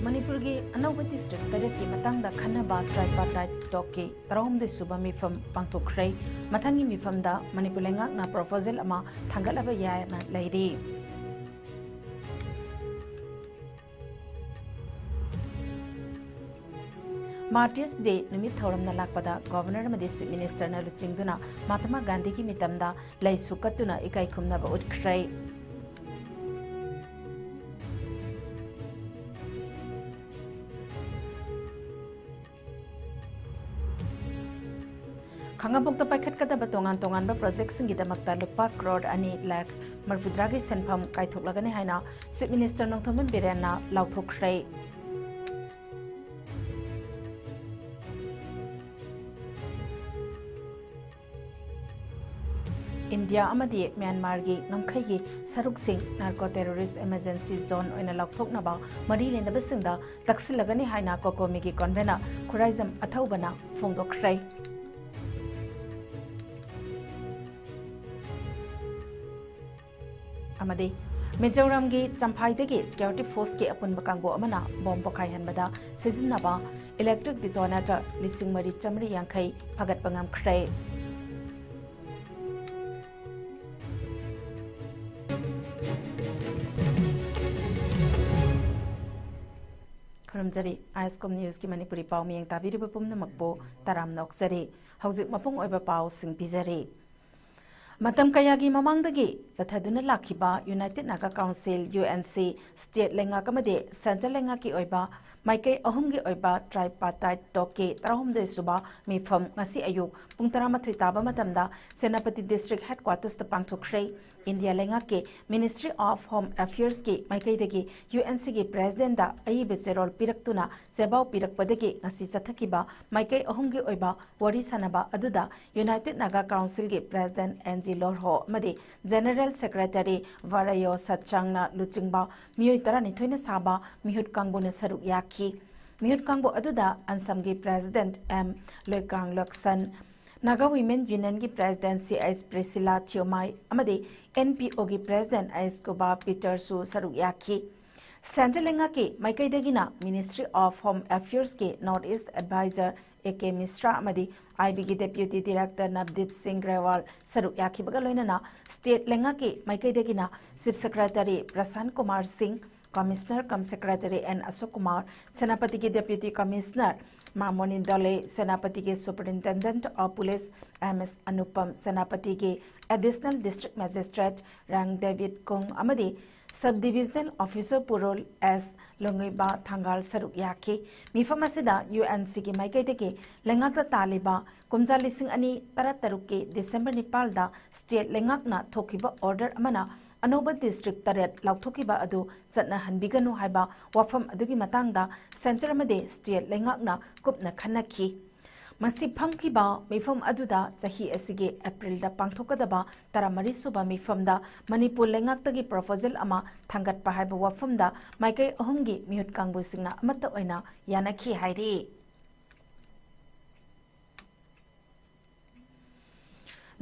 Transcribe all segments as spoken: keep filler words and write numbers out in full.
ꯃꯅꯤꯄꯨꯔꯒꯤ ꯑꯅꯧꯕ ꯗꯤꯁꯇ꯭ꯔꯤꯛ ꯇꯔꯦꯠꯀꯤ ꯃꯇꯥꯡꯗ ꯈꯟꯅꯕ ꯇ꯭ꯔꯥꯏꯄꯥꯔꯇꯥꯏꯠ ꯇꯣꯛꯀꯤ ꯇꯔꯥꯍꯨꯝꯗꯣꯏ ꯁꯨꯕ ꯃꯤꯐꯝ ꯄꯥꯡꯊꯣꯛꯈ꯭ꯔꯦ꯫ ꯃꯊꯪꯒꯤ ꯃꯤꯐꯝꯗ ꯃꯅꯤꯄꯨꯔ ꯂꯩꯉꯥꯛꯅ ꯄ꯭ꯔꯣꯄꯣꯖꯦꯜ ꯑꯃ ꯊꯥꯡꯒꯠꯂꯕ ꯌꯥꯏꯅ ꯂꯩꯔꯤ꯫ ꯃꯥꯔꯇꯤꯌꯔꯁ ꯗꯦ ꯅꯨꯃꯤꯠ ꯊꯧꯔꯝꯅ ꯂꯥꯛꯄꯗ ꯒꯣꯚꯔꯅꯔ ꯑꯃꯗꯤ ꯆꯤꯐ ꯃꯤꯅꯤꯁꯇꯔꯅ ꯂꯨꯆꯤꯡꯗꯨꯅ ꯃꯍꯥꯇꯃꯥ ꯒꯥꯟꯙꯤꯒꯤ ꯃꯤꯇꯝꯗ ꯂꯩꯁꯨ ꯀꯠꯇꯨꯅ ꯏꯀꯥꯏ ꯈꯨꯝꯅꯕ ꯎꯠꯈ꯭ꯔꯦ꯫ ꯈꯥꯉꯕꯣꯛꯇ ꯄꯥꯏꯈꯠꯀꯗꯕ ꯇꯣꯉꯥꯟ ꯇꯣꯉꯥꯟꯕ ꯄ꯭ꯔꯣꯖꯦꯛꯁꯤꯡꯒꯤꯗꯃꯛꯇ ꯂꯨꯄꯥ ꯀ꯭ꯔꯣꯔ ꯑꯅꯤ ꯂꯥꯈ ꯃꯔꯤꯐꯨꯇꯔꯥꯒꯤ ꯁꯦꯟꯐꯝ ꯀꯥꯏꯊꯣꯛꯂꯒꯅꯤ ꯍꯥꯏꯅ ꯆꯤꯐ ꯃꯤꯅꯤꯁꯇꯔ ꯅꯣꯡꯊꯣꯝꯕꯝ ꯕꯤꯔꯦꯟꯅ ꯂꯥꯎꯊꯣꯛꯈ꯭ꯔꯦ꯫ ꯏꯟꯗꯤꯌꯥ ꯑꯃꯗꯤ ꯃ꯭ꯌꯥꯟꯃꯥꯔꯒꯤ ꯉꯝꯈꯩꯒꯤ ꯁꯔꯨꯛꯁꯤꯡ ꯅꯥꯔꯀꯣ ꯇꯦꯔꯣꯔꯤꯁ ꯏꯃꯔꯖꯦꯟꯁꯤ ꯖꯣꯟ ꯑꯣꯏꯅ ꯂꯥꯎꯊꯣꯛꯅꯕ ꯃꯔꯤ ꯂꯩꯅꯕꯁꯤꯡꯗ ꯇꯛꯁꯤꯜꯂꯒꯅꯤ ꯍꯥꯏꯅ ꯀꯣꯀꯣꯃꯤꯒꯤ ꯀꯣꯟꯚꯦꯅꯔ ꯈꯨꯔꯥꯏꯖꯝ ꯑꯊꯧꯕꯅ ꯐꯣꯡꯗꯣꯛꯈ꯭ꯔꯦ꯫ ꯑꯃꯗꯤ ꯃꯤꯖꯣꯔꯥꯝꯒꯤ ꯆꯝꯐꯥꯏꯗꯒꯤ ꯁꯦꯀ꯭ꯌꯨꯔꯤꯇꯤ ꯐꯣꯔꯁꯀꯤ ꯑꯄꯨꯟꯕ ꯀꯥꯡꯕꯨ ꯑꯃꯅ ꯕꯣꯝ ꯄꯣꯈꯥꯏꯍꯟꯕꯗ ꯁꯤꯖꯤꯟꯅꯕ ꯏꯂꯦꯛꯇ꯭ꯔꯤꯛ ꯗꯤꯇꯣꯅꯦꯇꯔ ꯂꯤꯁꯤꯡ ꯃꯔꯤ ꯆꯥꯃꯔꯤ ꯌꯥꯡꯈꯩ ꯐꯥꯒꯠꯄ ꯉꯝꯈ꯭ꯔꯦ꯫ ꯈꯨꯔꯨꯝꯖꯔꯤ꯫ ꯑꯥꯏ ꯑꯦꯁ ꯀꯣꯝ ꯅ꯭ꯌꯨꯁꯀꯤ ꯃꯅꯤꯄꯨꯔꯤ ꯄꯥꯎ ꯃꯤꯌꯦꯡ ꯇꯥꯕꯤꯔꯤꯕ ꯄꯨꯝꯅꯃꯛꯄꯨ ꯇꯔꯥꯝꯅ ꯑꯣꯛꯆꯔꯤ꯫ ꯍꯧꯖꯤꯛ ꯃꯄꯨꯡ ꯑꯣꯏꯕ ꯄꯥꯎꯁꯤꯡ ꯄꯤꯖꯔꯤ꯫ ꯃꯇꯝ ꯀꯌꯥꯒꯤ ꯃꯃꯥꯡꯗꯒꯤ ꯆꯠꯊꯗꯨꯅ ꯂꯥꯛꯈꯤꯕ United Naga Council, U N C, state ꯂꯩꯉꯥꯛ ꯑꯃꯗꯤ ꯁꯦꯟꯇ꯭ꯔꯦꯜ ꯂꯩꯉꯥꯛꯀꯤ ꯑꯣꯏꯕ ꯃꯥꯏꯀꯩ ꯑꯍꯨꯝꯒꯤ ꯑꯣꯏꯕ ꯇ꯭ꯔꯥꯏꯄꯥꯔꯇꯥꯏꯠ ꯇꯣꯛꯀꯤ ꯇꯔꯥꯍꯨꯝꯗꯣꯏ ꯁꯨꯕ ꯃꯤꯐꯝ ꯉꯁꯤ ꯑꯌꯨꯛ ꯄꯨꯡ ꯇꯔꯥꯃꯥꯊꯣꯏ ꯇꯥꯕ ꯃꯇꯝꯗ ꯁꯦꯅꯥꯄꯇꯤ ꯗꯤꯁꯇ꯭ꯔꯤꯛ ꯍꯦꯗꯀ꯭ꯋꯥꯇꯔꯁꯇ ꯄꯥꯡꯊꯣꯛꯈ꯭ꯔꯦ꯫ ꯏꯟꯗꯤꯌꯥ ꯂꯩꯉꯥꯛꯀꯤ ꯃꯤꯅꯤꯁꯇ꯭ꯔꯤ ꯑꯣꯐ ꯍꯣꯝ ꯑꯦꯐꯤꯌꯔꯁꯀꯤ ꯃꯥꯏꯀꯩꯗꯒꯤ ꯌꯨ ꯑꯦꯟ ꯁꯤꯒꯤ ꯄ꯭ꯔꯦꯁꯤꯗꯦꯟꯠꯗ ꯑꯏꯕ ꯆꯦꯔꯣꯜ ꯄꯤꯔꯛꯇꯨꯅ ꯆꯦꯕꯥꯎ ꯄꯤꯔꯛꯄꯗꯒꯤ ꯉꯁꯤ ꯆꯠꯊꯈꯤꯕ ꯃꯥꯏꯀꯩ ꯑꯍꯨꯝꯒꯤ ꯑꯣꯏꯕ ꯋꯥꯔꯤ ꯁꯥꯅꯕ ꯑꯗꯨꯗ ꯌꯨꯅꯥꯏꯇꯦꯗ ꯅꯥꯒꯥ ꯀꯥꯎꯟꯁꯤꯜꯒꯤ ꯄ꯭ꯔꯦꯁꯤꯗꯦꯟꯠ ꯑꯦꯟ ꯖꯤ ꯂꯣꯔꯍꯣ ꯑꯃꯗꯤ ꯖꯦꯅꯔꯦꯜ ꯁꯦꯀ꯭ꯔꯦꯇꯔꯤ ꯚꯥꯔꯥꯌꯣ ꯁꯠꯆꯥꯡꯅ ꯂꯨꯆꯤꯡꯕ ꯃꯤꯑꯣꯏ ꯇꯔꯥꯅꯤꯊꯣꯏꯅ ꯁꯥꯕ ꯃꯤꯍꯨꯠ ꯀꯥꯡꯕꯨꯅ ꯁꯔꯨꯛ ꯌꯥꯈꯤ꯫ ꯃꯤꯍꯨꯠ ꯀꯥꯡꯕꯨ ꯑꯗꯨꯗ ꯑꯟꯁꯝꯒꯤ president M Loikang Lokson, Naga women ꯌꯨꯅꯤꯌꯟꯒꯤ president C H Priscilla Thiomai ꯑꯃꯗꯤ ꯑꯦꯟ ꯄꯤ ꯑꯣꯒꯤ ꯄ꯭ꯔꯦꯁꯤꯗꯦꯟꯠ ꯑꯩꯆ ꯀꯨꯕꯥ ꯄꯤꯇꯔꯁꯨ ꯁꯔꯨꯛ ꯌꯥꯈꯤ꯫ ꯁꯦꯟꯇ꯭ꯔꯦꯜ ꯂꯩꯉꯥꯛꯀꯤ ꯃꯥꯏꯀꯩꯗꯒꯤꯅ Ministry of Home Affairs ꯀꯤ North East Advisor A K Mishra ꯑꯃꯗꯤ I B ꯒꯤ Deputy Director Navdeep Singh Grewal ꯁꯔꯨꯛ ꯌꯥꯈꯤꯕꯒ ꯂꯣꯏꯅꯅ state ꯂꯩꯉꯥꯛꯀꯤ ꯃꯥꯏꯀꯩꯗꯒꯤꯅ Chief Secretary Prashant Kumar Singh, Commissioner cum Secretary N Ashok Kumar, ꯁꯦꯅꯥꯄꯇꯤꯒꯤ Deputy Commissioner ꯃꯥꯃꯣꯅꯤ ꯗꯣꯂꯦ, ꯁꯦꯅꯥꯄꯇꯤꯒꯤ Superintendent of Police M S Anupam, ꯁꯦꯅꯥꯄꯇꯤꯒꯤ Additional District Magistrate Rang ꯗꯦꯕꯤꯠ ꯀꯨꯡ ꯑꯃꯗꯤ Sub Divisional Officer ꯄꯨꯔꯣꯜ ꯑꯦꯁ ꯂꯣꯡꯉꯩꯕꯥ ꯊꯥꯡꯒꯥꯜ ꯁꯔꯨꯛ ꯌꯥꯈꯤ꯫ ꯃꯤꯐꯝ ꯑꯁꯤꯗ U N C ꯒꯤ ꯃꯥꯏꯀꯩꯗꯒꯤ ꯂꯩꯉꯥꯛꯇ ꯇꯥꯜꯂꯤꯕ ꯀꯨꯝꯖꯥ ꯂꯤꯁꯤꯡ ꯑꯅꯤ ꯇꯔꯥꯇꯔꯨꯛꯀꯤ December ꯅꯤꯄꯥꯜꯗ state ꯂꯩꯉꯥꯛꯅ ꯊꯣꯛꯈꯤꯕ order ꯑꯃꯅ ꯑꯅꯧꯕ district ꯇꯔꯦꯠ ꯂꯥꯎꯊꯣꯛꯈꯤꯕ ꯑꯗꯨ ꯆꯠꯅꯍꯟꯕꯤꯒꯅꯨ ꯍꯥꯏꯕ ꯋꯥꯐꯝ ꯑꯗꯨꯒꯤ ꯃꯇꯥꯡꯗ centre ꯑꯃꯗꯤ state ꯂꯩꯉꯥꯛꯅ ꯀꯨꯞꯅ ꯈꯟꯅꯈꯤ꯫ ꯃꯁꯤ ꯐꯝꯈꯤꯕ ꯃꯤꯐꯝ ꯑꯗꯨꯗ ꯆꯍꯤ ꯑꯁꯤꯒꯤ Aprilꯗ ꯄꯥꯡꯊꯣꯛꯀꯗꯕ ꯇꯔꯥꯃꯔꯤ ꯁꯨꯕ ꯃꯤꯐꯝꯗ ꯃꯅꯤꯄꯨꯔ ꯂꯩꯉꯥꯛꯇꯒꯤ proposal ꯑꯃ ꯊꯥꯡꯒꯠꯄ ꯍꯥꯏꯕ ꯋꯥꯐꯝꯗ ꯃꯥꯏꯀꯩ ꯑꯍꯨꯝꯒꯤ ꯃꯤꯍꯨꯠ ꯀꯥꯡꯕꯨꯁꯤꯡꯅ ꯑꯃꯠꯇ ꯑꯣꯏꯅ ꯌꯥꯅꯈꯤ ꯍꯥꯏꯔꯤ꯫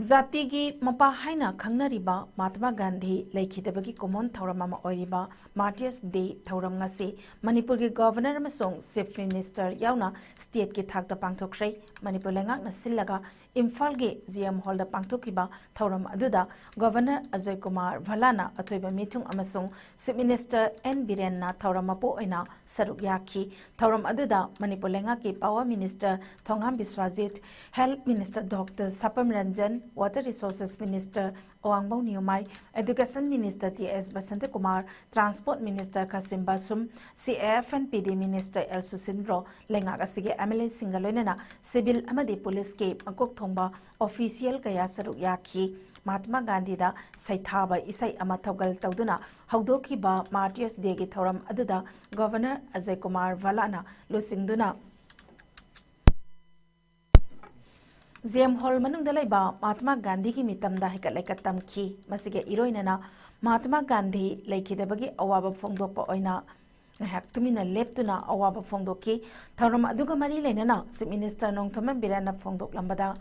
ꯖꯥꯇꯤꯒꯤ ꯃꯄꯥ ꯍꯥꯏꯅ ꯈꯪꯅꯔꯤꯕ ꯃꯍꯥꯇꯃꯥ ꯒꯥꯟꯙꯤ ꯂꯩꯈꯤꯗꯕꯒꯤ ꯀꯨꯝꯑꯣꯟ ꯊꯧꯔꯝ ꯑꯃ ꯑꯣꯏꯔꯤꯕ Martyrs Day ꯊꯧꯔꯝ ꯉꯁꯤ ꯃꯅꯤꯄꯨꯔꯒꯤ Governor ꯑꯃꯁꯨꯡ Chief Minister ꯌꯥꯎꯅ stateꯀꯤ ꯊꯥꯛꯇ ꯄꯥꯡꯊꯣꯛꯈ꯭ꯔꯦ꯫ ꯃꯅꯤꯄꯨꯔ ꯂꯩꯉꯥꯛꯅ ꯁꯤꯜꯂꯒ ꯏꯝꯐꯥꯜꯒꯤ G M Hallꯗ ꯄꯥꯡꯊꯣꯛꯈꯤꯕ ꯊꯧꯔꯝ ꯑꯗꯨꯗ Governor ꯑꯖꯣꯏ ꯀꯨꯃꯥꯔ ꯚꯜꯂꯥꯅ ꯑꯊꯣꯏꯕ ꯃꯤꯊꯨꯡ ꯑꯃꯁꯨꯡ Chief Minister N ꯕꯤꯔꯦꯟꯅ ꯊꯧꯔꯝ ꯃꯄꯨ ꯑꯣꯏꯅ ꯁꯔꯨꯛ ꯌꯥꯈꯤ꯫ ꯊꯧꯔꯝ ꯑꯗꯨꯗ ꯃꯅꯤꯄꯨꯔ ꯂꯩꯉꯥꯛꯀꯤ Power Minister Thongam ꯕꯤꯁ꯭ꯋꯥꯖꯤꯠ, Health Minister Doctor ꯁꯥꯄꯝ Ranjan, Water Resources Minister ꯑꯋꯥꯡꯕꯧ ꯅꯤꯌꯨꯃꯥꯏ, Education Minister T S Basanta Kumar, Transport Minister ꯈꯥꯁꯤꯝ ꯕꯥꯁꯨꯝ, C A F and P D Minister L ꯁꯨꯁꯤꯟꯗ꯭ꯔꯣ, ꯂꯩꯉꯥꯛ ꯑꯁꯤꯒꯤ M L Aꯁꯤꯡꯒ ꯂꯣꯏꯅꯅ civil ꯑꯃꯗꯤ policeꯀꯤ ꯃꯀꯣꯛ ꯊꯣꯡꯕ official ꯀꯌꯥ ꯁꯔꯨꯛ ꯌꯥꯈꯤ꯫ ꯃꯍꯥꯇꯃꯥ ꯒꯥꯟꯙꯤꯗ ꯁꯩꯊꯥꯕ ꯏꯁꯩ ꯑꯃ ꯊꯧꯒꯜ ꯇꯧꯗꯨꯅ ꯍꯧꯗꯣꯛꯈꯤꯕ Martyrs Dayꯒꯤ ꯊꯧꯔꯝ ꯑꯗꯨꯗ Governor ꯑꯖꯌ ꯀꯨꯃꯥꯔ ꯚꯜꯂꯥꯅ ꯂꯨꯆꯤꯡꯗꯨꯅ G M Hall ꯃꯅꯨꯡꯗ ꯂꯩꯕ ꯃꯍꯥꯇꯃꯥ ꯒꯥꯟꯙꯤꯒꯤ ꯃꯤꯇꯝꯗ ꯍꯩꯀꯠ ꯂꯩꯀꯠ ꯇꯝꯈꯤ꯫ ꯃꯁꯤꯒ ꯏꯔꯣꯏꯅꯅ ꯃꯍꯥꯇꯃꯥ ꯒꯥꯟꯙꯤ ꯂꯩꯈꯤꯗꯕꯒꯤ ꯑꯋꯥꯕ ꯐꯣꯡꯗꯣꯛꯄ ꯑꯣꯏꯅ ꯉꯥꯏꯍꯥꯛ ꯇꯨꯃꯤꯟꯅ ꯂꯦꯞꯇꯨꯅ ꯑꯋꯥꯕ ꯐꯣꯡꯗꯣꯛꯈꯤ꯫ ꯊꯧꯔꯝ ꯑꯗꯨꯒ ꯃꯔꯤ ꯂꯩꯅꯅ Chief Minister ꯅꯣꯡꯊꯣꯝꯕꯝ ꯕꯤꯔꯦꯟꯅ ꯐꯣꯡꯗꯣꯛꯂꯝꯕꯗ,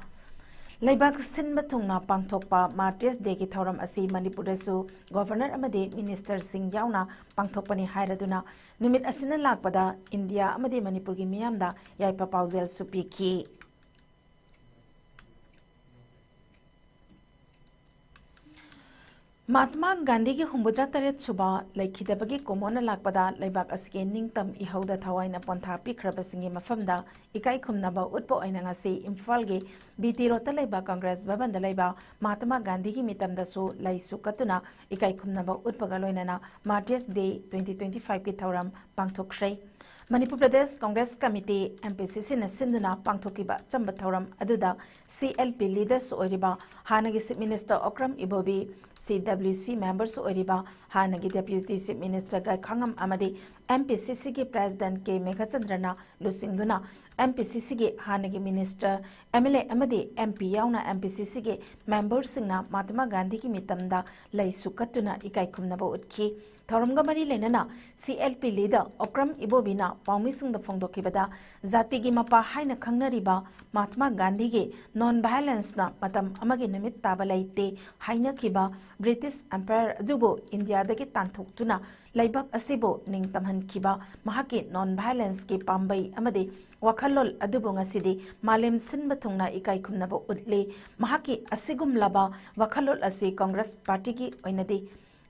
ꯂꯩꯕꯥꯛ ꯁꯤꯟꯕ ꯊꯨꯡꯅ ꯄꯥꯡꯊꯣꯛꯄ ꯃꯥꯔꯇꯤꯌꯔꯁ ꯗꯦꯒꯤ ꯊꯧꯔꯝ ꯑꯁꯤ ꯃꯅꯤꯄꯨꯔꯗꯁꯨ ꯒꯣꯚꯔꯅꯔ ꯑꯃꯗꯤ ꯃꯤꯅꯤꯁꯇꯔꯁꯤꯡ ꯌꯥꯎꯅ ꯄꯥꯡꯊꯣꯛꯄꯅꯤ ꯍꯥꯏꯔꯗꯨꯅ, ꯅꯨꯃꯤꯠ ꯑꯁꯤꯅ ꯂꯥꯛꯄꯗ ꯏꯟꯗꯤꯌꯥ ꯑꯃꯗꯤ ꯃꯅꯤꯄꯨꯔꯒꯤ ꯃꯤꯌꯥꯝꯗ ꯌꯥꯏꯐ ꯄꯥꯎꯖꯦꯜꯁꯨ ꯄꯤꯈꯤ꯫ ꯃꯍꯥꯇꯃꯥ ꯒꯥꯟꯙꯤꯒꯤ ꯍꯨꯝꯐꯨꯇꯔꯥ ꯇꯔꯦꯠ ꯁꯨꯕ ꯂꯩꯈꯤꯗꯕꯒꯤ ꯀꯨꯝꯑꯣꯟꯅ ꯂꯥꯛꯄꯗ ꯂꯩꯕꯥꯛ ꯑꯁꯤꯒꯤ ꯅꯤꯡꯇꯝ ꯏꯍꯧꯗ ꯊꯋꯥꯏꯅ ꯄꯣꯟꯊꯥ ꯄꯤꯈ꯭ꯔꯕꯁꯤꯡꯒꯤ ꯃꯐꯝꯗ ꯏꯀꯥꯏ ꯈꯨꯝꯅꯕ ꯎꯠꯄ ꯑꯣꯏꯅ ꯉꯁꯤ ꯏꯝꯐꯥꯜꯒꯤ ꯕꯤ ꯇꯤ ꯔꯣꯗꯇ ꯂꯩꯕ ꯀꯪꯒ꯭ꯔꯦꯁ ꯚꯕꯟꯗ ꯂꯩꯕ ꯃꯍꯥꯇꯃꯥ ꯒꯥꯟꯙꯤꯒꯤ ꯃꯤꯇꯝꯗꯁꯨ ꯂꯩꯁꯨ ꯀꯠꯇꯨꯅ ꯏꯀꯥꯏ ꯈꯨꯝꯅꯕ ꯎꯠꯄꯒ ꯂꯣꯏꯅꯅ ꯃꯥꯔꯇꯤꯌꯔꯁ ꯗꯦ ꯇ꯭ꯋꯦꯟꯇꯤ ꯇ꯭ꯋꯦꯟꯇꯤ ꯐꯥꯏꯚꯀꯤ ꯊꯧꯔꯝ ꯄꯥꯡꯊꯣꯛꯈ꯭ꯔꯦ꯫ Manipur Pradesh Congress committee, M P C ꯁꯤꯅ ꯁꯤꯟꯗꯨꯅ ꯄꯥꯡꯊꯣꯛꯈꯤꯕ ꯑꯆꯝꯕ ꯊꯧꯔꯝ ꯑꯗꯨꯗ ꯁꯤ ꯑꯦꯜ ꯄꯤ ꯂꯤꯗꯔꯁꯨ ꯑꯣꯏꯔꯤꯕ ꯍꯥꯟꯅꯒꯤ ꯆꯤꯐ ꯃꯤꯅꯤꯁꯇꯔ ꯑꯣꯀ꯭ꯔꯝ ꯏꯕꯣꯕꯤ, ꯁꯤ ꯗꯕ꯭ꯂꯤꯌꯨ ꯁꯤ ꯃꯦꯝꯕꯔꯁꯨ ꯑꯣꯏꯔꯤꯕ ꯍꯥꯟꯅꯒꯤ ꯗꯦꯄ꯭ꯌꯨꯇꯤ ꯆꯤꯐ ꯃꯤꯅꯤꯁꯇꯔ ꯒꯥꯏꯈꯥꯉꯝ ꯑꯃꯗꯤ ꯑꯦꯝ ꯄꯤ ꯁꯤ ꯁꯤꯒꯤ ꯄ꯭ꯔꯦꯁꯤꯗꯦꯟꯠ ꯀꯦ ꯃꯦꯘꯆꯟꯗ꯭ꯔꯅ ꯂꯨꯆꯤꯡꯗꯨꯅ ꯑꯦꯝ ꯄꯤ ꯁꯤ ꯁꯤꯒꯤ ꯍꯥꯟꯅꯒꯤ ꯃꯤꯅꯤꯁꯇꯔ, ꯑꯦꯝ ꯑꯦꯜ ꯑꯦ ꯑꯃꯗꯤ ꯑꯦꯝ ꯄꯤ ꯌꯥꯎꯅ ꯑꯦꯝ ꯄꯤ ꯁꯤ ꯁꯤꯒꯤ ꯃꯦꯝꯕꯔꯁꯤꯡꯅ ꯃꯍꯥꯇꯃꯥ ꯒꯥꯟꯙꯤꯒꯤ ꯃꯤꯇꯝꯗ ꯂꯩꯁꯨ ꯀꯠꯇꯨꯅ ꯏꯀꯥꯏ ꯈꯨꯝꯅꯕ ꯎꯠꯈꯤ꯫ ꯊꯧꯔꯝꯒ ꯃꯔꯤ ꯂꯩꯅꯅ C L P leader Okram ꯏꯕꯣꯕꯤꯅ ꯄꯥꯎꯃꯤꯁꯤꯡꯗ ꯐꯣꯡꯗꯣꯛꯈꯤꯕꯗ, ꯖꯥꯇꯤꯒꯤ ꯃꯄꯥ ꯍꯥꯏꯅ ꯈꯪꯅꯔꯤꯕ ꯃꯍꯥꯇꯃꯥ ꯒꯥꯟꯙꯤꯒꯤ ꯅꯣꯟ ꯚꯥꯏꯑꯣꯂꯦꯟꯁꯅ ꯃꯇꯝ ꯑꯃꯒꯤ ꯅꯨꯃꯤꯠ ꯇꯥꯕ ꯂꯩꯇꯦ ꯍꯥꯏꯅꯈꯤꯕ ꯕ꯭ꯔꯤꯇꯤꯁ ꯑꯦꯝꯄꯥꯌꯔ ꯑꯗꯨꯕꯨ ꯏꯟꯗꯤꯌꯥꯗꯒꯤ ꯇꯥꯟꯊꯣꯛꯇꯨꯅ ꯂꯩꯕꯥꯛ ꯑꯁꯤꯕꯨ ꯅꯤꯡꯇꯝꯍꯟꯈꯤꯕ ꯃꯍꯥꯛꯀꯤ ꯅꯣꯟ ꯚꯥꯏꯑꯣꯂꯦꯟꯁꯀꯤ ꯄꯥꯝꯕꯩ ꯑꯃꯗꯤ ꯋꯥꯈꯜꯂꯣꯟ ꯑꯗꯨꯕꯨ ꯉꯁꯤꯗꯤ ꯃꯥꯂꯦꯝ ꯁꯤꯟꯕ ꯊꯨꯡꯅ ꯏꯀꯥꯏ ꯈꯨꯝꯅꯕ ꯎꯠꯂꯤ꯫ ꯃꯍꯥꯛꯀꯤ ꯑꯁꯤꯒꯨꯝꯂꯕ ꯋꯥꯈꯜꯂꯣꯟ ꯑꯁꯤ ꯀꯪꯒ꯭ꯔꯦꯁ ꯄꯥꯔꯇꯤꯒꯤ ꯑꯣꯏꯅꯗꯤ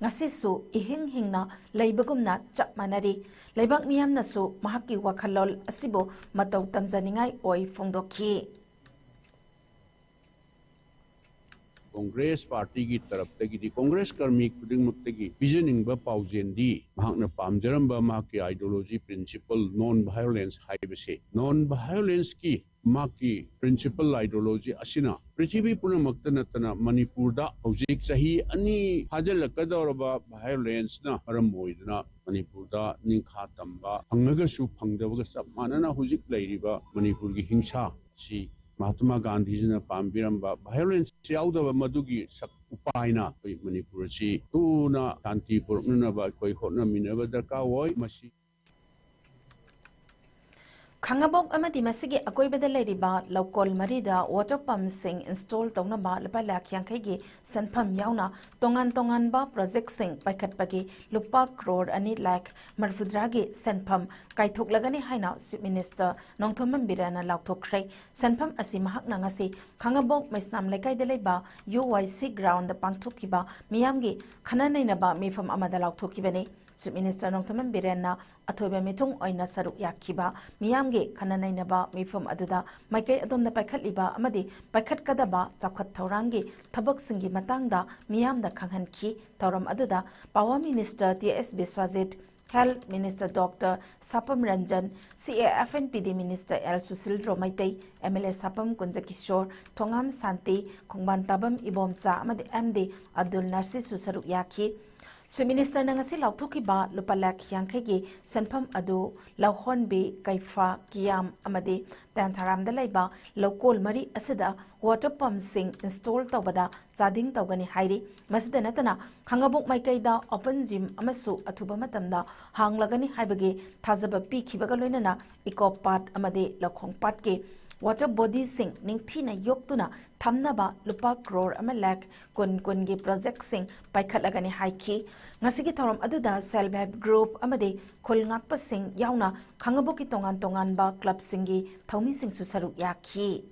ꯉꯁꯤꯁꯨ ꯏꯍꯤꯡ ꯍꯤꯡꯅ ꯂꯩꯕꯒꯨꯝꯅ ꯆꯞ ꯃꯥꯟꯅꯔꯤ꯫ ꯂꯩꯕꯥꯛ ꯃꯤꯌꯥꯝꯅꯁꯨ ꯃꯍꯥꯛꯀꯤ ꯋꯥꯈꯜꯂꯣꯟ ꯑꯁꯤꯕꯨ ꯃꯇꯧ ꯇꯝꯖꯅꯤꯡꯉꯥꯏ ꯑꯣꯏ ꯐꯣꯡꯗꯣꯛꯈꯤ꯫ ꯀꯣꯡꯒ꯭ꯔꯦꯁ ꯄꯥꯔꯇꯤꯒꯤ ꯇꯔꯞꯇꯒꯤꯗꯤ ꯀꯣꯡꯒ꯭ꯔꯦꯁ ꯀꯔꯃꯤ ꯈꯨꯗꯤꯡꯃꯛꯇꯒꯤ ꯄꯤꯖꯅꯤꯡꯕ ꯄꯥꯎꯖꯦꯜꯗꯤ ꯃꯍꯥꯛꯅ ꯄꯥꯝꯖꯔꯝꯕ ꯃꯍꯥꯛꯀꯤ ideology principle non violence ꯍꯥꯏꯕꯁꯦ, non violence ꯀꯤ ꯃꯍꯥꯛꯀꯤ principle ideology ꯑꯁꯤꯅ ꯄ꯭ꯔꯤꯊꯤꯕꯤ ꯄꯨꯝꯅꯃꯛꯇ ꯅꯠꯇꯅ ꯃꯅꯤꯄꯨꯔꯗ ꯍꯧꯖꯤꯛ ꯆꯍꯤ ꯑꯅꯤ ꯐꯥꯖꯤꯜꯂꯛꯀꯗꯧꯔꯕ violence ꯅ ꯃꯔꯝ ꯑꯣꯏꯗꯨꯅ ꯃꯅꯤꯄꯨꯔꯗ ꯅꯤꯡꯈꯥ ꯇꯝꯕ ꯐꯪꯉꯒꯁꯨ ꯐꯪꯗꯕꯒ ꯆꯞ ꯃꯥꯟꯅꯅ ꯍꯧꯖꯤꯛ ꯂꯩꯔꯤꯕ ꯃꯅꯤꯄꯨꯔꯒꯤ ꯍꯤꯡꯁꯥ ꯑꯁꯤ ꯃꯍꯥꯇꯃꯥ ꯒꯥꯟꯙꯤꯖꯤꯅ ꯄꯥꯝꯕꯤꯔꯝꯕ violence ꯌꯥꯎꯗꯕ ꯃꯗꯨꯒꯤ ꯁꯛ ꯎꯄꯥꯏꯅ ꯑꯩꯈꯣꯏ ꯃꯅꯤꯄꯨꯔ ꯑꯁꯤ ꯊꯨꯅ ꯁꯥꯟꯇꯤ ꯄꯨꯔꯛꯅꯅꯕ ꯑꯩꯈꯣꯏ ꯍꯣꯠꯅꯃꯤꯟꯅꯕ ꯗꯔꯀꯥꯔ ꯑꯣꯏ꯫ ꯃꯁꯤ ꯈꯥꯡꯉꯕꯣꯛ ꯑꯃꯗꯤ ꯃꯁꯤꯒꯤ ꯑꯀꯣꯏꯕꯗ ꯂꯩꯔꯤꯕ ꯂꯧꯀꯣꯜ ꯃꯔꯤꯗ water pumpꯁꯤꯡ install ꯇꯧꯅꯕ ꯂꯨꯄꯥ ꯂꯥꯈ ꯌꯥꯡꯈꯩꯒꯤ ꯁꯦꯟꯐꯝ ꯌꯥꯎꯅ ꯇꯣꯉꯥꯟ ꯇꯣꯉꯥꯟꯕ projectꯁꯤꯡ ꯄꯥꯏꯈꯠꯄꯒꯤ ꯂꯨꯄꯥ ꯀ꯭ꯔꯣꯔ ꯑꯅꯤ ꯂꯥꯈ ꯃꯔꯤꯐꯨꯇꯔꯥꯒꯤ ꯁꯦꯟꯐꯝ ꯀꯥꯏꯊꯣꯛꯂꯒꯅꯤ ꯍꯥꯏꯅ Chief Minister ꯅꯣꯡꯊꯣꯝꯕꯝ ꯕꯤꯔꯦꯟꯅ ꯂꯥꯎꯊꯣꯛꯈ꯭ꯔꯦ꯫ ꯁꯦꯟꯐꯝ ꯑꯁꯤ ꯃꯍꯥꯛꯅ ꯉꯁꯤ ꯈꯥꯡꯉꯕꯣꯛ ꯃꯩꯁꯅꯥꯝ ꯂꯩꯀꯥꯏꯗ ꯂꯩꯕ U Y C groundꯗ ꯄꯥꯡꯊꯣꯛꯈꯤꯕ ꯃꯤꯌꯥꯝꯒꯤ ꯈꯟꯅ ꯅꯩꯅꯕ ꯃꯤꯐꯝ ꯑꯃꯗ ꯂꯥꯎꯊꯣꯛꯈꯤꯕꯅꯤ꯫ Chief Minister ꯅꯣꯡꯊꯣꯝꯕꯝ ꯕꯤꯔꯦꯟꯅ ꯑꯊꯣꯏꯕ ꯃꯤꯊꯨꯡ ꯑꯣꯏꯅ ꯁꯔꯨꯛ ꯌꯥꯈꯤꯕ ꯃꯤꯌꯥꯝꯒꯤ ꯈꯟꯅ ꯅꯩꯅꯕ ꯃꯤꯐꯝ ꯑꯗꯨꯗ ꯃꯥꯏꯀꯩ ꯑꯗꯣꯝꯗ ꯄꯥꯏꯈꯠꯂꯤꯕ ꯑꯃꯗꯤ ꯄꯥꯏꯈꯠꯀꯗꯕ ꯆꯥꯎꯈꯠ ꯊꯧꯔꯥꯡꯒꯤ ꯊꯕꯛꯁꯤꯡꯒꯤ ꯃꯇꯥꯡꯗ ꯃꯤꯌꯥꯝꯗ ꯈꯪꯍꯟꯈꯤ꯫ ꯊꯧꯔꯝ ꯑꯗꯨꯗ Power Minister T S Biswajit, Health Minister Doctor ꯁꯥꯄꯝ Ranjan, C A F and P D Minister L Sushil ꯔꯣꯃꯩꯇꯩ, M L A ꯁꯥꯄꯝ ꯀꯨꯟꯖꯀꯤꯁꯣꯔ, ꯊꯣꯉꯥꯝ ꯁꯥꯟꯇꯤ, ꯈꯣꯡꯕꯥꯟ ꯇꯥꯕꯝ ꯏꯕꯣꯝꯆꯥ ꯑꯃꯗꯤ M D ꯑꯕꯗꯨꯜ ꯅꯥꯁꯤꯔꯁꯨ ꯁꯔꯨꯛ ꯌꯥꯈꯤ꯫ Chief Ministerꯅ ꯉꯁꯤ ꯂꯥꯎꯊꯣꯛꯈꯤꯕ ꯂꯨꯄꯥ ꯂꯥꯈ ꯌꯥꯡꯈꯩꯒꯤ ꯁꯦꯟꯐꯝ ꯑꯗꯨ ꯂꯧꯍꯣꯟꯕꯤ, ꯀꯩꯐꯥ, ꯀꯤꯌꯥꯝ ꯑꯃꯗꯤ ꯇꯦꯟꯊꯥꯔꯥꯝꯗ ꯂꯩꯕ ꯂꯧꯀꯣꯜ ꯃꯔꯤ ꯑꯁꯤꯗ water pumpꯁꯤꯡ install ꯇꯧꯕꯗ ꯆꯥꯗꯤꯡ ꯇꯧꯒꯅꯤ ꯍꯥꯏꯔꯤ꯫ ꯃꯁꯤꯗ ꯅꯠꯇꯅ ꯈꯥꯡꯉꯕꯣꯛ ꯃꯥꯏꯀꯩꯗ open gym ꯑꯃꯁꯨ ꯑꯊꯨꯕ ꯃꯇꯝꯗ ꯍꯥꯡꯂꯒꯅꯤ ꯍꯥꯏꯕꯒꯤ ꯊꯥꯖꯕ ꯄꯤꯈꯤꯕꯒ ꯂꯣꯏꯅꯅ eco park ꯑꯃꯗꯤ ꯂꯧꯈꯣꯡ parkꯀꯤ water bodyꯁꯤꯡ ꯅꯤꯡꯊꯤꯅ ꯌꯣꯛꯇꯨꯅ ꯊꯝꯅꯕ ꯂꯨꯄꯥ ꯀ꯭ꯔꯣꯔ ꯑꯃ ꯂꯥꯈ ꯀꯨꯟ ꯀꯨꯟꯒꯤ projectꯁꯤꯡ ꯄꯥꯏꯈꯠꯂꯒꯅꯤ ꯍꯥꯏꯈꯤ꯫ ꯉꯁꯤꯒꯤ ꯊꯧꯔꯝ ꯑꯗꯨꯗ self help group ꯑꯃꯗꯤ ꯈꯨꯜ ꯉꯥꯛꯄꯁꯤꯡ ꯌꯥꯎꯅ ꯈꯥꯡꯉꯕꯣꯛꯀꯤ ꯇꯣꯉꯥꯟ ꯇꯣꯉꯥꯟꯕ clubꯁꯤꯡꯒꯤ ꯊꯧꯃꯤꯁꯤꯡꯁꯨ ꯁꯔꯨꯛ ꯌꯥꯈꯤ꯫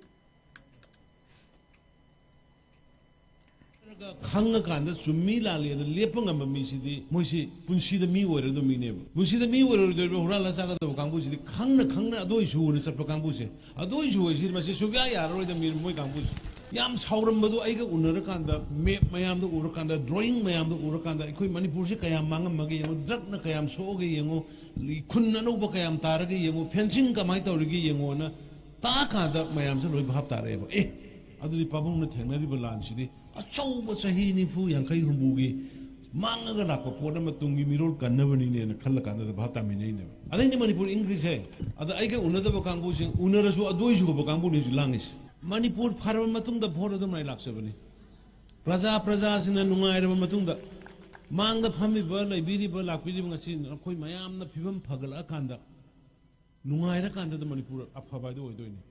ꯈꯪꯉꯀꯥꯟꯗ ꯆꯨꯝꯃꯤ ꯂꯥꯜꯂꯤ ꯑꯗ ꯂꯦꯞꯄ ꯉꯝꯕ ꯃꯤꯁꯤꯗꯤ ꯃꯣꯏꯁꯤ ꯄꯨꯟꯁꯤꯗ ꯃꯤ ꯑꯣꯏꯔꯣꯏꯗꯕ ꯃꯤꯅꯦꯕ꯫ ꯄꯨꯟꯁꯤꯗ ꯃꯤ ꯑꯣꯏꯔꯣꯏꯗꯕ ꯍꯨꯔꯥꯜꯂ ꯆꯥꯒꯗꯕ ꯀꯥꯡꯕꯨꯁꯤꯗꯤ ꯈꯪꯅ ꯈꯪꯅ ꯑꯗꯨ ꯑꯣꯏꯁꯨꯅ ꯆꯠꯄ ꯀꯥꯡꯕꯨꯁꯦ, ꯑꯗꯨ ꯑꯣꯏꯁꯨ ꯑꯣꯏꯁꯤ ꯃꯁꯤ ꯁꯨꯡꯌꯥ ꯌꯥꯔꯔꯣꯏꯗꯕ ꯃꯤ ꯃꯣꯏ ꯀꯥꯡꯕꯨꯁꯦ꯫ ꯌꯥꯝ ꯁꯥꯎꯔꯝꯕꯗꯣ ꯑꯩꯒ ꯎꯅꯔꯀꯥꯟꯗ, map ꯃꯌꯥꯝꯗꯣ ꯎꯔꯀꯥꯟꯗ, drawing ꯃꯌꯥꯝꯗꯣ ꯎꯔꯀꯥꯟꯗ ꯑꯩꯈꯣꯏ ꯃꯅꯤꯄꯨꯔꯁꯦ ꯀꯌꯥꯝ ꯃꯥꯡꯉꯝꯃꯒꯦ ꯌꯦꯡꯉꯣ, drugꯅ ꯀꯌꯥꯝ ꯁꯣꯛꯑꯒꯦ ꯌꯦꯡꯉꯣ, ꯈꯨꯟ ꯑꯅꯧꯕ ꯀꯌꯥꯝ ꯇꯥꯔꯒꯦ ꯌꯦꯡꯉꯣ, fencing ꯀꯃꯥꯏꯅ ꯇꯧꯔꯤꯒꯦ ꯌꯦꯡꯉꯣꯅ ꯇꯥꯛꯑꯀꯥꯟꯗ ꯃꯌꯥꯝꯁꯦ ꯂꯣꯏ ꯚꯥꯞ ꯇꯥꯔꯛꯑꯦꯕ꯫ ꯑꯦ, ꯑꯗꯨꯗꯤ ꯄꯥꯕꯨꯡꯅ ꯊꯦꯡꯅꯔꯤꯕ ꯂꯥꯟꯁꯤꯗꯤ ꯑꯆꯧꯕ ꯆꯍꯤ ꯅꯤꯐꯨ, ꯌꯥꯡꯈꯩ, ꯍꯨꯝꯐꯨꯒꯤ ꯃꯥꯡꯉꯒ ꯂꯥꯛꯄ ꯄꯣꯠ ꯑꯃ ꯇꯨꯡꯒꯤ ꯃꯤꯔꯣꯜ ꯀꯟꯅꯕꯅꯤꯅꯦꯅ ꯈꯜꯂ ꯀꯥꯟꯗꯗ ꯚꯥꯞ ꯇꯥꯃꯤꯟꯅꯩꯅꯦꯕ꯫ ꯑꯗꯩꯅꯦ ꯃꯅꯤꯄꯨꯔ ꯏꯪꯈ꯭ꯔꯤꯁꯦ꯫ ꯑꯗ ꯑꯩꯒ ꯎꯅꯗꯕ ꯀꯥꯡꯕꯨꯁꯤꯡ ꯎꯅꯔꯁꯨ ꯑꯗꯨ ꯑꯣꯏꯁꯨ ꯍꯧꯕ ꯀꯥꯡꯕꯨꯅꯤ ꯍꯧꯖꯤꯛ ꯂꯥꯡꯉꯤꯁꯦ꯫ ꯃꯅꯤꯄꯨꯔ ꯐꯔꯕ ꯃꯇꯨꯡꯗ ꯚꯣꯠ ꯑꯗꯨꯝ ꯂꯥꯏ ꯂꯥꯛꯆꯕꯅꯤ꯫ ꯄ꯭ꯔꯖꯥ ꯄ꯭ꯔꯖꯥꯁꯤꯡꯅ ꯅꯨꯡꯉꯥꯏꯔꯕ ꯃꯇꯨꯡꯗ, ꯃꯥꯡꯗ ꯐꯝꯃꯤꯕ, ꯂꯩꯕꯤꯔꯤꯕ, ꯂꯥꯛꯄꯤꯔꯤꯕ ꯉꯁꯤ ꯑꯩꯈꯣꯏ ꯃꯌꯥꯝꯅ ꯐꯤꯕꯝ ꯐꯒꯠꯂꯛꯑꯀꯥꯟꯗ, ꯅꯨꯡꯉꯥꯏꯔꯀꯥꯟꯗꯗ ꯃꯅꯤꯄꯨꯔ ꯑꯐꯕ ꯍꯥꯏꯗꯣ ꯑꯣꯏꯗꯣꯏꯅꯤ꯫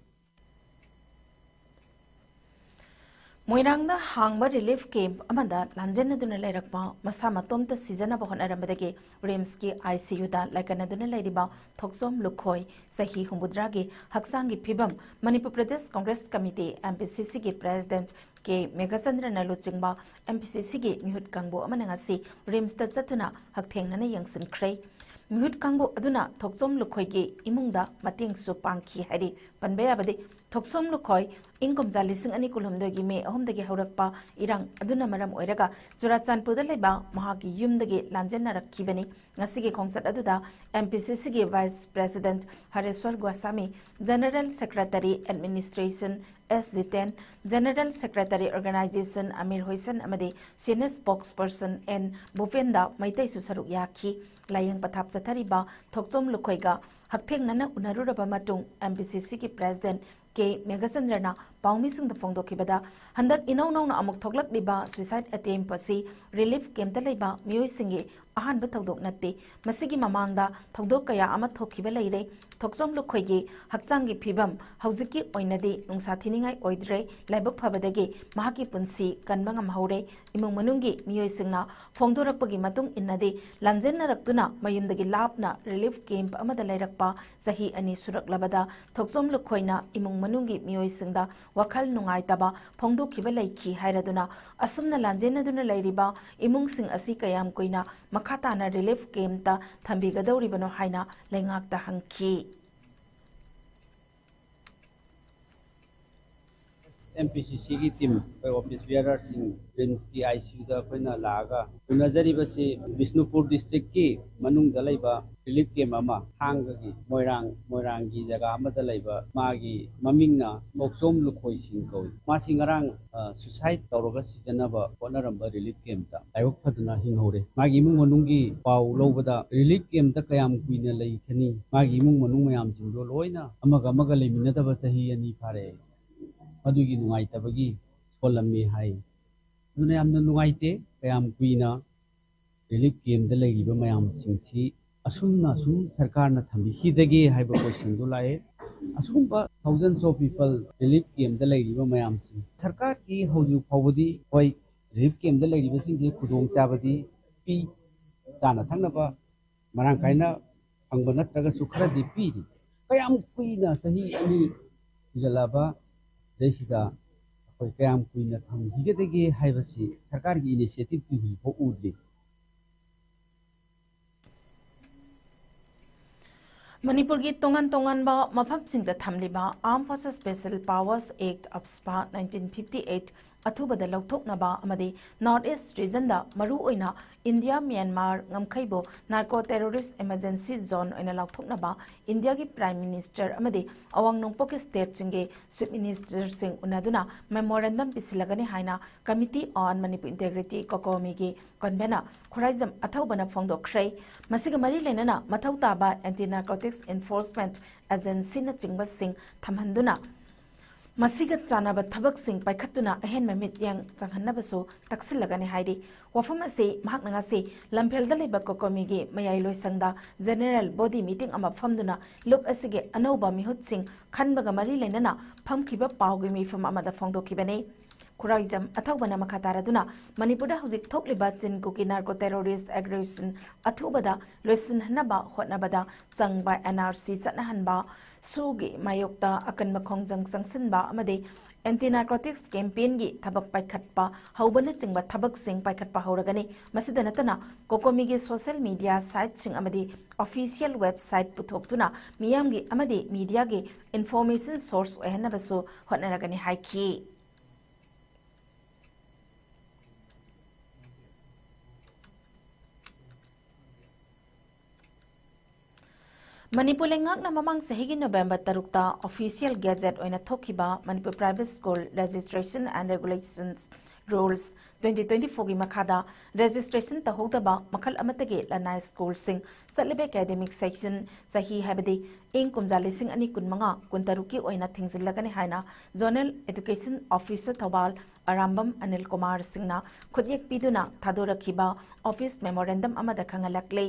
ꯃꯣꯏꯔꯥꯡꯗ ꯍꯥꯡꯕ ꯔꯤꯂꯤꯐ ꯀꯦꯝꯞ ꯑꯃꯗ ꯂꯥꯟꯖꯦꯟꯅꯗꯨꯅ ꯂꯩꯔꯛꯄ ꯃꯁꯥ ꯃꯇꯣꯝꯇ ꯁꯤꯖꯅꯕ ꯍꯣꯠꯅꯔꯝꯕꯗꯒꯤ ꯔꯤꯝꯁꯀꯤ ꯑꯥꯏ ꯁꯤ ꯌꯨꯗ ꯂꯥꯏꯀꯠꯅꯗꯨꯅ ꯂꯩꯔꯤꯕ ꯊꯣꯛꯆꯣꯝ ꯂꯨꯈꯣꯏ, ꯆꯍꯤ ꯍꯨꯝꯐꯨꯇꯔꯥꯒꯤ, ꯍꯛꯆꯥꯡꯒꯤ ꯐꯤꯕꯝ Manipur Pradesh Congress committee, M P C ꯁꯤꯒꯤ ꯄ꯭ꯔꯦꯁꯤꯗꯦꯟꯠ ꯀꯦ ꯃꯦꯘꯆꯟꯗ꯭ꯔꯅ ꯂꯨꯆꯤꯡꯕ ꯑꯦꯝ ꯄꯤ ꯁꯤ ꯁꯤꯒꯤ ꯃꯤꯍꯨꯠ ꯀꯥꯡꯕꯨ ꯑꯃꯅ ꯉꯁꯤ ꯔꯤꯝꯁꯇ ꯆꯠꯇꯨꯅ ꯍꯛꯊꯦꯡꯅꯅ ꯌꯦꯡꯁꯤꯟꯈ꯭ꯔꯦ꯫ ꯃꯤꯍꯨꯠ ꯀꯥꯡꯕꯨ ꯑꯗꯨꯅ ꯊꯣꯛꯆꯣꯝ ꯂꯨꯈꯣꯏꯒꯤ ꯏꯃꯨꯡꯗ ꯃꯇꯦꯡꯁꯨ ꯄꯥꯡꯈꯤ ꯍꯥꯏꯔꯤ꯫ ꯄꯟꯕ ꯌꯥꯕꯗꯤ, ꯊꯣꯛꯆꯣꯝ ꯂꯨꯈꯣꯏ ꯏꯪ ꯀꯨꯝꯖꯥ ꯂꯤꯁꯤꯡ ꯑꯅꯤ ꯀꯨꯟꯍꯨꯝꯗꯣꯏꯒꯤ ꯃꯦ ꯑꯍꯨꯝꯗꯒꯤ ꯍꯧꯔꯛꯄ ꯏꯔꯥꯡ ꯑꯗꯨꯅ ꯃꯔꯝ ꯑꯣꯏꯔꯒ ꯆꯨꯔꯥꯆꯥꯟꯄꯨꯔꯗ ꯂꯩꯕ ꯃꯍꯥꯛꯀꯤ ꯌꯨꯝꯗꯒꯤ ꯂꯥꯟꯖꯦꯟꯅꯔꯛꯈꯤꯕꯅꯤ꯫ ꯉꯁꯤꯒꯤ ꯈꯣꯡꯆꯠ ꯑꯗꯨꯗ ꯑꯦꯝ ꯄꯤ ꯁꯤ ꯁꯤꯒꯤ vice president Hareshwar Goswami, general secretary administration S Jiten, general secretary organisation Amir Hussain ꯑꯃꯗꯤ ꯁꯤꯅꯤꯌꯔ ꯁ꯭ꯄꯣꯛꯁꯄꯔꯁꯟ ꯑꯦꯟ ꯚꯨꯄꯦꯟꯗ ꯃꯩꯇꯩꯁꯨ ꯁꯔꯨꯛ ꯌꯥꯈꯤ꯫ ꯂꯥꯏꯌꯦꯡ ꯄꯊꯥꯞ ꯆꯠꯊꯔꯤꯕ ꯊꯣꯛꯆꯣꯝ ꯂꯨꯈꯣꯏꯒ ꯍꯛꯊꯦꯡꯅꯅ ꯎꯅꯔꯨꯔꯕ ꯃꯇꯨꯡ ꯑꯦꯝ ꯄꯤ ꯁꯤ ꯁꯤꯒꯤ ꯄ꯭ꯔꯦꯁꯤꯗꯦꯟꯠ ꯀꯦ ꯃꯦꯘꯆꯟꯗ꯭ꯔꯅ ꯄꯥꯎꯃꯤꯁꯤꯡꯗ ꯐꯣꯡꯗꯣꯛꯈꯤꯕꯗ, ꯍꯟꯗꯛ ꯏꯅꯧ ꯅꯧꯅ ꯑꯃꯨꯛ ꯊꯣꯛꯂꯛꯂꯤꯕ ꯁ꯭ꯋꯤꯁꯥꯏꯗ ꯑꯦꯇꯦꯝꯞ ꯑꯁꯤ ꯔꯤꯂꯤꯐ ꯀꯦꯝꯞꯇ ꯂꯩꯕ ꯃꯤꯑꯣꯏꯁꯤꯡꯒꯤ ꯑꯍꯥꯟꯕ ꯊꯧꯗꯣꯛ ꯅꯠꯇꯦ꯫ ꯃꯁꯤꯒꯤ ꯃꯃꯥꯡꯗ ꯊꯧꯗꯣꯛ ꯀꯌꯥ ꯑꯃ ꯊꯣꯛꯈꯤꯕ ꯂꯩꯔꯦ꯫ ꯊꯣꯛꯆꯣꯝ ꯂꯨꯈꯣꯏꯒꯤ ꯍꯛꯆꯥꯡꯒꯤ ꯐꯤꯕꯝ ꯍꯧꯖꯤꯛꯀꯤ ꯑꯣꯏꯅꯗꯤ ꯅꯨꯡꯁꯥ ꯊꯤꯅꯤꯡꯉꯥꯏ ꯑꯣꯏꯗ꯭ꯔꯦ꯫ ꯂꯥꯏꯕꯛ ꯐꯕꯗꯒꯤ ꯃꯍꯥꯛꯀꯤ ꯄꯨꯟꯁꯤ ꯀꯟꯕ ꯉꯝꯍꯧꯔꯦ꯫ ꯏꯃꯨꯡ ꯃꯅꯨꯡꯒꯤ ꯃꯤꯑꯣꯏꯁꯤꯡꯅ ꯐꯣꯡꯗꯣꯔꯛꯄꯒꯤ ꯃꯇꯨꯡ ꯏꯟꯅꯗꯤ, ꯂꯥꯟꯖꯦꯟꯅꯔꯛꯇꯨꯅ ꯃꯌꯨꯝꯗꯒꯤ ꯂꯥꯞꯅ ꯔꯤꯂꯤꯐ ꯀꯦꯝꯞ ꯑꯃꯗ ꯂꯩꯔꯛꯄ ꯆꯍꯤ ꯑꯅꯤ ꯁꯨꯔꯛꯂꯕꯗ ꯊꯣꯛꯆꯣꯝ ꯂꯨꯈꯣꯏꯅ ꯏꯃꯨꯡ ꯃꯅꯨꯡꯒꯤ ꯃꯤꯑꯣꯏꯁꯤꯡꯗ ꯋꯥꯈꯜ ꯅꯨꯡꯉꯥꯏꯇꯕ ꯐꯣꯡꯗꯣꯛꯈꯤꯕ ꯂꯩꯈꯤ ꯍꯥꯏꯔꯗꯨꯅ, ꯑꯁꯨꯝꯅ ꯂꯥꯟꯖꯦꯟꯅꯗꯨꯅ ꯂꯩꯔꯤꯕ ꯏꯃꯨꯡꯁꯤꯡ ꯑꯁꯤ ꯀꯌꯥꯝ ꯀꯨꯏꯅ ꯃꯈꯥ ꯇꯥꯅ ꯔꯤꯂꯤꯐ ꯀꯦꯝꯞꯇ ꯊꯝꯕꯤꯒꯗꯧꯔꯤꯕꯅꯣ ꯍꯥꯏꯅ ꯂꯩꯉꯥꯛꯇ ꯍꯪꯈꯤ꯫ ꯑꯦꯝ ꯄꯤ ꯁꯤ ꯁꯤꯒꯤ ꯇꯤꯝ, ꯑꯩꯈꯣꯏ ꯑꯣꯐꯤꯁ ꯕꯤꯌꯔꯔꯁꯤꯡ ꯔꯤꯝꯁꯀꯤ ꯑꯥꯏ ꯁꯤ ꯌꯨꯗ ꯑꯩꯈꯣꯏꯅ ꯂꯥꯛꯑꯒ ꯎꯅꯖꯔꯤꯕꯁꯤ ꯕꯤꯁꯅꯨꯄꯨꯔ ꯗꯤꯁꯇ꯭ꯔꯤꯛꯀꯤ ꯃꯅꯨꯡꯗ ꯂꯩꯕ ꯔꯤꯂꯤꯐ ꯀꯦꯝꯞ ꯑꯃ, ꯊꯥꯡꯒꯒꯤ ꯃꯣꯏꯔꯥꯡ, ꯃꯣꯏꯔꯥꯡꯒꯤ ꯖꯒꯥ ꯑꯃꯗ ꯂꯩꯕ, ꯃꯥꯒꯤ ꯃꯃꯤꯡꯅ ꯊꯣꯛꯆꯣꯝ ꯂꯨꯈꯣꯏ ꯁꯤꯡ ꯀꯧꯏ꯫ ꯃꯥꯁꯤ ꯉꯔꯥꯡ, ꯑ, ꯁꯨꯁꯥꯏꯗ ꯇꯧꯔꯒ ꯁꯤꯖꯅꯕ ꯍꯣꯠꯅꯔꯝꯕ ꯔꯤꯂꯤꯐ ꯀꯦꯝꯞꯇ ꯂꯥꯏꯕꯛ ꯐꯗꯅ ꯍꯤꯡꯍꯧꯔꯦ꯫ ꯃꯥꯒꯤ ꯏꯃꯨꯡ ꯃꯅꯨꯡꯒꯤ ꯄꯥꯎ ꯂꯧꯕꯗ, ꯔꯤꯂꯤꯐ ꯀꯦꯝꯞꯇ ꯀꯌꯥꯝ ꯀꯨꯏꯅ ꯂꯩꯈꯤꯅꯤ? ꯃꯥꯒꯤ ꯏꯃꯨꯡ ꯃꯅꯨꯡ ꯃꯌꯥꯝꯁꯤꯡꯗꯣ ꯂꯣꯏꯅ ꯑꯃꯒ ꯑꯃꯒ ꯂꯩꯃꯤꯟꯅꯗꯕ ꯆꯍꯤ ꯑꯅꯤ ꯐꯥꯔꯦ꯫ ꯑꯗꯨꯒꯤ ꯅꯨꯡꯉꯥꯏꯇꯕꯒꯤ ꯁꯣꯜꯂꯝꯃꯤ ꯍꯥꯏ꯫ ꯑꯗꯨꯅ ꯌꯥꯝꯅ ꯅꯨꯡꯉꯥꯏꯇꯦ꯫ ꯀꯌꯥꯝ ꯀꯨꯏꯅ ꯔꯤꯂꯤꯐ ꯀꯦꯝꯞꯇ ꯂꯩꯔꯤꯕ ꯃꯌꯥꯝꯁꯤꯡꯁꯤ ꯑꯁꯨꯝꯅ ꯁꯨꯝ ꯁꯔꯀꯥꯔꯅ ꯊꯝꯕꯤꯈꯤꯗꯒꯦ ꯍꯥꯏꯕ ꯀꯣꯏꯁꯟꯗꯨ ꯂꯥꯛꯑꯦ꯫ ꯑꯁꯤꯒꯨꯝꯕ thousands of people relief campꯇ ꯂꯩꯔꯤꯕ ꯃꯌꯥꯝꯁꯤꯡ, ꯁꯔꯀꯥꯔꯒꯤ ꯍꯧꯖꯤꯛ ꯐꯥꯎꯕꯗꯤ ꯍꯣꯏ, relief campꯇ ꯂꯩꯔꯤꯕꯁꯤꯡꯁꯦ ꯈꯨꯗꯣꯡꯆꯥꯕꯗꯤ ꯄꯤ, ꯆꯥꯅ ꯊꯛꯅꯕ ꯃꯔꯥꯡ ꯀꯥꯏꯅ ꯐꯪꯕ ꯅꯠꯇ꯭ꯔꯒꯁꯨ ꯈꯔꯗꯤ ꯄꯤꯔꯤ꯫ ꯀꯌꯥꯝ ꯀꯨꯏꯅ, ꯆꯍꯤ ꯑꯅꯤ ꯀꯨꯏꯁꯜꯂꯛꯑꯕ ꯁꯤꯗꯩꯁꯤꯗ ꯑꯩꯈꯣꯏ ꯀꯌꯥꯝ ꯀꯨꯏꯅ ꯊꯝꯈꯤꯒꯗꯒꯦ ꯍꯥꯏꯕꯁꯤ ꯁꯔꯀꯥꯔꯒꯤ initiativeꯇꯤ ꯍꯧꯖꯤꯛꯐꯥꯎ ꯎꯗ꯭ꯔꯤ꯫ ꯃꯅꯤꯄꯨꯔꯒꯤ ꯇꯣꯉꯥꯟ ꯇꯣꯉꯥꯟꯕ ꯃꯐꯝꯁꯤꯡꯗ ꯊꯝꯂꯤꯕ Armed Forces Special Powers Act, AFSPA, nineteen fifty eight ꯑꯊꯨꯕꯗ ꯂꯧꯊꯣꯛꯅꯕ ꯑꯃꯗꯤ North East regionꯗ ꯃꯔꯨꯑꯣꯏꯅ ꯏꯟꯗꯤꯌꯥ ꯃ꯭ꯌꯥꯟꯃꯥꯔ ꯉꯝꯈꯩꯕꯨ narco terrorist emergency zone ꯑꯣꯏꯅ ꯂꯥꯎꯊꯣꯛꯅꯕ ꯏꯟꯗꯤꯌꯥꯒꯤ Prime Minister ꯑꯃꯗꯤ ꯑꯋꯥꯡ ꯅꯣꯡꯄꯣꯛꯀꯤ stateꯁꯤꯡꯒꯤ Chief Ministerꯁꯤꯡ ꯎꯅꯗꯨꯅ memorandum ꯄꯤꯁꯤꯜꯂꯒꯅꯤ ꯍꯥꯏꯅ Committee on Manipur Integrity, COCOMIꯒꯤ convener Khuraijam ꯑꯊꯧꯕꯅ ꯐꯣꯡꯗꯣꯛꯈ꯭ꯔꯦ꯫ ꯃꯁꯤꯒ ꯃꯔꯤ ꯂꯩꯅꯅ ꯃꯊꯧ ꯇꯥꯕ Anti Narcotics Enforcement Agencyꯅꯆꯤꯡꯕꯁꯤꯡ ꯊꯝꯍꯟꯗꯨꯅ ꯃꯁꯤꯒ ꯆꯥꯟꯅꯕ ꯊꯕꯛꯁꯤꯡ ꯄꯥꯏꯈꯠꯇꯨꯅ ꯑꯍꯦꯟꯕ ꯃꯤꯠꯌꯦꯡ ꯆꯪꯍꯟꯅꯕꯁꯨ ꯇꯛꯁꯤꯜꯂꯒꯅꯤ ꯍꯥꯏꯔꯤ꯫ ꯋꯥꯐꯝ ꯑꯁꯤ ꯃꯍꯥꯛꯅ ꯉꯁꯤ ꯂꯝꯐꯦꯜꯗ ꯂꯩꯕ COCOMIꯒꯤ ꯃꯌꯥꯏ ꯂꯣꯏꯁꯪꯗ general body meeting ꯑꯃ ꯐꯝꯗꯨꯅ ꯂꯨꯞ ꯑꯁꯤꯒꯤ ꯑꯅꯧꯕ ꯃꯤꯍꯨꯠꯁꯤꯡ ꯈꯟꯕꯒ ꯃꯔꯤ ꯂꯩꯅꯅ ꯐꯝꯈꯤꯕ ꯄꯥꯎꯒꯤ ꯃꯤꯐꯝ ꯑꯃꯗ ꯐꯣꯡꯗꯣꯛꯈꯤꯕꯅꯤ꯫ ꯈꯨꯔꯥꯏꯖꯝ ꯑꯊꯧꯕꯅ ꯃꯈꯥ ꯇꯥꯔꯗꯨꯅ ꯃꯅꯤꯄꯨꯔꯗ ꯍꯧꯖꯤꯛ ꯊꯣꯛꯂꯤꯕ ꯆꯤꯟ ꯀꯨꯀꯤ narco terrorist aggression ꯑꯊꯨꯕꯗ ꯂꯣꯏꯁꯤꯟꯍꯟꯅꯕ ꯍꯣꯠꯅꯕꯗ ꯆꯪꯕ NRC ꯆꯠꯅꯍꯟꯕ, SoOꯒꯤ ꯃꯥꯌꯣꯛꯇ ꯑꯀꯟꯕ ꯈꯣꯡꯖꯪ ꯆꯪꯁꯤꯟꯕ ꯑꯃꯗꯤ Anti Narcotics Campaignꯒꯤ ꯊꯕꯛ ꯄꯥꯏꯈꯠꯄ ꯍꯧꯕꯅꯆꯤꯡꯕ ꯊꯕꯛꯁꯤꯡ ꯄꯥꯏꯈꯠꯄ ꯍꯧꯔꯒꯅꯤ꯫ ꯃꯁꯤꯗ ꯅꯠꯇꯅ COCOMIꯒꯤ social media siteꯁꯤꯡ ꯑꯃꯗꯤ official website ꯄꯨꯊꯣꯛꯇꯨꯅ ꯃꯤꯌꯥꯝꯒꯤ ꯑꯃꯗꯤ mediaꯒꯤ information source ꯑꯣꯏꯍꯟꯅꯕꯁꯨ ꯍꯣꯠꯅꯔꯒꯅꯤ ꯍꯥꯏꯈꯤ꯫ ꯃꯅꯤꯄꯨꯔ ꯂꯩꯉꯥꯛꯅ ꯃꯃꯥꯡ ꯆꯍꯤꯒꯤ November ꯇꯔꯨꯛꯇ official gazette ꯑꯣꯏꯅ ꯊꯣꯛꯈꯤꯕ Manipur Private School Registration and Regulations Rules twenty twenty fourꯒꯤ ꯃꯈꯥꯗ registration ꯇꯧꯍꯧꯗꯕ ꯃꯈꯜ ꯑꯃꯠꯇꯒꯤ ꯂꯅꯥꯏ schoolꯁꯤꯡ ꯆꯠꯂꯤꯕ academic session ꯆꯍꯤ, ꯍꯥꯏꯕꯗꯤ ꯏꯪ ꯀꯨꯝꯖꯥ ꯂꯤꯁꯤꯡ ꯑꯅꯤ ꯀꯨꯟꯃꯉꯥ ꯀꯨꯟꯇꯔꯨꯛꯀꯤ ꯑꯣꯏꯅ ꯊꯤꯡꯖꯤꯜꯂꯒꯅꯤ ꯍꯥꯏꯅ Zonal Education Officer Thoubal Arambam Anil Kumar ꯁꯤꯡꯅ ꯈꯨꯠꯌꯦꯛ ꯄꯤꯗꯨꯅ ꯊꯥꯗꯣꯔꯛꯈꯤꯕ office memorandum ꯑꯃꯗ ꯈꯪꯍꯜꯂꯛꯂꯤ꯫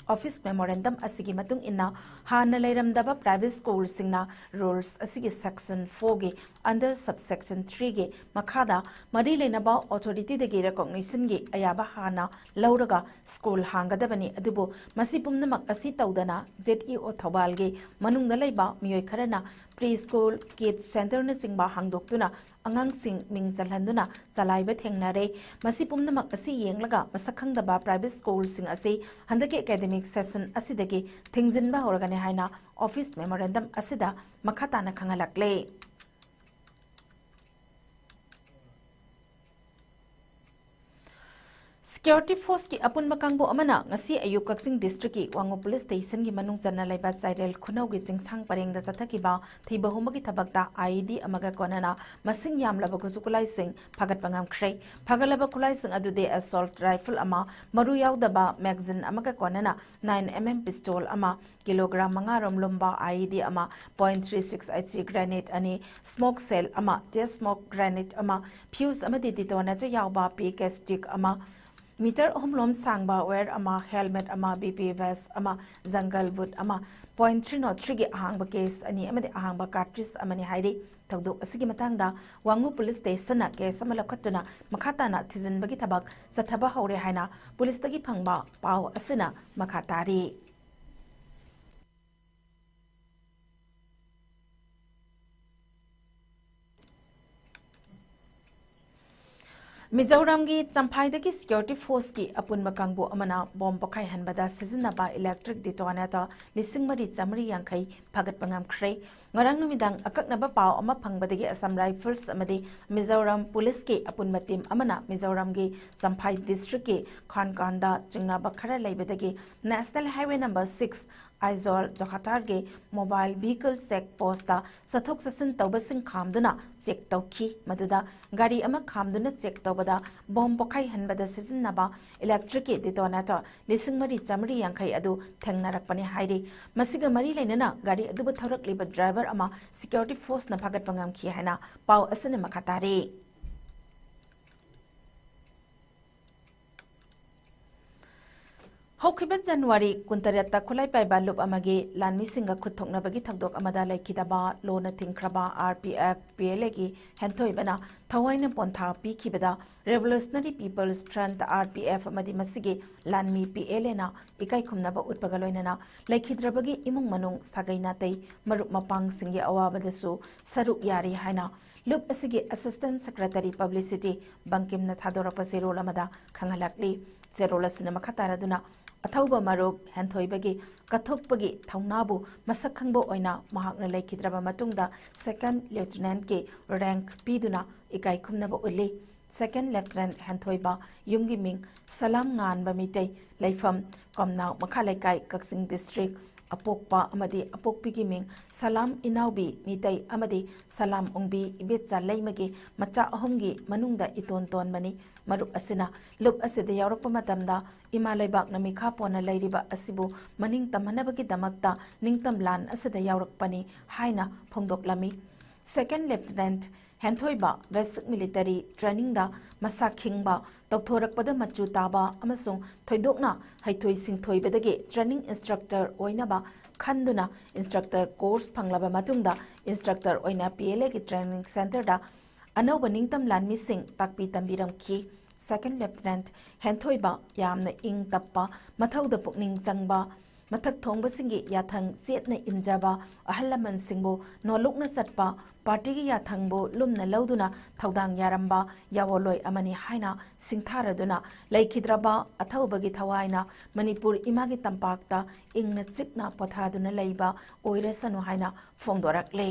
ꯑꯣꯐꯤꯁ ꯃꯦꯃꯣꯔꯦꯟꯗꯝ ꯑꯁꯤꯒꯤ ꯃꯇꯨꯡ ꯏꯟꯅ, ꯍꯥꯟꯅ ꯂꯩꯔꯝꯗꯕ ꯄ꯭ꯔꯥꯏꯚꯦꯠ ꯁ꯭ꯀꯨꯜꯁꯤꯡꯅ ꯔꯨꯜꯁ ꯑꯁꯤꯒꯤ ꯁꯦꯛꯁꯟ ꯐꯣꯔꯒꯤ under subsection ꯊ꯭ꯔꯤꯒꯤ ꯃꯈꯥꯗ ꯃꯔꯤ ꯂꯩꯅꯕ ꯑꯣꯊꯣꯔꯤꯇꯤꯗꯒꯤ ꯔꯦꯀꯣꯒꯅꯤꯁꯟꯒꯤ ꯑꯌꯥꯕ ꯍꯥꯟꯅ ꯂꯧꯔꯒ ꯁ꯭ꯀꯨꯜ ꯍꯥꯡꯒꯗꯕꯅꯤ꯫ ꯑꯗꯨꯕꯨ ꯃꯁꯤ ꯄꯨꯝꯅꯃꯛ ꯑꯁꯤ ꯇꯧꯗꯅ, ꯖꯦꯠ ꯏ ꯑꯣ ꯊꯧꯕꯥꯜꯒꯤ ꯃꯅꯨꯡꯗ ꯂꯩꯕ ꯃꯤꯑꯣꯏ ꯈꯔꯅ ꯄ꯭ꯔꯤ ꯁ꯭ꯀꯨꯜ, ꯀꯤꯗ ꯁꯦꯟꯇꯔꯅꯆꯤꯡꯕ ꯍꯥꯡꯗꯣꯛꯇꯨꯅ ꯑꯉꯥꯡꯁꯤꯡ ꯃꯤꯡ ꯆꯜꯍꯟꯗꯨꯅ ꯆꯂꯥꯏꯕ ꯊꯦꯡꯅꯔꯦ꯫ ꯃꯁꯤ ꯄꯨꯝꯅꯃꯛ ꯑꯁꯤ ꯌꯦꯡꯂꯒ, ꯃꯁꯛ ꯈꯪꯗꯕ ꯄ꯭ꯔꯥꯏꯚꯦꯠ ꯁ꯭ꯀꯨꯜꯁꯤꯡ ꯑꯁꯤ ꯍꯟꯗꯛꯀꯤ ꯑꯦꯀꯥꯗꯦꯃꯤꯛ ꯁꯦꯁꯟ ꯑꯁꯤꯗꯒꯤ ꯊꯤꯡꯖꯤꯟꯕ ꯍꯧꯔꯒꯅꯤ ꯍꯥꯏꯅ ꯑꯣꯐꯤꯁ ꯃꯦꯃꯣꯔꯦꯟꯗꯝ ꯑꯁꯤꯗ ꯃꯈꯥ ꯇꯥꯅ ꯈꯪꯍꯜꯂꯛꯂꯦ꯫ ꯁꯦꯀ꯭ꯌꯨꯔꯤꯇꯤ ꯐꯣꯔꯁꯀꯤ ꯑꯄꯨꯟꯕ ꯀꯥꯡꯕꯨ ꯑꯃꯅ ꯉꯁꯤ ꯑꯌꯨꯛ ꯀꯛꯆꯤꯡ ꯗꯤꯁꯇ꯭ꯔꯤꯛꯀꯤ ꯋꯥꯉꯨ ꯄꯨꯂꯤꯁ ꯁ꯭ꯇꯦꯁꯟꯒꯤ ꯃꯅꯨꯡ ꯆꯟꯅ ꯂꯩꯕ ꯆꯥꯏꯔꯦꯜ ꯈꯨꯅꯧꯒꯤ ꯆꯤꯡꯁꯥꯡ ꯄꯔꯦꯡꯗ ꯆꯠꯊꯈꯤꯕ ꯊꯤꯕ ꯍꯨꯝꯕꯒꯤ ꯊꯕꯛꯇ ꯑꯥꯏ ꯏ ꯗꯤ ꯑꯃꯒ ꯀꯣꯟꯅꯅ ꯃꯁꯤꯡ ꯌꯥꯝꯂꯕ ꯈꯨꯠꯁꯨ ꯈꯨꯠꯂꯥꯏꯁꯤꯡ ꯐꯥꯒꯠꯄ ꯉꯝꯈ꯭ꯔꯦ꯫ ꯐꯥꯒꯠꯂꯕ ꯈꯨꯠꯂꯥꯏꯁꯤꯡ ꯑꯗꯨꯗꯤ ꯑꯦꯁꯣꯜꯠ ꯔꯥꯏꯐꯜ ꯑꯃ, ꯃꯔꯨ ꯌꯥꯎꯗꯕ ꯃꯦꯒꯥꯖꯤꯟ ꯑꯃꯒ ꯀꯣꯟꯅꯅ ꯅꯥꯏꯟ ꯑꯦꯝ ꯑꯦꯝ ꯄꯤꯁꯇꯣꯜ ꯑꯃ, ꯀꯤꯂꯣꯒ꯭ꯔꯥꯝ ꯃꯉꯥ ꯔꯣꯝ ꯂꯨꯝꯕ ꯑꯥꯏ ꯏ ꯗꯤ ꯑꯃ, point three six H G grenade ꯑꯅꯤ, ꯁ꯭ꯃꯣꯛ ꯁꯦꯜ ꯑꯃ, ꯇꯦꯁ ꯁ꯭ꯃꯣꯛ ꯒ꯭ꯔꯦꯅꯦꯗ ꯑꯃ, ꯐ꯭ꯌꯨꯁ ꯑꯃꯗꯤ ꯗꯤꯇꯣꯅꯦꯇꯔ ꯌꯥꯎꯕ ꯄꯦꯀꯦꯖ ꯁ꯭ꯇꯤꯛ ꯑꯃ, ꯃꯤꯇꯔ ꯑꯍꯨꯝ ꯂꯣꯝ ꯁꯥꯡꯕ ꯋꯥꯌꯔ ꯑꯃ, ꯍꯦꯜꯃꯦꯠ ꯑꯃ, ꯕꯤ ꯄꯤ ꯚꯦꯁ ꯑꯃ, ꯖꯪꯒꯜ ꯕꯨꯠ ꯑꯃ, ꯄꯣꯏꯟꯠ ꯊ꯭ꯔꯤ ꯅꯣꯠ ꯊ꯭ꯔꯤꯒꯤ ꯑꯍꯥꯡꯕ ꯀꯦꯁ ꯑꯅꯤ ꯑꯃꯗꯤ ꯑꯍꯥꯡꯕ ꯀꯥꯔꯇ꯭ꯔꯤꯖ ꯑꯃꯅꯤ ꯍꯥꯏꯔꯤ꯫ ꯊꯧꯗꯣꯛ ꯑꯁꯤꯒꯤ ꯃꯇꯥꯡꯗ ꯋꯥꯉꯨ ꯄꯨꯂꯤꯁ ꯁ꯭ꯇꯦꯁꯟꯅ ꯀꯦꯁ ꯑꯃ ꯂꯧꯈꯠꯇꯨꯅ ꯃꯈꯥ ꯇꯥꯅ ꯊꯤꯖꯤꯟꯕꯒꯤ ꯊꯕꯛ ꯆꯠꯊꯕ ꯍꯧꯔꯦ ꯍꯥꯏꯅ ꯄꯨꯂꯤꯁꯇꯒꯤ ꯐꯪꯕ ꯄꯥꯎ ꯑꯁꯤꯅ ꯃꯈꯥ ꯇꯥꯔꯤ꯫ ꯃꯤꯖꯣꯔꯥꯝꯒꯤ ꯆꯝꯐꯥꯏꯗꯒꯤ ꯁꯦꯀ꯭ꯌꯨꯔꯤꯇꯤ ꯐꯣꯔꯁꯀꯤ ꯑꯄꯨꯟꯕ ꯀꯥꯡꯕꯨ ꯑꯃꯅ ꯕꯣꯝ ꯄꯣꯈꯥꯏꯍꯟꯕꯗ ꯁꯤꯖꯤꯟꯅꯕ ꯏꯂꯦꯛꯇ꯭ꯔꯤꯛ ꯗꯤꯇꯣꯅꯦꯇꯔ ꯂꯤꯁꯤꯡ ꯃꯔꯤ ꯆꯥꯃꯔꯤ ꯌꯥꯡꯈꯩ ꯐꯥꯒꯠꯄ ꯉꯝꯈ꯭ꯔꯦ꯫ ꯉꯔꯥꯡ ꯅꯨꯃꯤꯗꯥꯡ ꯑꯀꯛꯅꯕ ꯄꯥꯎ ꯑꯃ ꯐꯪꯕꯗꯒꯤ ꯑꯁꯥꯝ ꯔꯥꯏꯐꯜꯁ ꯑꯃꯗꯤ ꯃꯤꯖꯣꯔꯥꯝ ꯄꯨꯂꯤꯁꯀꯤ ꯑꯄꯨꯟꯕ ꯇꯤꯝ ꯑꯃꯅ ꯃꯤꯖꯣꯔꯥꯝꯒꯤ ꯆꯝꯐꯥꯏ ꯗꯤꯁꯇ꯭ꯔꯤꯛꯀꯤ ꯈꯥꯟꯀꯥꯟꯗ ꯆꯤꯡꯅꯕ ꯈꯔ ꯂꯩꯕꯗꯒꯤ national highway number six Aizawl ꯖꯣꯈꯥꯇꯥꯔꯒꯤ ꯃꯣꯕꯥꯏꯜ ꯚꯤꯍꯤꯀꯜ ꯆꯦꯛ ꯄꯣꯁꯇ ꯆꯠꯊꯣꯛ ꯆꯠꯁꯤꯟ ꯇꯧꯕꯁꯤꯡ ꯈꯥꯝꯗꯨꯅ ꯆꯦꯛ ꯇꯧꯈꯤ꯫ ꯃꯗꯨꯗ ꯒꯥꯔꯤ ꯑꯃ ꯈꯥꯝꯗꯨꯅ ꯆꯦꯛ ꯇꯧꯕꯗ ꯕꯣꯝ ꯄꯣꯈꯥꯏꯍꯟꯕꯗ ꯁꯤꯖꯤꯟꯅꯕ ꯏꯂꯦꯛꯇ꯭ꯔꯤꯛꯀꯤ ꯗꯤꯇꯣꯅꯦꯇꯔ ꯂꯤꯁꯤꯡ ꯃꯔꯤ ꯆꯥꯃꯔꯤ ꯌꯥꯡꯈꯩ ꯑꯗꯨ ꯊꯦꯡꯅꯔꯛꯄꯅꯤ ꯍꯥꯏꯔꯤ꯫ ꯃꯁꯤꯒ ꯃꯔꯤ ꯂꯩꯅꯅ ꯒꯥꯔꯤ ꯑꯗꯨꯕꯨ ꯊꯧꯔꯛꯂꯤꯕ ꯗ꯭ꯔꯥꯏꯚꯔ ꯑꯃ ꯁꯦꯀ꯭ꯌꯨꯔꯤꯇꯤ ꯐꯣꯔꯁꯅ ꯐꯥꯒꯠꯄ ꯉꯝꯈꯤ ꯍꯥꯏꯅ ꯄꯥꯎ ꯑꯁꯤꯅ ꯃꯈꯥ ꯇꯥꯔꯤ꯫ ꯍꯧꯈꯤꯕ ꯖꯅꯋꯥꯔꯤ ꯀꯨꯟꯇꯔꯦꯠꯇ ꯈꯨꯠꯂꯥꯏ ꯄꯥꯏꯕ ꯂꯨꯞ ꯑꯃꯒꯤ ꯂꯥꯟꯃꯤꯁꯤꯡꯒ ꯈꯨꯠ ꯊꯣꯛꯅꯕꯒꯤ ꯊꯧꯗꯣꯛ ꯑꯃꯗ ꯂꯩꯈꯤꯗꯕ ꯂꯣꯅ ꯊꯤꯡꯈ꯭ꯔꯕ R P F P L Aꯒꯤ ꯍꯦꯟꯊꯣꯏꯕꯅ ꯊꯋꯥꯏꯅ ꯄꯣꯟꯊꯥ ꯄꯤꯈꯤꯕꯗ Revolutionary People's Front, R P F, ꯑꯃꯗꯤ ꯃꯁꯤꯒꯤ ꯂꯥꯟꯃꯤ P L Aꯅ ꯏꯀꯥꯏ ꯈꯨꯝꯅꯕ ꯎꯠꯄꯒ ꯂꯣꯏꯅꯅ ꯂꯩꯈꯤꯗ꯭ꯔꯕꯒꯤ ꯏꯃꯨꯡ ꯃꯅꯨꯡ, ꯁꯥꯒꯩ ꯅꯥꯇꯩ, ꯃꯔꯨꯞ ꯃꯄꯥꯡꯁꯤꯡꯒꯤ ꯑꯋꯥꯕꯗꯁꯨ ꯁꯔꯨꯛ ꯌꯥꯔꯤ ꯍꯥꯏꯅ ꯂꯨꯞ ꯑꯁꯤꯒꯤ Assistant Secretary Publicity ꯕꯪꯀꯤꯝꯅ ꯊꯥꯗꯣꯔꯛꯄ ꯆꯦꯔꯣꯜ ꯑꯃꯗ ꯈꯪꯍꯜꯂꯛꯂꯤ꯫ ꯆꯦꯔꯣꯜ ꯑꯁꯤꯅ ꯃꯈꯥ ꯇꯥꯔꯗꯨꯅ ꯑꯊꯧꯕ ꯃꯔꯨꯞ ꯍꯦꯟꯊꯣꯏꯕꯒꯤ ꯀꯠꯊꯣꯛꯄꯒꯤ ꯊꯧꯅꯥꯕꯨ ꯃꯁꯛ ꯈꯪꯕ ꯑꯣꯏꯅ ꯃꯍꯥꯛꯅ ꯂꯩꯈꯤꯗ꯭ꯔꯕ ꯃꯇꯨꯡꯗ Second Lieutenantꯀꯤ rank ꯄꯤꯗꯨꯅ ꯏꯀꯥꯏ ꯈꯨꯝꯅꯕ ꯎꯠꯂꯤ꯫ Second Lieutenant ꯍꯦꯟꯊꯣꯏꯕ, ꯌꯨꯝꯒꯤ ꯃꯤꯡ ꯁꯂꯥꯝ ꯉꯥꯟꯕ ꯃꯤꯇꯩ, ꯂꯩꯐꯝ ꯀꯣꯝꯅꯥꯡ ꯃꯈꯥ ꯂꯩꯀꯥꯏ, ꯀꯛꯆꯤꯡ district, ꯑꯄꯣꯛꯄ ꯑꯃꯗꯤ ꯑꯄꯣꯛꯄꯤꯒꯤ ꯃꯤꯡ ꯁꯂꯥꯝ ꯏꯅꯥꯎꯕꯤ ꯃꯤꯇꯩ ꯑꯃꯗꯤ ꯁꯂꯥꯝ ꯑꯣꯡꯕꯤ ꯏꯕꯦꯠꯆꯥ ꯂꯩꯃꯒꯤ ꯃꯆꯥ ꯑꯍꯨꯝꯒꯤ ꯃꯅꯨꯡꯗ ꯏꯇꯣꯟ ꯇꯣꯟꯕꯅꯤ꯫ ꯃꯔꯨꯞ ꯑꯁꯤꯅ ꯂꯨꯞ ꯑꯁꯤꯗ ꯌꯥꯎꯔꯛꯄ ꯃꯇꯝꯗ ꯏꯃꯥ ꯂꯩꯕꯥꯛꯅ ꯃꯤꯈꯥ ꯄꯣꯟꯅ ꯂꯩꯔꯤꯕ ꯑꯁꯤꯕꯨ ꯃꯅꯤꯡ ꯇꯝꯍꯟꯅꯕꯒꯤꯗꯃꯛꯇ ꯅꯤꯡꯇꯝ ꯂꯥꯟ ꯑꯁꯤꯗ ꯌꯥꯎꯔꯛꯄꯅꯤ ꯍꯥꯏꯅ ꯐꯣꯡꯗꯣꯛꯂꯝꯃꯤ꯫ Second Lieutenant ꯍꯦꯟꯊꯣꯏꯕ basic military trainingꯗ ꯃꯁꯥ ꯈꯤꯡꯕ, ꯇꯧꯊꯣꯔꯛꯄꯗ ꯃꯆꯨ ꯇꯥꯕ ꯑꯃꯁꯨꯡ ꯊꯣꯏꯗꯣꯛꯅ ꯍꯩꯊꯣꯏ ꯁꯤꯡꯊꯣꯏꯕꯗꯒꯤ training instructor ꯑꯣꯏꯅꯕ ꯈꯟꯗꯨꯅ instructor course ꯐꯪꯂꯕ ꯃꯇꯨꯡꯗ instructor ꯑꯣꯏꯅ P L Aꯒꯤ training centreꯗ ꯑꯅꯧꯕ ꯅꯤꯡꯇꯝ ꯂꯥꯟꯃꯤꯁꯤꯡ ꯇꯥꯛꯄꯤ ꯇꯝꯕꯤꯔꯝꯈꯤ꯫ Second Lieutenant ꯍꯦꯟꯊꯣꯏꯕ ꯌꯥꯝꯅ ꯏꯪ ꯇꯞꯄ, ꯃꯊꯧꯗ ꯄꯨꯛꯅꯤꯡ ꯆꯪꯕ, ꯃꯊꯛ ꯊꯣꯡꯕꯁꯤꯡꯒꯤ ꯌꯥꯊꯪ ꯆꯦꯠꯅ ꯏꯟꯖꯕ, ꯑꯍꯜ ꯂꯃꯟꯁꯤꯡꯕꯨ ꯅꯣꯜꯂꯨꯛꯅ ꯆꯠꯄ, partyꯒꯤ ꯌꯥꯊꯪꯕꯨ ꯂꯨꯝꯅ ꯂꯧꯗꯨꯅ ꯊꯧꯗꯥꯡ ꯌꯥꯔꯝꯕ ꯌꯥꯋꯣꯜꯂꯣꯏ ꯑꯃꯅꯤ ꯍꯥꯏꯅ ꯁꯤꯡꯊꯥꯔꯗꯨꯅ ꯂꯩꯈꯤꯗ꯭ꯔꯕ ꯑꯊꯧꯕꯒꯤ ꯊꯋꯥꯏꯅ ꯃꯅꯤꯄꯨꯔ ꯏꯃꯥꯒꯤ ꯇꯝꯄꯥꯛꯇ ꯏꯪꯅ ꯆꯤꯛꯅ ꯄꯣꯊꯥꯗꯨꯅ ꯂꯩꯕ ꯑꯣꯏꯔꯁꯅꯨ ꯍꯥꯏꯅ ꯐꯣꯡꯗꯣꯔꯛꯂꯦ꯫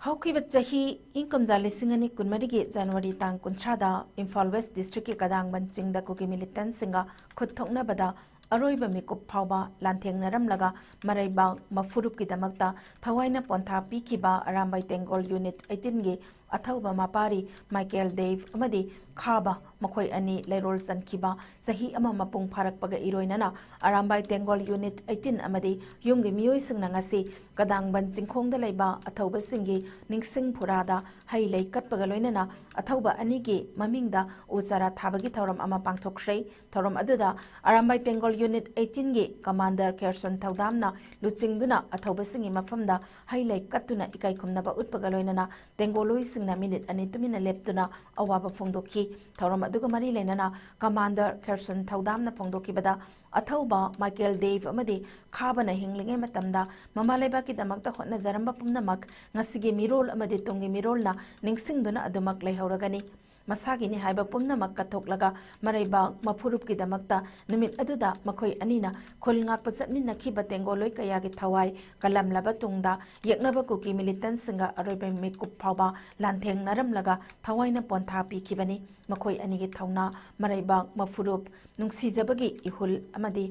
ꯍꯧꯈꯤꯕ ꯆꯍꯤ ꯏꯪ ꯀꯨꯝꯖꯥ ꯂꯤꯁꯤꯡ ꯑꯅꯤ ꯀꯨꯟꯃꯔꯤꯒꯤ ꯖꯅꯋꯥꯔꯤ ꯇꯥꯡ ꯀꯨꯟꯊ꯭ꯔꯥꯗ ꯏꯝꯐꯥꯜ West districtꯀꯤ ꯀꯗꯥꯡꯕꯟ ꯆꯤꯡꯗ ꯀꯨꯀꯤ militantꯁꯤꯡꯒ ꯈꯨꯠ ꯊꯣꯛꯅꯕꯗ ꯑꯔꯣꯏꯕ ꯃꯤꯀꯨꯞ ꯐꯥꯎꯕ ꯂꯥꯟꯊꯦꯡꯅꯔꯝꯂꯒ ꯃꯔꯩꯕꯥꯛ ꯃꯐꯨꯔꯨꯞꯀꯤꯗꯃꯛꯇ ꯊꯋꯥꯏꯅ ꯄꯣꯟꯊꯥ ꯄꯤꯈꯤꯕ ꯑꯔꯥꯝꯕꯥꯏ ꯇꯦꯡꯒꯣꯜ Unit eighteenꯒꯤ ꯑꯊꯧꯕ ꯃꯄꯥꯔꯤ ꯃꯥꯏꯀꯦꯜ ꯗꯦꯕ ꯑꯃꯗꯤ ꯈꯥꯕ ꯃꯈꯣꯏ ꯑꯅꯤ ꯂꯩꯔꯣꯜ ꯆꯟꯈꯤꯕ ꯆꯍꯤ ꯑꯃ ꯃꯄꯨꯡ ꯐꯥꯔꯛꯄꯒ ꯏꯔꯣꯏꯅꯅ ꯑꯔꯥꯝꯕꯥꯏ ꯇꯦꯡꯒꯣꯜ ꯌꯨꯅꯤꯠ ꯑꯩꯠꯇꯤꯟ ꯑꯃꯗꯤ ꯌꯨꯝꯒꯤ ꯃꯤꯑꯣꯏꯁꯤꯡꯅ ꯉꯁꯤ ꯀꯗꯥꯡꯕꯟ ꯆꯤꯡꯈꯣꯡꯗ ꯂꯩꯕ ꯑꯊꯧꯕꯁꯤꯡꯒꯤ ꯅꯤꯡꯁꯤꯡ ꯐꯨꯔꯥꯗ ꯍꯩ ꯂꯩ ꯀꯠꯄꯒ ꯂꯣꯏꯅꯅ ꯑꯊꯧꯕ ꯑꯅꯤꯒꯤ ꯃꯃꯤꯡꯗ ꯎ ꯆꯥꯔꯥ ꯊꯥꯕꯒꯤ ꯊꯧꯔꯝ ꯑꯃ ꯄꯥꯡꯊꯣꯛꯈ꯭ꯔꯦ꯫ ꯊꯧꯔꯝ ꯑꯗꯨꯗ ꯑꯔꯥꯝꯕꯥꯏ ꯇꯦꯡꯒꯣꯜ ꯌꯨꯅꯤꯠ ꯑꯩꯠꯇꯤꯟꯒꯤ ꯀꯃꯥꯟꯗꯔ ꯈꯦꯔꯁꯟ ꯊꯧꯗꯥꯝꯅ ꯂꯨꯆꯤꯡꯗꯨꯅ ꯑꯊꯧꯕꯁꯤꯡꯒꯤ ꯃꯐꯝꯗ ꯍꯩ ꯂꯩ ꯀꯠꯇꯨꯅ ꯏꯀꯥꯏ ꯈꯨꯝꯅꯕ ꯎꯠꯄꯒ ꯂꯣꯏꯅꯅ ꯇꯦꯡꯒꯣꯂꯨꯏꯁꯤꯡꯅ ꯃꯤꯅꯤꯠ ꯑꯅꯤ ꯇꯨꯃꯤꯟꯅ ꯂꯦꯞꯇꯨꯅ ꯑꯋꯥꯕ ꯐꯣꯡꯗꯣꯛꯈꯤ꯫ ꯊꯧꯔꯝ ꯑꯗꯨꯒ ꯃꯔꯤ ꯂꯩꯅꯅ ꯀꯃꯥꯟꯗꯔ ꯈꯦꯔꯁꯟ ꯊꯧꯗꯥꯝꯅ ꯐꯣꯡꯗꯣꯛꯈꯤꯕꯗ, ꯑꯊꯧꯕ ꯃꯥꯏꯀꯦꯜ ꯗꯦꯕ ꯑꯃꯗꯤ ꯈꯥꯕꯅ ꯍꯤꯡꯂꯤꯉꯩ ꯃꯇꯝꯗ ꯃꯃꯥ ꯂꯩꯕꯥꯛꯀꯤꯗꯃꯛꯇ ꯍꯣꯠꯅꯖꯔꯝꯕ ꯄꯨꯝꯅꯃꯛ ꯉꯁꯤꯒꯤ ꯃꯤꯔꯣꯜ ꯑꯃꯗꯤ ꯇꯨꯡꯒꯤ ꯃꯤꯔꯣꯜꯅ ꯅꯤꯡꯁꯤꯡꯗꯨꯅ ꯑꯗꯨꯃꯛ ꯂꯩꯍꯧꯔꯒꯅꯤ꯫ ꯃꯁꯥꯒꯤꯅꯤ ꯍꯥꯏꯕ ꯄꯨꯝꯅꯃꯛ ꯀꯠꯊꯣꯛꯂꯒ ꯃꯔꯩꯕꯥꯛ ꯃꯐꯨꯔꯨꯞꯀꯤꯗꯃꯛꯇ ꯅꯨꯃꯤꯠ ꯑꯗꯨꯗ ꯃꯈꯣꯏ ꯑꯅꯤꯅ ꯈꯨꯜ ꯉꯥꯛꯄ ꯆꯠꯃꯤꯟꯅꯈꯤꯕ ꯇꯦꯡꯒꯣꯂꯣꯏ ꯀꯌꯥꯒꯤ ꯊꯋꯥꯏ ꯀꯜꯂꯝꯂꯕ ꯇꯨꯡꯗ, ꯌꯦꯛꯅꯕ ꯀꯨꯀꯤ ꯃꯤꯂꯤꯇꯟꯁꯤꯡꯒ ꯑꯔꯣꯏꯕ ꯃꯤꯀꯨꯞ ꯐꯥꯎꯕ ꯂꯥꯟꯊꯦꯡꯅꯔꯝꯂꯒ ꯊꯋꯥꯏꯅ ꯄꯣꯟꯊꯥ ꯄꯤꯈꯤꯕꯅꯤ꯫ ꯃꯈꯣꯏ ꯑꯅꯤꯒꯤ ꯊꯧꯅꯥ, ꯃꯔꯩꯕꯥꯛ ꯃꯐꯨꯔꯨꯞ, ꯅꯨꯡꯁꯤꯖꯕꯒꯤ ꯏꯍꯨꯜ ꯑꯃꯗꯤ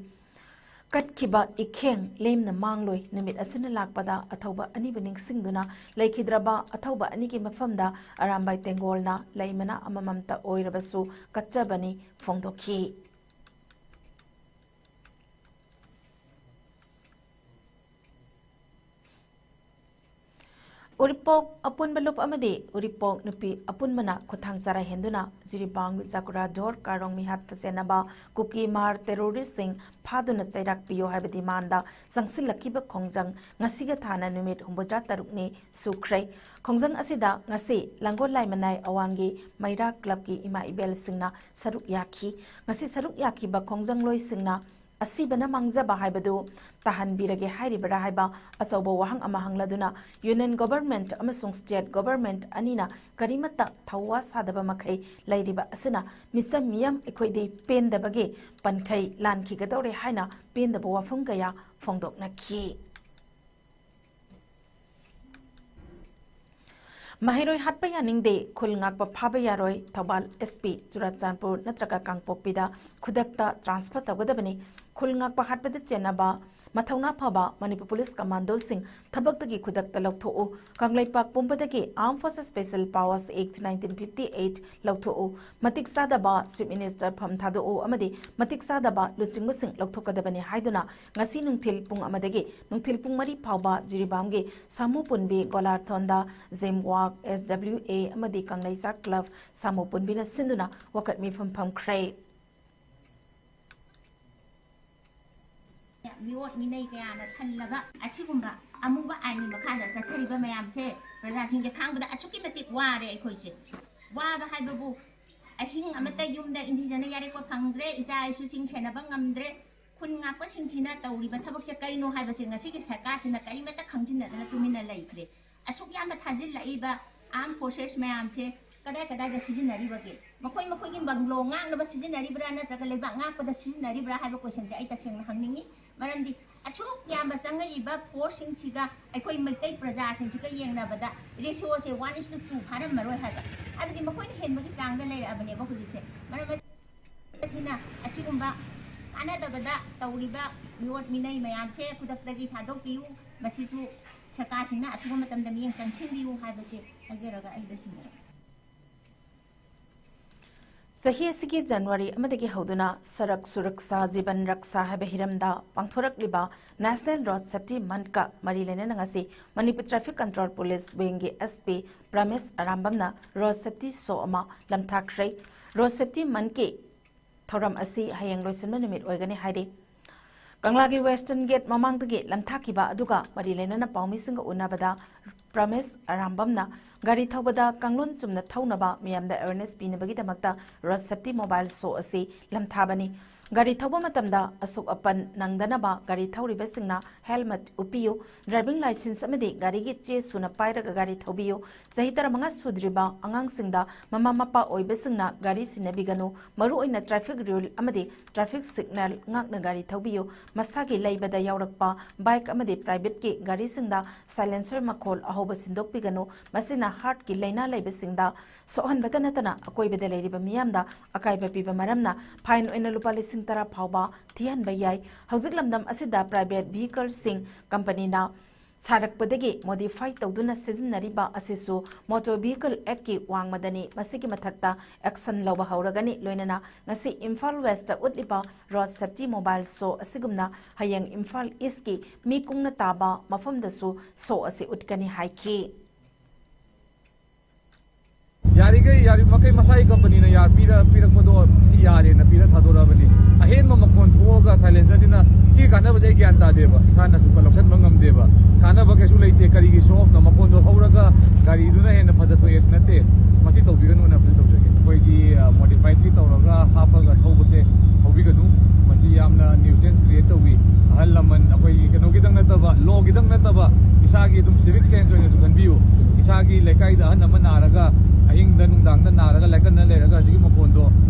ꯀꯠꯈꯤꯕ ꯏꯈꯦꯡ ꯂꯦꯝꯅ ꯃꯥꯡꯂꯣꯏ꯫ ꯅꯨꯃꯤꯠ ꯑꯁꯤꯅ ꯂꯥꯛꯄꯗ ꯑꯊꯧꯕ ꯑꯅꯤꯕꯨ ꯅꯤꯡꯁꯤꯡꯗꯨꯅ ꯂꯩꯈꯤꯗ꯭ꯔꯕ ꯑꯊꯧꯕ ꯑꯅꯤꯒꯤ ꯃꯐꯝꯗ ꯑꯔꯥꯝꯕꯥꯏ ꯇꯦꯡꯒꯣꯜꯅ ꯂꯩ ꯃꯅꯥ ꯑꯃꯃꯝꯇ ꯑꯣꯏꯔꯕꯁꯨ ꯀꯠꯆꯕꯅꯤ ꯐꯣꯡꯗꯣꯛꯈꯤ꯫ ꯎꯔꯤꯄꯣꯛ ꯑꯄꯨꯟꯕ ꯂꯨꯞ ꯑꯃꯗꯤ ꯎꯔꯤꯄꯣꯛ ꯅꯨꯄꯤ ꯑꯄꯨꯟꯕꯅ ꯈꯨꯠꯊꯥꯡ ꯆꯔꯥ ꯍꯦꯟꯗꯨꯅ ꯖꯤꯔꯤꯕꯥꯝ ꯆꯥꯀꯨꯔꯥ ꯖꯣꯔ ꯀꯥꯔꯣꯡ ꯃꯤꯍꯥꯠꯇ ꯆꯦꯟꯅꯕ ꯀꯨꯀꯤ ꯃꯥꯔ ꯇꯦꯔꯣꯔꯤꯁꯁꯤꯡ ꯐꯥꯗꯨꯅ ꯆꯩꯔꯥꯛ ꯄꯤꯌꯨ ꯍꯥꯏꯕ ꯗꯤꯃꯥꯟꯗ ꯆꯪꯁꯤꯜꯂꯛꯈꯤꯕ ꯈꯣꯡꯖꯪ ꯉꯁꯤꯒ ꯊꯥꯅ ꯅꯨꯃꯤꯠ ꯍꯨꯝꯐꯨꯇꯔꯥ ꯇꯔꯨꯛꯅꯤ ꯁꯨꯈ꯭ꯔꯦ꯫ ꯈꯣꯡꯖꯪ ꯑꯁꯤꯗ ꯉꯁꯤ ꯂꯥꯡꯒꯣꯜ ꯂꯥꯏꯃꯅꯥꯏ ꯑꯋꯥꯡꯒꯤ ꯃꯩꯔꯥ ꯀ꯭ꯂꯕꯀꯤ ꯏꯃꯥ ꯏꯕꯦꯜꯁꯤꯡꯅ ꯁꯔꯨꯛ ꯌꯥꯈꯤ꯫ ꯉꯁꯤ ꯁꯔꯨꯛ ꯌꯥꯈꯤꯕ ꯈꯣꯡꯖꯪꯂꯣꯏꯁꯤꯡꯅ ꯑꯁꯤꯕꯅ ꯃꯥꯡꯖꯕ ꯍꯥꯏꯕꯗꯨ ꯇꯥꯍꯟꯕꯤꯔꯒꯦ ꯍꯥꯏꯔꯤꯕꯔꯥ ꯍꯥꯏꯕ ꯑꯆꯧꯕ ꯋꯥꯍꯪ ꯑꯃ ꯍꯪꯂꯗꯨꯅ Union Government ꯑꯃꯁꯨꯡ State Government ꯑꯅꯤꯅ ꯀꯔꯤꯃꯠꯇ ꯊꯧꯋꯥ ꯁꯥꯗꯕ ꯃꯈꯩ ꯂꯩꯔꯤꯕ ꯑꯁꯤꯅ ꯃꯤꯆꯝ ꯃꯤꯌꯥꯝ ꯑꯩꯈꯣꯏꯗꯤ ꯄꯦꯟꯗꯕꯒꯤ ꯄꯟꯈꯩ ꯂꯥꯟꯈꯤꯒꯗꯧꯔꯦ ꯍꯥꯏꯅ ꯄꯦꯟꯗꯕ ꯋꯥꯐꯝ ꯀꯌꯥ ꯐꯣꯡꯗꯣꯛꯅꯈꯤ꯫ ꯃꯍꯩꯔꯣꯏ ꯍꯥꯠꯄ ꯌꯥꯅꯤꯡꯗꯦ, ꯈꯨꯜ ꯉꯥꯛꯄ ꯐꯥꯕ ꯌꯥꯔꯣꯏ, ꯊꯧꯕꯥꯜ S P, ꯆꯨꯔꯥꯆꯥꯟꯄꯨꯔ ꯅꯠꯇ꯭ꯔꯒ ꯀꯥꯡꯄꯣꯛꯄꯤꯗ ꯈꯨꯗꯛꯇ transfer ꯇꯧꯒꯗꯕꯅꯤ, ꯈꯨꯜ ꯉꯥꯛꯄ ꯍꯥꯠꯄꯗ ꯆꯦꯟꯅꯕ ꯃꯊꯧꯅꯥ ꯐꯕ ꯃꯅꯤꯄꯨꯔ ꯄꯨꯂꯤꯁ ꯀꯃꯥꯟꯗꯣꯁꯤꯡ ꯊꯕꯛꯇꯒꯤ ꯈꯨꯗꯛꯇ ꯂꯧꯊꯣꯛꯎ꯫ Kangleipak ꯄꯨꯝꯕꯗꯒꯤ Armed Forces Special Powers Act nineteen fifty eight ꯂꯧꯊꯣꯛꯎ꯫ ꯃꯇꯤꯛ ꯆꯥꯗꯕ ꯆꯤꯐ ꯃꯤꯅꯤꯁꯇꯔ ꯐꯝ ꯊꯥꯗꯣꯛꯎ ꯑꯃꯗꯤ ꯃꯇꯤꯛ ꯆꯥꯗꯕ ꯂꯨꯆꯤꯡꯕꯁꯤꯡ ꯂꯧꯊꯣꯛꯀꯗꯕꯅꯤ ꯍꯥꯏꯗꯨꯅ ꯉꯁꯤ ꯅꯨꯡꯊꯤꯜ ꯄꯨꯡ ꯑꯃꯗꯒꯤ ꯅꯨꯡꯊꯤꯜ ꯄꯨꯡ ꯃꯔꯤ ꯐꯥꯎꯕ ꯖꯤꯔꯤꯕꯥꯝꯒꯤ ꯁꯥꯃꯨ ꯄꯨꯟꯕꯤ ꯒꯣꯂꯥꯔꯊꯣꯟꯗ, ꯖꯦꯝꯋꯥꯛ, ꯑꯦꯁ ꯗꯕ꯭ꯂꯤꯎ ꯑꯦ ꯑꯃꯗꯤ ꯀꯪꯂꯩꯆꯥꯛ ꯀ꯭ꯂꯕ ꯁꯥꯃꯨ ꯄꯨꯟꯕꯤꯅ ꯁꯤꯟꯗꯨꯅ ꯋꯥꯀꯠ ꯃꯤꯐꯝ ꯐꯝꯈ꯭ꯔꯦ꯫ ꯃꯤꯑꯣꯠ ꯃꯤꯅꯩ ꯀꯌꯥꯅ ꯊꯜꯂꯕ ꯑꯁꯤꯒꯨꯝꯕ ꯑꯃꯨꯕ ꯑꯥꯏꯟꯒꯤ ꯃꯈꯥꯗ ꯆꯠꯊꯔꯤꯕ ꯃꯌꯥꯝꯁꯦ ꯄ꯭ꯔꯖꯥꯁꯤꯡꯁꯦ ꯈꯥꯡꯕꯗ ꯑꯁꯨꯛꯀꯤ ꯃꯇꯤꯛ ꯋꯥꯔꯦ꯫ ꯑꯩꯈꯣꯏꯁꯦ ꯋꯥꯕ ꯍꯥꯏꯕꯕꯨ ꯑꯍꯤꯡ ꯑꯃꯠꯇ ꯌꯨꯝꯗ ꯏꯟꯗꯤꯖꯅ ꯌꯥꯔꯦꯛꯄ ꯐꯪꯗ꯭ꯔꯦ, ꯏꯆꯥ ꯏꯁꯨꯁꯤꯡ ꯁꯦꯟꯅꯕ ꯉꯝꯗ꯭ꯔꯦ, ꯈꯨꯟ ꯉꯥꯛꯄꯁꯤꯡꯁꯤꯅ ꯇꯧꯔꯤꯕ ꯊꯕꯛꯁꯦ ꯀꯩꯅꯣ ꯍꯥꯏꯕꯁꯦ ꯉꯁꯤꯒꯤ ꯁꯔꯀꯥꯔꯁꯤꯅ ꯀꯔꯤꯃꯠꯇ ꯈꯪꯖꯤꯟꯅꯗꯅ ꯇꯨꯃꯤꯟꯅ ꯂꯩꯈ꯭ꯔꯦ꯫ ꯑꯁꯨꯛ ꯌꯥꯝꯅ ꯊꯥꯖꯤꯜꯂꯛꯏꯕ ꯑꯥꯔꯝ ꯐꯣꯔꯁꯦꯁ ꯃꯌꯥꯝꯁꯦ ꯀꯗꯥꯏ ꯀꯗꯥꯏꯗ ꯁꯤꯖꯤꯟꯅꯔꯤꯕꯒꯦ? ꯃꯈꯣꯏ ꯃꯈꯣꯏꯒꯤ ꯕꯪꯒ꯭ꯂꯣ ꯉꯥꯛꯅꯕ ꯁꯤꯖꯤꯟꯅꯔꯤꯕ꯭ꯔꯥ ꯅꯠꯇ꯭ꯔꯒ ꯂꯩꯕꯥꯛ ꯉꯥꯛꯄꯗ ꯁꯤꯖꯤꯟꯅꯔꯤꯕ꯭ꯔꯥ ꯍꯥꯏꯕ ꯀꯣꯏꯁꯟꯁꯦ ꯑꯩ ꯇꯁꯦꯡꯅ ꯍꯪꯅꯤꯡꯉꯤ꯫ ꯃꯔꯝꯗꯤ ꯑꯁꯨꯛ ꯌꯥꯝꯕ ꯆꯪꯉꯛꯏꯕ ꯐꯣꯔꯁꯁꯤꯡꯁꯤꯒ ꯑꯩꯈꯣꯏ Meitei ꯄ꯭ꯔꯖꯥꯁꯤꯡꯁꯤꯒ ꯌꯦꯡꯅꯕꯗ ꯔꯦꯁꯤꯌꯣꯁꯦ one is to two ꯐꯥꯔꯝꯃꯔꯣꯏ ꯍꯥꯏꯕ꯫ ꯍꯥꯏꯕꯗꯤ ꯃꯈꯣꯏꯅ ꯍꯦꯟꯕꯒꯤ ꯆꯥꯡꯗ ꯂꯩꯔꯛꯑꯕꯅꯦꯕ ꯍꯧꯖꯤꯛꯁꯦ꯫ ꯃꯔꯝ ꯑꯁꯤꯅ ꯑꯁꯤꯒꯨꯝꯕ ꯀꯥꯟꯅꯗꯕꯗ ꯇꯧꯔꯤꯕ ꯃꯤꯑꯣꯠ ꯃꯤꯅꯩ ꯃꯌꯥꯝꯁꯦ ꯈꯨꯗꯛꯇꯒꯤ ꯊꯥꯗꯣꯛꯄꯤꯌꯨ꯫ ꯃꯁꯤꯁꯨ ꯁꯔꯀꯥꯔꯁꯤꯡꯅ ꯑꯊꯨꯕ ꯃꯇꯝꯗ ꯃꯤꯠꯌꯦꯡ ꯆꯪꯁꯤꯟꯕꯤꯌꯨ ꯍꯥꯏꯕꯁꯤ ꯍꯥꯏꯖꯔꯒ ꯑꯩ ꯂꯣꯏꯁꯤꯟꯖꯔꯒꯦ꯫ ꯆꯍꯤ ꯑꯁꯤꯒꯤ ꯖꯅꯋꯥꯔꯤ ꯑꯃꯗꯒꯤ ꯍꯧꯗꯨꯅ ꯁꯔꯛ ꯁꯨꯔꯛꯁꯥ ꯖꯤꯕꯟ ꯔꯛꯁꯥ ꯍꯥꯏꯕ ꯍꯤꯔꯝꯗ ꯄꯥꯡꯊꯣꯔꯛꯂꯤꯕ National Road Safety Monthꯀ ꯃꯔꯤ ꯂꯩꯅꯅ ꯉꯁꯤ ꯃꯅꯤꯄꯨꯔ Traffic Control Police Wingꯒꯤ S P ꯄ꯭ꯔꯃꯦꯁ ꯑꯔꯥꯝꯕꯝꯅ ꯔꯣꯗ ꯁꯦꯐꯇꯤ ꯁꯣ ꯑꯃ ꯂꯝꯊꯥꯈ꯭ꯔꯦ꯫ ꯔꯣꯗ ꯁꯦꯐꯇꯤ ꯃꯟꯊꯀꯤ ꯊꯧꯔꯝ ꯑꯁꯤ ꯍꯌꯦꯡ ꯂꯣꯏꯁꯤꯟꯕ ꯅꯨꯃꯤꯠ ꯑꯣꯏꯒꯅꯤ ꯍꯥꯏꯔꯤ꯫ ꯀꯪꯂꯥꯒꯤ ꯋꯦꯁꯇꯔꯟ ꯒꯦꯠ ꯃꯃꯥꯡꯗꯒꯤ ꯂꯝꯊꯥꯈꯤꯕ ꯑꯗꯨꯒ ꯃꯔꯤ ꯂꯩꯅꯅ ꯄꯥꯎꯃꯤꯁꯤꯡꯒ ꯎꯅꯕꯗ ꯄ꯭ꯔꯃꯦꯁ ꯑꯔꯥꯝꯕꯝꯅ ꯒꯥꯔꯤ ꯊꯧꯕꯗ ꯀꯥꯡꯂꯣꯟ ꯆꯨꯝꯅ ꯊꯧꯅꯕ ꯃꯤꯌꯥꯝꯗ ꯑꯦꯋꯦꯔꯅꯦꯁ ꯄꯤꯅꯕꯒꯤꯗꯃꯛꯇ ꯔꯣꯗ ꯁꯦꯐꯇꯤ ꯃꯣꯕꯥꯏꯜ ꯁꯣ ꯑꯁꯤ ꯂꯝꯊꯥꯕꯅꯤ꯫ ꯒꯥꯔꯤ ꯊꯧꯕ ꯃꯇꯝꯗ ꯑꯁꯣꯛ ꯑꯄꯟ ꯅꯪꯗꯅꯕ ꯒꯥꯔꯤ ꯊꯧꯔꯤꯕꯁꯤꯡꯅ ꯍꯦꯜꯃꯦꯠ ꯎꯞꯄꯤꯌꯨ, ꯗ꯭ꯔꯥꯏꯚꯤꯡ ꯂꯥꯏꯁꯦꯟꯁ ꯑꯃꯗꯤ ꯒꯥꯔꯤꯒꯤ ꯆꯦ ꯁꯨꯅ ꯄꯥꯏꯔꯒ ꯒꯥꯔꯤ ꯊꯧꯕꯤꯌꯨ꯫ ꯆꯍꯤ ꯇꯔꯥꯃꯉꯥ ꯁꯨꯗ꯭ꯔꯤꯕ ꯑꯉꯥꯡꯁꯤꯡꯗ ꯃꯃꯥ ꯃꯄꯥ ꯑꯣꯏꯕꯁꯤꯡꯅ ꯒꯥꯔꯤ ꯁꯤꯟꯅꯕꯤꯒꯅꯨ꯫ ꯃꯔꯨꯑꯣꯏꯅ ꯇ꯭ꯔꯥꯐꯤꯛ ꯔꯨꯜ ꯑꯃꯗꯤ ꯇ꯭ꯔꯥꯐꯤꯛ ꯁꯤꯒꯅꯦꯜ ꯉꯥꯛꯅ ꯒꯥꯔꯤ ꯊꯧꯕꯤꯌꯨ꯫ ꯃꯁꯥꯒꯤ ꯂꯩꯕꯗ ꯌꯥꯎꯔꯛꯄ ꯕꯥꯏꯛ ꯑꯃꯗꯤ ꯄ꯭ꯔꯥꯏꯚꯦꯠꯀꯤ ꯒꯥꯔꯤꯁꯤꯡꯗ ꯁꯥꯏꯂꯦꯟꯁꯔ ꯃꯈꯣꯜ ꯑꯍꯧꯕ ꯁꯤꯟꯗꯣꯛꯄꯤꯒꯅꯨ꯫ ꯃꯁꯤꯅ ꯍꯥꯔꯠꯀꯤ ꯂꯥꯏꯅꯥ ꯂꯩꯕꯁꯤꯡꯗ ꯁꯣꯛꯍꯟꯕꯇ ꯅꯠꯇꯅ ꯑꯀꯣꯏꯕꯗ ꯂꯩꯔꯤꯕ ꯃꯤꯌꯥꯝꯗ ꯑꯀꯥꯏꯕ ꯄꯤꯕ ꯃꯔꯝꯅ fine ꯑꯣꯏꯅ ꯂꯨꯄꯥ ꯂꯤꯁꯤꯡ ꯇꯔꯥ ꯐꯥꯎꯕ ꯊꯤꯍꯟꯕ ꯌꯥꯏ꯫ ꯍꯧꯖꯤꯛ ꯂꯝꯗꯝ ꯑꯁꯤꯗ private vehicleꯁꯤꯡ ꯀꯝꯄꯅꯤꯅ ꯁꯥꯔꯛꯄꯗꯒꯤ modify ꯇꯧꯗꯨꯅ ꯁꯤꯖꯤꯟꯅꯔꯤꯕ ꯑꯁꯤꯁꯨ Motor Vehicle Actꯀꯤ ꯋꯥꯡꯃꯗꯅꯤ꯫ ꯃꯁꯤꯒꯤ ꯃꯊꯛꯇ action ꯂꯧꯕ ꯍꯧꯔꯒꯅꯤ꯫ ꯂꯣꯏꯅꯅ ꯉꯁꯤ ꯏꯝꯐꯥꯜ Westꯇ ꯎꯠꯂꯤꯕ Road Safety Mobile Show ꯑꯁꯤꯒꯨꯝꯅ ꯍꯌꯦꯡ ꯏꯝꯐꯥꯜ Eastꯀꯤ ꯃꯤ ꯀꯨꯡꯅ ꯇꯥꯕ ꯃꯐꯝꯗꯁꯨ show ꯑꯁꯤ ꯎꯠꯀꯅꯤ ꯍꯥꯏꯈꯤ꯫ ꯌꯥꯔꯤꯈꯩ, ꯌꯥꯔꯤꯕꯃꯈꯩ ꯃꯁꯥꯒꯤ ꯀꯝꯄꯅꯤꯅ ꯌꯥ-, ꯄꯤꯔ-, ꯄꯤꯔꯛꯄꯗꯣ ꯁꯤ ꯌꯥꯔꯦꯅ ꯄꯤꯔ ꯊꯥꯗꯣꯔꯛꯑꯕꯅꯤ꯫ ꯑꯍꯦꯟꯕ ꯃꯈꯣꯟ ꯊꯣꯛꯑꯒ silencerꯁꯤꯅ ꯁꯤ ꯀꯥꯟꯅꯕꯁꯦ ꯑꯩ ꯒ꯭ꯌꯥꯟ ꯇꯥꯗꯦꯕ, ꯏꯁꯥꯅꯁꯨ ꯂꯧꯁꯟꯕ ꯉꯝꯗꯦꯕ꯫ ꯀꯥꯟꯅꯕ ꯀꯩꯁꯨ ꯂꯩꯇꯦ꯫ ꯀꯔꯤꯒꯤ show offꯅꯣ? ꯃꯈꯣꯟꯗꯣ ꯍꯧꯔꯒ ꯒꯥꯔꯤꯗꯨꯅ ꯍꯦꯟꯅ ꯐꯖꯊꯣꯛꯑꯦꯁꯨ ꯅꯠꯇꯦ꯫ ꯃꯁꯤ ꯇꯧꯕꯤꯒꯅꯨꯅ appeal ꯇꯧꯖꯒꯦ꯫ ꯑꯩꯈꯣꯏꯒꯤ, ꯑ, modifiedꯀꯤ ꯇꯧꯔꯒ ꯍꯥꯞꯄꯒ ꯊꯧꯕꯁꯦ ꯊꯧꯕꯤꯒꯅꯨ꯫ ꯃꯁꯤ ꯌꯥꯝꯅ nuisance create ꯇꯧꯏ꯫ ꯑꯍꯜ ꯂꯃꯟ ꯑꯩꯈꯣꯏꯒꯤ ꯀꯩꯅꯣꯒꯤꯗꯪ ꯅꯠꯇꯕ, lawꯒꯤꯗꯪ ꯅꯠꯇꯕ, ꯏꯁꯥꯒꯤ ꯑꯗꯨꯝ civic sense ꯑꯣꯏꯅꯁꯨ ꯈꯟꯕꯤꯌꯨ꯫ ꯏꯁꯥꯒꯤ ꯂꯩꯀꯥꯏꯗ ꯑꯍꯟ ꯑꯃ ꯅꯥꯔꯒ ꯑꯍꯤꯡꯗ ꯅꯨꯡꯗꯥꯡꯗ ꯅꯥꯔꯒ ꯂꯥꯏꯀꯠꯅ ꯂꯩꯔꯒ ꯑꯁꯤꯒꯤ ꯃꯈꯣꯟꯗꯣ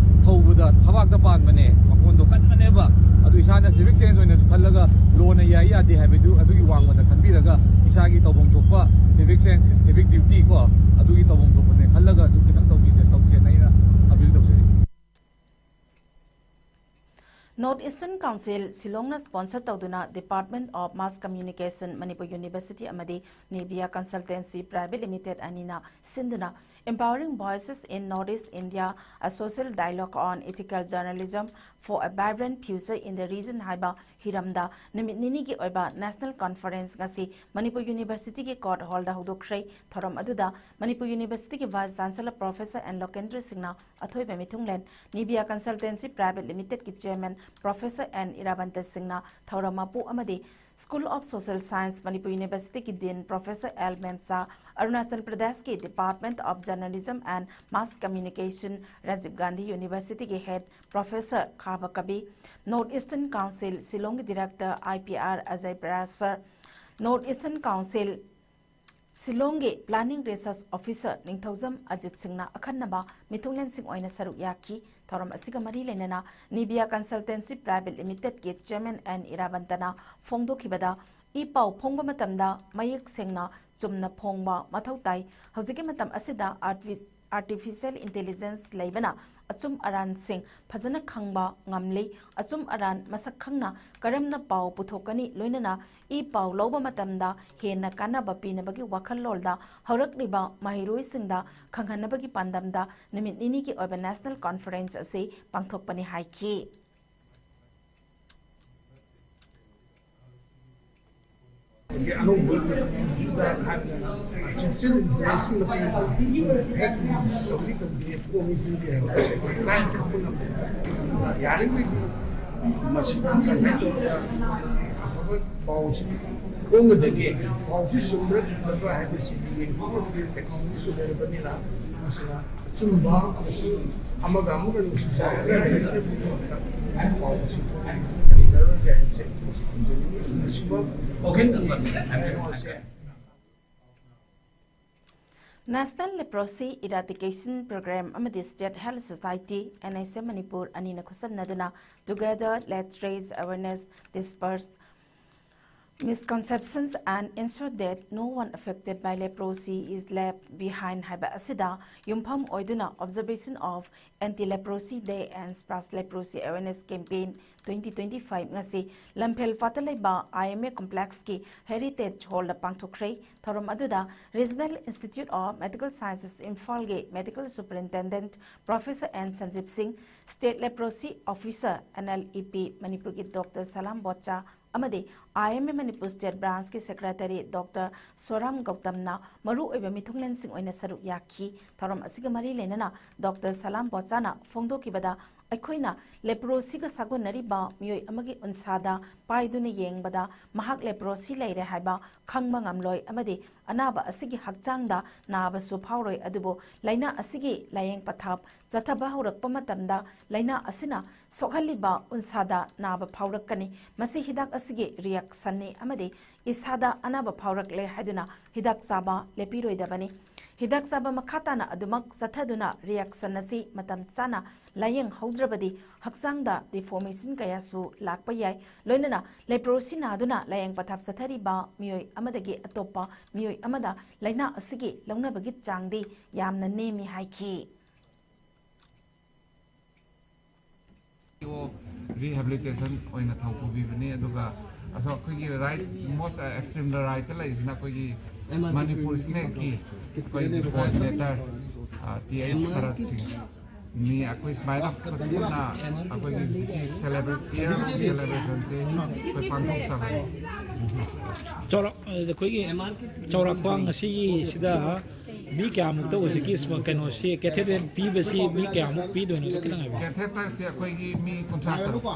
ꯊꯧꯕꯗ ꯊꯕꯥꯛꯇ ꯄꯥꯟꯕꯅꯦ, ꯃꯈꯣꯟꯗꯣ ꯀꯟꯕꯅꯦꯕ꯫ ꯑꯗꯨ ꯏꯁꯥꯅ civic sense ꯑꯣꯏꯅꯁꯨ ꯈꯜꯂꯒ lawꯅ ꯌꯥꯏ ꯌꯥꯗꯦ ꯍꯥꯏꯕꯗꯨ ꯑꯗꯨꯒꯤ ꯋꯥꯡꯃꯗ ꯈꯟꯕꯤꯔꯒ ꯏꯁꯥꯒꯤ ꯇꯧꯐꯝ ꯊꯣꯛꯄ civic sense, civic duty ꯀꯣ, ꯑꯗꯨꯒꯤ ꯇꯧꯐꯝ ꯊꯣꯛꯄꯅꯦ ꯈꯜꯂꯒꯁꯨ ꯈꯤꯇꯪ ꯇꯧꯕꯤꯁꯦ, ꯇꯧꯁꯦꯅ ꯑꯩꯅ appeal ꯇꯧꯖꯔꯤ꯫ North Eastern Council ꯁꯤꯂꯣꯡꯅ sponsor ꯇꯧꯗꯨꯅ Department of Mass Communication, Manipur University ꯑꯃꯗꯤ Nivea Consultancy Private Limited ꯑꯅꯤꯅ ꯁꯤꯟꯗꯨꯅ Empowering Voices in Northeast India, A Social Dialogue on Ethical Journalism for a Vibrant Future in the Region ꯍꯥꯏꯕ ꯍꯤꯔꯝꯗ ꯅꯨꯃꯤꯠ ꯅꯤꯅꯤꯒꯤ ꯑꯣꯏꯕ national conference ꯉꯁꯤ Manipur Universityꯒꯤ court hallꯗ ꯍꯧꯗꯣꯛꯈ꯭ꯔꯦ꯫ ꯊꯧꯔꯝ ꯑꯗꯨꯗ Manipur Universityꯒꯤ Vice Chancellor Professor N ꯂꯣꯀꯦꯟꯗ꯭ꯔ ꯁꯤꯡꯅ ꯑꯊꯣꯏꯕ ꯃꯤꯊꯨꯡꯂꯦꯟ, Nivea Consultancy Private Limitedꯀꯤ Chairman Professor N ꯏꯔꯥꯕꯟꯇ ꯁꯤꯡꯅ ꯊꯧꯔꯝ ꯃꯄꯨ ꯑꯃꯗꯤ School of Social Science, Manipur Universityꯒꯤ Dean Professor L ꯃꯦꯝꯆꯥ, Arunachal ꯄ꯭ꯔꯗꯦꯁꯀꯤ Department of Journalism and Mass Communication, Rajiv Gandhi Universityꯒꯤ Head Professor ꯈꯥꯕ ꯀꯕꯤ, North Eastern Council ꯁꯤꯂꯣꯡꯒꯤ Director I P R Ajay ꯄ꯭ꯔꯌꯥꯁꯔ, North Eastern Council ꯁꯤꯂꯣꯡꯒꯤ Planning Research Officer ꯅꯤꯡꯊꯧꯖꯝ ꯑꯖꯤꯠ ꯁꯤꯡꯅ ꯑꯈꯟꯅꯕ ꯃꯤꯊꯨꯡꯂꯦꯟꯁꯤꯡ ꯑꯣꯏꯅ ꯁꯔꯨꯛ ꯌꯥꯈꯤ꯫ ꯊꯧꯔꯝ ꯑꯁꯤꯒ ꯃꯔꯤ ꯂꯩꯅꯅ Nivea Consultancy Private Limitedꯀꯤ Chairman N ꯏꯔꯥꯕꯟꯇꯅ ꯐꯣꯡꯗꯣꯛꯈꯤꯕꯗ, E ꯄꯥꯎ ꯐꯣꯡꯕ ꯃꯇꯝꯗ ꯃꯌꯦꯛ ꯁꯦꯡꯅ ꯆꯨꯝꯅ ꯐꯣꯡꯕ ꯃꯊꯧ ꯇꯥꯏ꯫ ꯍꯧꯖꯤꯛꯀꯤ ꯃꯇꯝ ꯑꯁꯤꯗ artifi-, ꯑꯥꯔꯇꯤꯐꯤꯁꯤꯌꯦꯜ ꯏꯟꯇꯦꯂꯤꯖꯦꯟꯁ ꯂꯩꯕꯅ ꯑꯆꯨꯝ ꯑꯔꯥꯟꯁꯤꯡ ꯐꯖꯅ ꯈꯪꯕ ꯉꯝꯂꯤ꯫ ꯑꯆꯨꯝ ꯑꯔꯥꯟ ꯃꯁꯛ ꯈꯪꯅ ꯀꯔꯝꯅ ꯄꯥꯎ ꯄꯨꯊꯣꯛꯀꯅꯤ, ꯂꯣꯏꯅꯅ ꯏ ꯄꯥꯎ ꯂꯧꯕ ꯃꯇꯝꯗ ꯍꯦꯟꯅ ꯀꯥꯟꯅꯕ ꯄꯤꯅꯕꯒꯤ ꯋꯥꯈꯜꯂꯣꯟꯗ ꯍꯧꯔꯛꯂꯤꯕ ꯃꯍꯩꯔꯣꯏꯁꯤꯡꯗ ꯈꯪꯍꯟꯅꯕꯒꯤ ꯄꯥꯟꯗꯝꯗ ꯅꯨꯃꯤꯠ ꯅꯤꯅꯤꯒꯤ ꯑꯣꯏꯕ ꯅꯦꯁꯅꯦꯜ ꯀꯣꯟꯐꯔꯦꯟꯁ ꯑꯁꯤ ꯄꯥꯡꯊꯣꯛꯄꯅꯤ ꯍꯥꯏꯈꯤ꯫ ꯑꯅꯧꯕ ꯇꯦꯛꯅꯣꯂꯣꯖꯤꯗ ꯍꯥꯏꯔꯒꯅ ꯑꯥꯔꯇꯤꯐꯤꯁꯤꯌꯦꯜ ꯏꯟꯇꯦꯂꯤꯖꯦꯟꯁꯀꯤ ꯃꯇꯦꯡꯅ ꯐꯦꯛ ꯅ꯭ꯌꯨꯁ ꯇꯧꯏ ꯇꯧꯗꯦ, ꯄꯣꯛꯏ ꯄꯣꯛꯇꯦ ꯍꯥꯏꯕ ꯑꯁꯤ ꯑꯩꯈꯣꯏ ꯂꯥꯏꯅ ꯈꯪꯕ ꯉꯝꯃꯦ꯫ ꯑꯗꯨꯅ ꯌꯥꯔꯤꯈꯩꯗꯤ ꯃꯁꯤꯗ ꯀꯟꯚꯔꯠ ꯇꯧꯔꯒ ꯑꯐꯕ ꯄꯥꯎꯁꯤ ꯐꯣꯡꯒꯗꯒꯦ, ꯄꯥꯎꯁꯤ ꯆꯨꯝꯕ꯭ꯔꯥ ꯆꯨꯝꯗꯕ꯭ꯔꯥ ꯍꯥꯏꯕꯁꯤꯗꯤ ꯌꯦꯡꯊꯣꯛꯅꯕꯒꯤ ꯇꯦꯛꯅꯣꯂꯣꯖꯤꯁꯨ ꯂꯩꯔꯕꯅꯤꯅ, ꯃꯁꯤꯅ ꯑꯆꯨꯝꯕ ꯑꯃꯁꯨꯡ ꯑꯃꯒ ꯑꯃꯒ ꯅꯨꯡꯁꯤ ꯆꯥꯟꯅꯅ ꯂꯩꯅꯕꯒꯤꯗꯃꯛꯇ ꯄꯥꯎꯁꯤ ꯐꯣꯡꯗꯔꯣꯏꯒꯦ ꯍꯥꯏꯕꯁꯦ ꯃꯁꯤ ꯊꯝꯖꯅꯤꯡꯉꯤ꯫ ꯃꯁꯤꯃꯛ ꯀꯩꯅꯣꯁꯦ꯫ National Leprosy Eradication Program ꯑꯃꯗꯤ State Health Society, N H M Manipur ꯑꯅꯤꯅ ꯈꯨꯠꯁꯝꯅꯗꯨꯅ Together Let's Raise Awareness, Disperse Misconceptions and Ensure That No One Affected by Leprosy Is Left Behind ꯍꯥꯏꯕ ꯑꯁꯤꯗ ꯌꯨꯝꯐꯝ ꯑꯣꯏꯗꯨꯅ Observation of Anti-Leprosy Day and Spread Leprosy Awareness Campaign twenty twenty-five ꯉꯁꯤ ꯂꯝꯐꯦꯜ ꯐꯥꯠꯇ ꯂꯩꯕ I M A complexꯀꯤ Heritage Hallꯗ ꯄꯥꯡꯊꯣꯛꯈ꯭ꯔꯦ꯫ ꯊꯧꯔꯝ ꯑꯗꯨꯗ Regional Institute of Medical Sciences ꯏꯝꯐꯥꯜꯒꯤ Medical Superintendent Professor N ꯁꯟꯖꯤꯞ ꯁꯤꯡ, State Leprosy Officer, N L E P ꯃꯅꯤꯄꯨꯔꯒꯤ Doctor ꯁꯂꯥꯝ ꯕꯣꯠꯆꯥ ꯑꯃꯗꯤ I M A Manipur State Branchꯀꯤ Secretary Doctor ꯁꯣꯔꯥꯝ ꯒꯧꯇꯝꯅ ꯃꯔꯨꯑꯣꯏꯕ ꯃꯤꯊꯨꯡꯂꯦꯟꯁꯤꯡ ꯑꯣꯏꯅ ꯁꯔꯨꯛ ꯌꯥꯈꯤ꯫ ꯊꯧꯔꯝ ꯑꯁꯤꯒ ꯃꯔꯤ ꯂꯩꯅꯅ Doctor ꯁꯂꯥꯝ ꯕꯣꯠꯆꯥꯅ ꯐꯣꯡꯗꯣꯛꯈꯤꯕꯗ, ꯑꯩꯈꯣꯏꯅ ꯂꯦꯄ꯭ꯔꯣꯁꯤꯒ ꯁꯥꯒꯣꯟꯅꯔꯤꯕ ꯃꯤꯑꯣꯏ ꯑꯃꯒꯤ ꯎꯟꯁꯥꯗ ꯄꯥꯏꯗꯨꯅ ꯌꯦꯡꯕꯗ ꯃꯍꯥꯛ ꯂꯦꯄ꯭ꯔꯣꯁꯤ ꯂꯩꯔꯦ ꯍꯥꯏꯕ ꯈꯪꯕ ꯉꯝꯂꯣꯏ ꯑꯃꯗꯤ ꯑꯅꯥꯕ ꯑꯁꯤꯒꯤ ꯍꯛꯆꯥꯡꯗ ꯅꯥꯕꯁꯨ ꯐꯥꯎꯔꯣꯏ꯫ ꯑꯗꯨꯕꯨ ꯂꯥꯏꯅꯥ ꯑꯁꯤꯒꯤ ꯂꯥꯌꯦꯡ ꯄꯊꯥꯞ ꯆꯠꯊꯕ ꯍꯧꯔꯛꯄ ꯃꯇꯝꯗ ꯂꯥꯏꯅꯥ ꯑꯁꯤꯅ ꯁꯣꯛꯍꯜꯂꯤꯕ ꯎꯟꯁꯥꯗ ꯅꯥꯕ ꯐꯥꯎꯔꯛꯀꯅꯤ꯫ ꯃꯁꯤ ꯍꯤꯗꯥꯛ ꯑꯁꯤꯒꯤ ꯔꯤꯌꯦꯛꯁꯟꯅꯤ ꯑꯃꯗꯤ ꯏꯁꯥꯗ ꯑꯅꯥꯕ ꯐꯥꯎꯔꯛꯂꯦ ꯍꯥꯏꯗꯨꯅ ꯍꯤꯗꯥꯛ ꯆꯥꯕ ꯂꯦꯞꯄꯤꯔꯣꯏꯗꯕꯅꯤ꯫ ꯍꯤꯗꯥꯛ ꯆꯥꯕ ꯃꯈꯥ ꯇꯥꯅ ꯑꯗꯨꯃꯛ ꯆꯠꯊꯗꯨꯅ reaction ꯑꯁꯤ ꯃꯇꯝ ꯆꯥꯅ ꯂꯥꯌꯦꯡꯍꯧꯗ꯭ꯔꯕꯗꯤ ꯍꯛꯆꯥꯡꯗ deformation ꯀꯌꯥꯁꯨ ꯂꯥꯛꯄ ꯌꯥꯏ꯫ ꯂꯣꯏꯅꯅ leprosy ꯅꯥꯗꯨꯅ ꯂꯥꯌꯦꯡ ꯄꯊꯥꯞ ꯆꯠꯊꯔꯤꯕ ꯃꯤꯑꯣꯏ ꯑꯃꯗꯒꯤ ꯑꯇꯣꯞꯄ ꯃꯤꯑꯣꯏ ꯑꯃꯗ ꯂꯥꯏꯅꯥ ꯑꯁꯤꯒꯤ ꯂꯧꯅꯕꯒꯤ ꯆꯥꯡꯗꯤ ꯌꯥꯝꯅ ꯅꯦꯝꯃꯤ ꯍꯥꯏꯈꯤ꯫ ꯑꯣ, rehabilitation ꯑꯣꯏꯅ ꯊꯧ ꯄꯨꯕꯤꯕꯅꯤ꯫ ꯑꯗꯨꯒ ꯑꯁꯣ ꯑꯩꯈꯣꯏꯒꯤ right, most extreme rightꯇ ꯂꯩꯔꯤꯁꯤꯅ ꯑꯩꯈꯣꯏꯒꯤ ꯃꯅꯤꯄꯨꯔ snakeꯀꯤ ꯑꯩꯈꯣꯏꯒꯤ coordinator, ꯑ, ꯇꯤ ꯑꯩꯆ ꯁꯔꯠ ꯁꯤꯡꯅꯤ꯫ ꯑꯩꯈꯣꯏ ꯁꯨꯃꯥꯏꯅ ꯄꯨꯟꯅ ꯑꯩꯈꯣꯏꯒꯤ ꯍꯧꯖꯤꯛꯀꯤ celebration, year celebration ꯁꯦ ꯑꯩꯈꯣꯏ ꯄꯥꯡꯊꯣꯛꯆꯕꯅꯤ꯫ ꯆꯥꯎꯔꯥꯛ-, ꯑꯩꯈꯣꯏꯒꯤ ꯆꯥꯎꯔꯥꯛꯄ ꯉꯁꯤꯒꯤ ꯁꯤꯗ ꯃꯤ ꯀꯌꯥꯃꯨꯛꯇ ꯍꯧꯖꯤꯛꯀꯤ ꯁꯨꯃ-, ꯀꯩꯅꯣꯁꯤ catheter ꯄꯤꯕꯁꯤ ꯃꯤ ꯀꯌꯥꯃꯨꯛ ꯄꯤꯗꯣꯏꯅꯣ? ꯑꯗꯨ ꯈꯤꯇꯪ ꯍꯥꯏꯕꯤꯌꯨ꯫ Catheterꯁꯤ ꯑꯩꯈꯣꯏꯒꯤ ꯃꯤ ꯀꯨꯟꯊ꯭ꯔꯥ ꯇꯔꯨꯛ꯫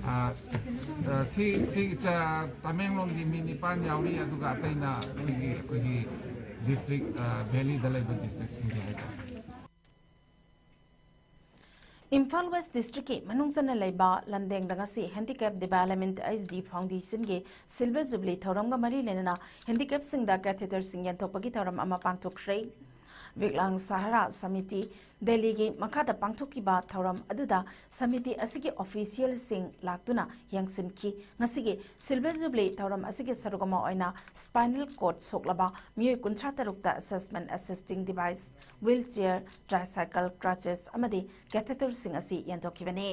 ꯑ, ꯑ, ꯁꯤ, ꯁꯤ ꯆ-, ꯇꯃꯦꯡꯂꯣꯡꯒꯤ ꯃꯤ ꯅꯤꯄꯥꯟ ꯌꯥꯎꯔꯤ, ꯑꯗꯨꯒ ꯑꯇꯩꯅ ꯁꯤꯒꯤ ꯑꯩꯈꯣꯏꯒꯤ district, ꯑ, valleyꯗ ꯂꯩꯕ districtꯁꯤꯡꯒꯤ ꯍꯥꯏꯇꯥꯔꯦ꯫ ꯏꯝꯐꯥꯜ West Districtꯀꯤ ꯃꯅꯨꯡ ꯆꯟꯅ ꯂꯩꯕ ꯂꯝꯗꯦꯡꯗ ꯉꯁꯤ Handicap Development H D Foundationꯒꯤ Silver Jubilee ꯊꯧꯔꯝꯒ ꯃꯔꯤ ꯂꯩꯅꯅ handicapꯁꯤꯡꯗ catheterꯁꯤꯡ ꯌꯦꯟꯊꯣꯛꯄꯒꯤ ꯊꯧꯔꯝ ꯑꯃ ꯄꯥꯡꯊꯣꯛꯈ꯭ꯔꯦ꯫ ꯕꯤꯀꯂꯥꯡ ꯁꯍꯥꯔꯥ ꯁꯃꯤꯇꯤ ꯗꯦꯜꯂꯤꯒꯤ ꯃꯈꯥꯗ ꯄꯥꯡꯊꯣꯛꯈꯤꯕ ꯊꯧꯔꯝ ꯑꯗꯨꯗ ꯁꯃꯤꯇꯤ ꯑꯁꯤꯒꯤ officialꯁꯤꯡ ꯂꯥꯛꯇꯨꯅ ꯌꯦꯡꯁꯤꯟꯈꯤ꯫ ꯉꯁꯤꯒꯤ Silver Jubilee ꯊꯧꯔꯝ ꯑꯁꯤꯒꯤ ꯁꯔꯨꯛ ꯑꯃ ꯑꯣꯏꯅ spinal cord ꯁꯣꯛꯂꯕ ꯃꯤꯑꯣꯏ ꯀꯨꯟꯊ꯭ꯔꯥ ꯇꯔꯨꯛꯇ assessment assisting device, wheelchair, tricycle, crutches ꯑꯃꯗꯤ catheterꯁꯤꯡ ꯑꯁꯤ ꯌꯦꯟꯊꯣꯛꯈꯤꯕꯅꯤ꯫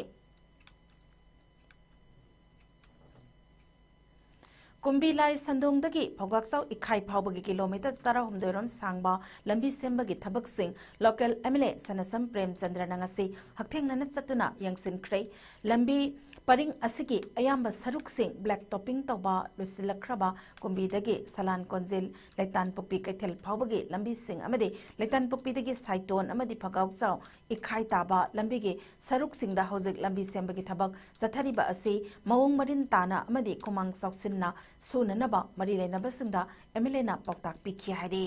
ꯀꯨꯝꯕꯤ ꯂꯥꯏ ꯁꯟꯗꯣꯡꯗꯒꯤ ꯐꯧꯒꯥꯛꯆꯥꯎ ꯏꯈꯥꯏ ꯐꯥꯎꯕꯒꯤ kilometre ꯇꯔꯥꯍꯨꯝꯗꯣꯏ ꯔꯣꯝ ꯁꯥꯡꯕ ꯂꯝꯕꯤ ꯁꯦꯝꯕꯒꯤ ꯊꯕꯛꯁꯤꯡ local M L A ꯁꯅꯁꯝ ꯄ꯭ꯔꯦꯝꯆꯟꯗ꯭ꯔꯅ ꯉꯁꯤ ꯍꯛꯊꯦꯡꯅꯅ ꯆꯠꯇꯨꯅ ꯌꯦꯡꯁꯤꯟꯈ꯭ꯔꯦ꯫ ꯂꯝꯕꯤ ꯄꯔꯤꯡ ꯑꯁꯤꯒꯤ ꯑꯌꯥꯝꯕ ꯁꯔꯨꯛꯁꯤꯡ black topping ꯇꯧꯕ ꯂꯣꯏꯁꯤꯜꯂꯛꯈ꯭ꯔꯕ ꯀꯨꯝꯕꯤꯗꯒꯤ ꯁꯂꯥꯟ ꯀꯣꯟꯖꯤꯜ, ꯂꯩꯇꯥꯟꯄꯣꯛꯄꯤ ꯀꯩꯊꯦꯜ ꯐꯥꯎꯕꯒꯤ ꯂꯝꯕꯤꯁꯤꯡ ꯑꯃꯗꯤ ꯂꯩꯇꯥꯟꯄꯣꯛꯄꯤꯗꯒꯤ ꯁꯥꯏꯇꯣꯟ ꯑꯃꯗꯤ ꯐꯒꯥꯎꯆꯥꯎ ꯏꯈꯥꯏ ꯇꯥꯕ ꯂꯝꯕꯤꯒꯤ ꯁꯔꯨꯛꯁꯤꯡꯗ ꯍꯧꯖꯤꯛ ꯂꯝꯕꯤ ꯁꯦꯝꯕꯒꯤ ꯊꯕꯛ ꯆꯠꯊꯔꯤꯕ ꯑꯁꯤ ꯃꯑꯣꯡ ꯃꯔꯤꯟ ꯇꯥꯅ ꯑꯃꯗꯤ ꯈꯨꯃꯥꯡ ꯆꯥꯎꯁꯤꯟꯅ ꯁꯨꯅꯅꯕ ꯃꯔꯤ ꯂꯩꯅꯕꯁꯤꯡꯗ M L Aꯅ ꯄꯥꯎꯇꯥꯛ ꯄꯤꯈꯤ ꯍꯥꯏꯔꯤ꯫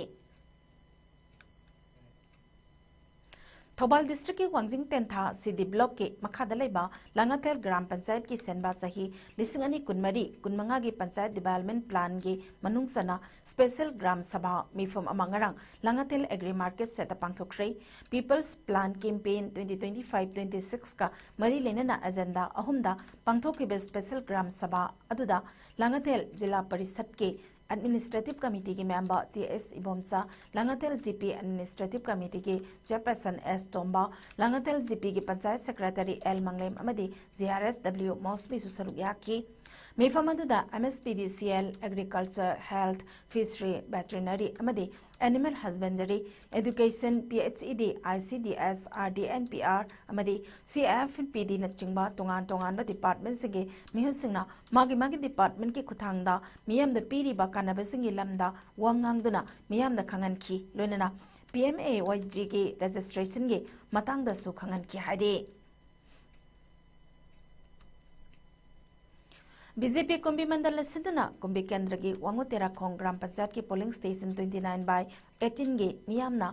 ꯊꯧꯕꯥꯜ ꯗꯤꯁꯇ꯭ꯔꯤꯛꯀꯤ ꯋꯥꯡꯖꯤꯡ ꯇꯦꯟꯊꯥ ꯁꯤ ꯗꯤ ꯕ꯭ꯂꯣꯛꯀꯤ ꯃꯈꯥꯗ ꯂꯩꯕ ꯂꯥꯡꯉꯊꯦꯜ ꯒ꯭ꯔꯥꯝ ꯄꯟꯆꯥꯌꯠꯀꯤ ꯁꯦꯟꯕꯥ ꯆꯍꯤ ꯂꯤꯁꯤꯡ ꯑꯅꯤ ꯀꯨꯟꯃꯔꯤ ꯀꯨꯟꯃꯉꯥꯒꯤ ꯄꯟꯆꯥꯌꯠ ꯗꯤꯚꯦꯂꯞꯃꯦꯟ ꯄ꯭ꯂꯥꯟꯒꯤ ꯃꯅꯨꯡ ꯆꯟꯅ ꯁ꯭ꯄꯦꯁꯦꯜ ꯒ꯭ꯔꯥꯝ ꯁꯚꯥ ꯃꯤꯐꯝ ꯑꯃ ꯉꯔꯥꯡ ꯂꯥꯡꯉꯊꯦꯜ ꯑꯦꯒ꯭ꯔꯤ ꯃꯥꯔꯀꯦꯠ ꯁꯦꯠꯇ ꯄꯥꯡꯊꯣꯛꯈ꯭ꯔꯦ꯫ People's plan campaign twenty twenty five twenty ꯁꯤꯛꯁꯀ ꯃꯔꯤ ꯂꯩꯅꯅ ꯑꯦꯖꯦꯟꯗꯥ ꯑꯍꯨꯝꯗ ꯄꯥꯡꯊꯣꯛꯈꯤꯕ ꯁ꯭ꯄꯦꯁꯦꯜ ꯒ꯭ꯔꯥꯝ ꯁꯚꯥ ꯑꯗꯨꯗ ꯂꯥꯡꯉꯊꯦꯜ ꯖꯤꯂꯥ ꯄꯔꯤꯁꯠꯀꯤ ꯑꯦꯗꯃꯤꯅꯤꯁꯇ꯭ꯔꯦꯇꯤꯚ ꯀꯃꯤꯇꯤꯒꯤ member T S Ibomcha, Langathel G P administrative ꯀꯃꯤꯇꯤꯒꯤ chairperson S Tomba, Langathel G ꯄꯤꯒꯤ ꯄꯟꯆꯥꯌꯠ ꯁꯦꯀ꯭ꯔꯦꯇꯔꯤ ꯑꯦꯜ ꯃꯪꯂꯦꯝ ꯑꯃꯗꯤ ꯖꯤ ꯑꯥꯔ ꯑꯦꯁ ꯗꯕ꯭ꯂꯤꯎ ꯃꯧꯁꯃꯤꯁꯨ ꯁꯔꯨꯛ ꯌꯥꯈꯤ꯫ ꯃꯤꯐꯝ ꯑꯗꯨꯗ M S P D C L, agriculture, health, fishery, veterinary ꯑꯃꯗꯤ animal husbandry, education, P H E D, I C D S, R D N P R ꯑꯃꯗꯤ C F P ꯗꯤꯅꯆꯤꯡꯕ ꯇꯣꯉꯥꯟ ꯇꯣꯉꯥꯟꯕ ꯗꯤꯄꯥꯔꯠꯃꯦꯟꯁꯤꯡꯒꯤ ꯃꯤꯍꯨꯠꯁꯤꯡꯅ ꯃꯥꯒꯤ ꯃꯥꯒꯤ ꯗꯤꯄꯥꯔꯠꯃꯦꯟꯒꯤ ꯈꯨꯠꯊꯥꯡꯗ ꯃꯤꯌꯥꯝꯗ ꯄꯤꯔꯤꯕ ꯀꯥꯟꯅꯕꯁꯤꯡꯒꯤ ꯂꯝꯗ ꯋꯥ ꯉꯥꯡꯗꯨꯅ ꯃꯤꯌꯥꯝꯗ ꯈꯪꯍꯟꯈꯤ꯫ ꯂꯣꯏꯅꯅ ꯄꯤ ꯑꯦꯝ ꯑꯦ ꯋꯥꯏ ꯖꯤꯒꯤ ꯔꯦꯖꯤꯁꯇ꯭ꯔꯦꯁꯟꯒꯤ ꯃꯇꯥꯡꯗꯁꯨ ꯈꯪꯍꯟꯈꯤ ꯍꯥꯏꯔꯤ꯫ ꯕꯤ ꯖꯦ ꯄꯤ ꯀꯨꯝꯕꯤ ꯃꯟꯗꯜꯅ ꯁꯤꯟꯗꯨꯅ ꯀꯨꯝꯕꯤ ꯀꯦꯟꯗ꯭ꯔꯒꯤ ꯋꯥꯉꯨ ꯇꯦꯔꯥꯈꯣꯡ ꯒ꯭ꯔꯥꯝ ꯄꯟꯆꯥꯌꯠꯀꯤ ꯄꯣꯂꯤꯡ ꯁ꯭ꯇꯦꯁꯟ ꯇ꯭ꯋꯦꯟꯇꯤ ꯅꯥꯏꯟ ꯕꯥꯏ ꯑꯩꯠꯇꯤꯟꯒꯤ ꯃꯤꯌꯥꯝꯅ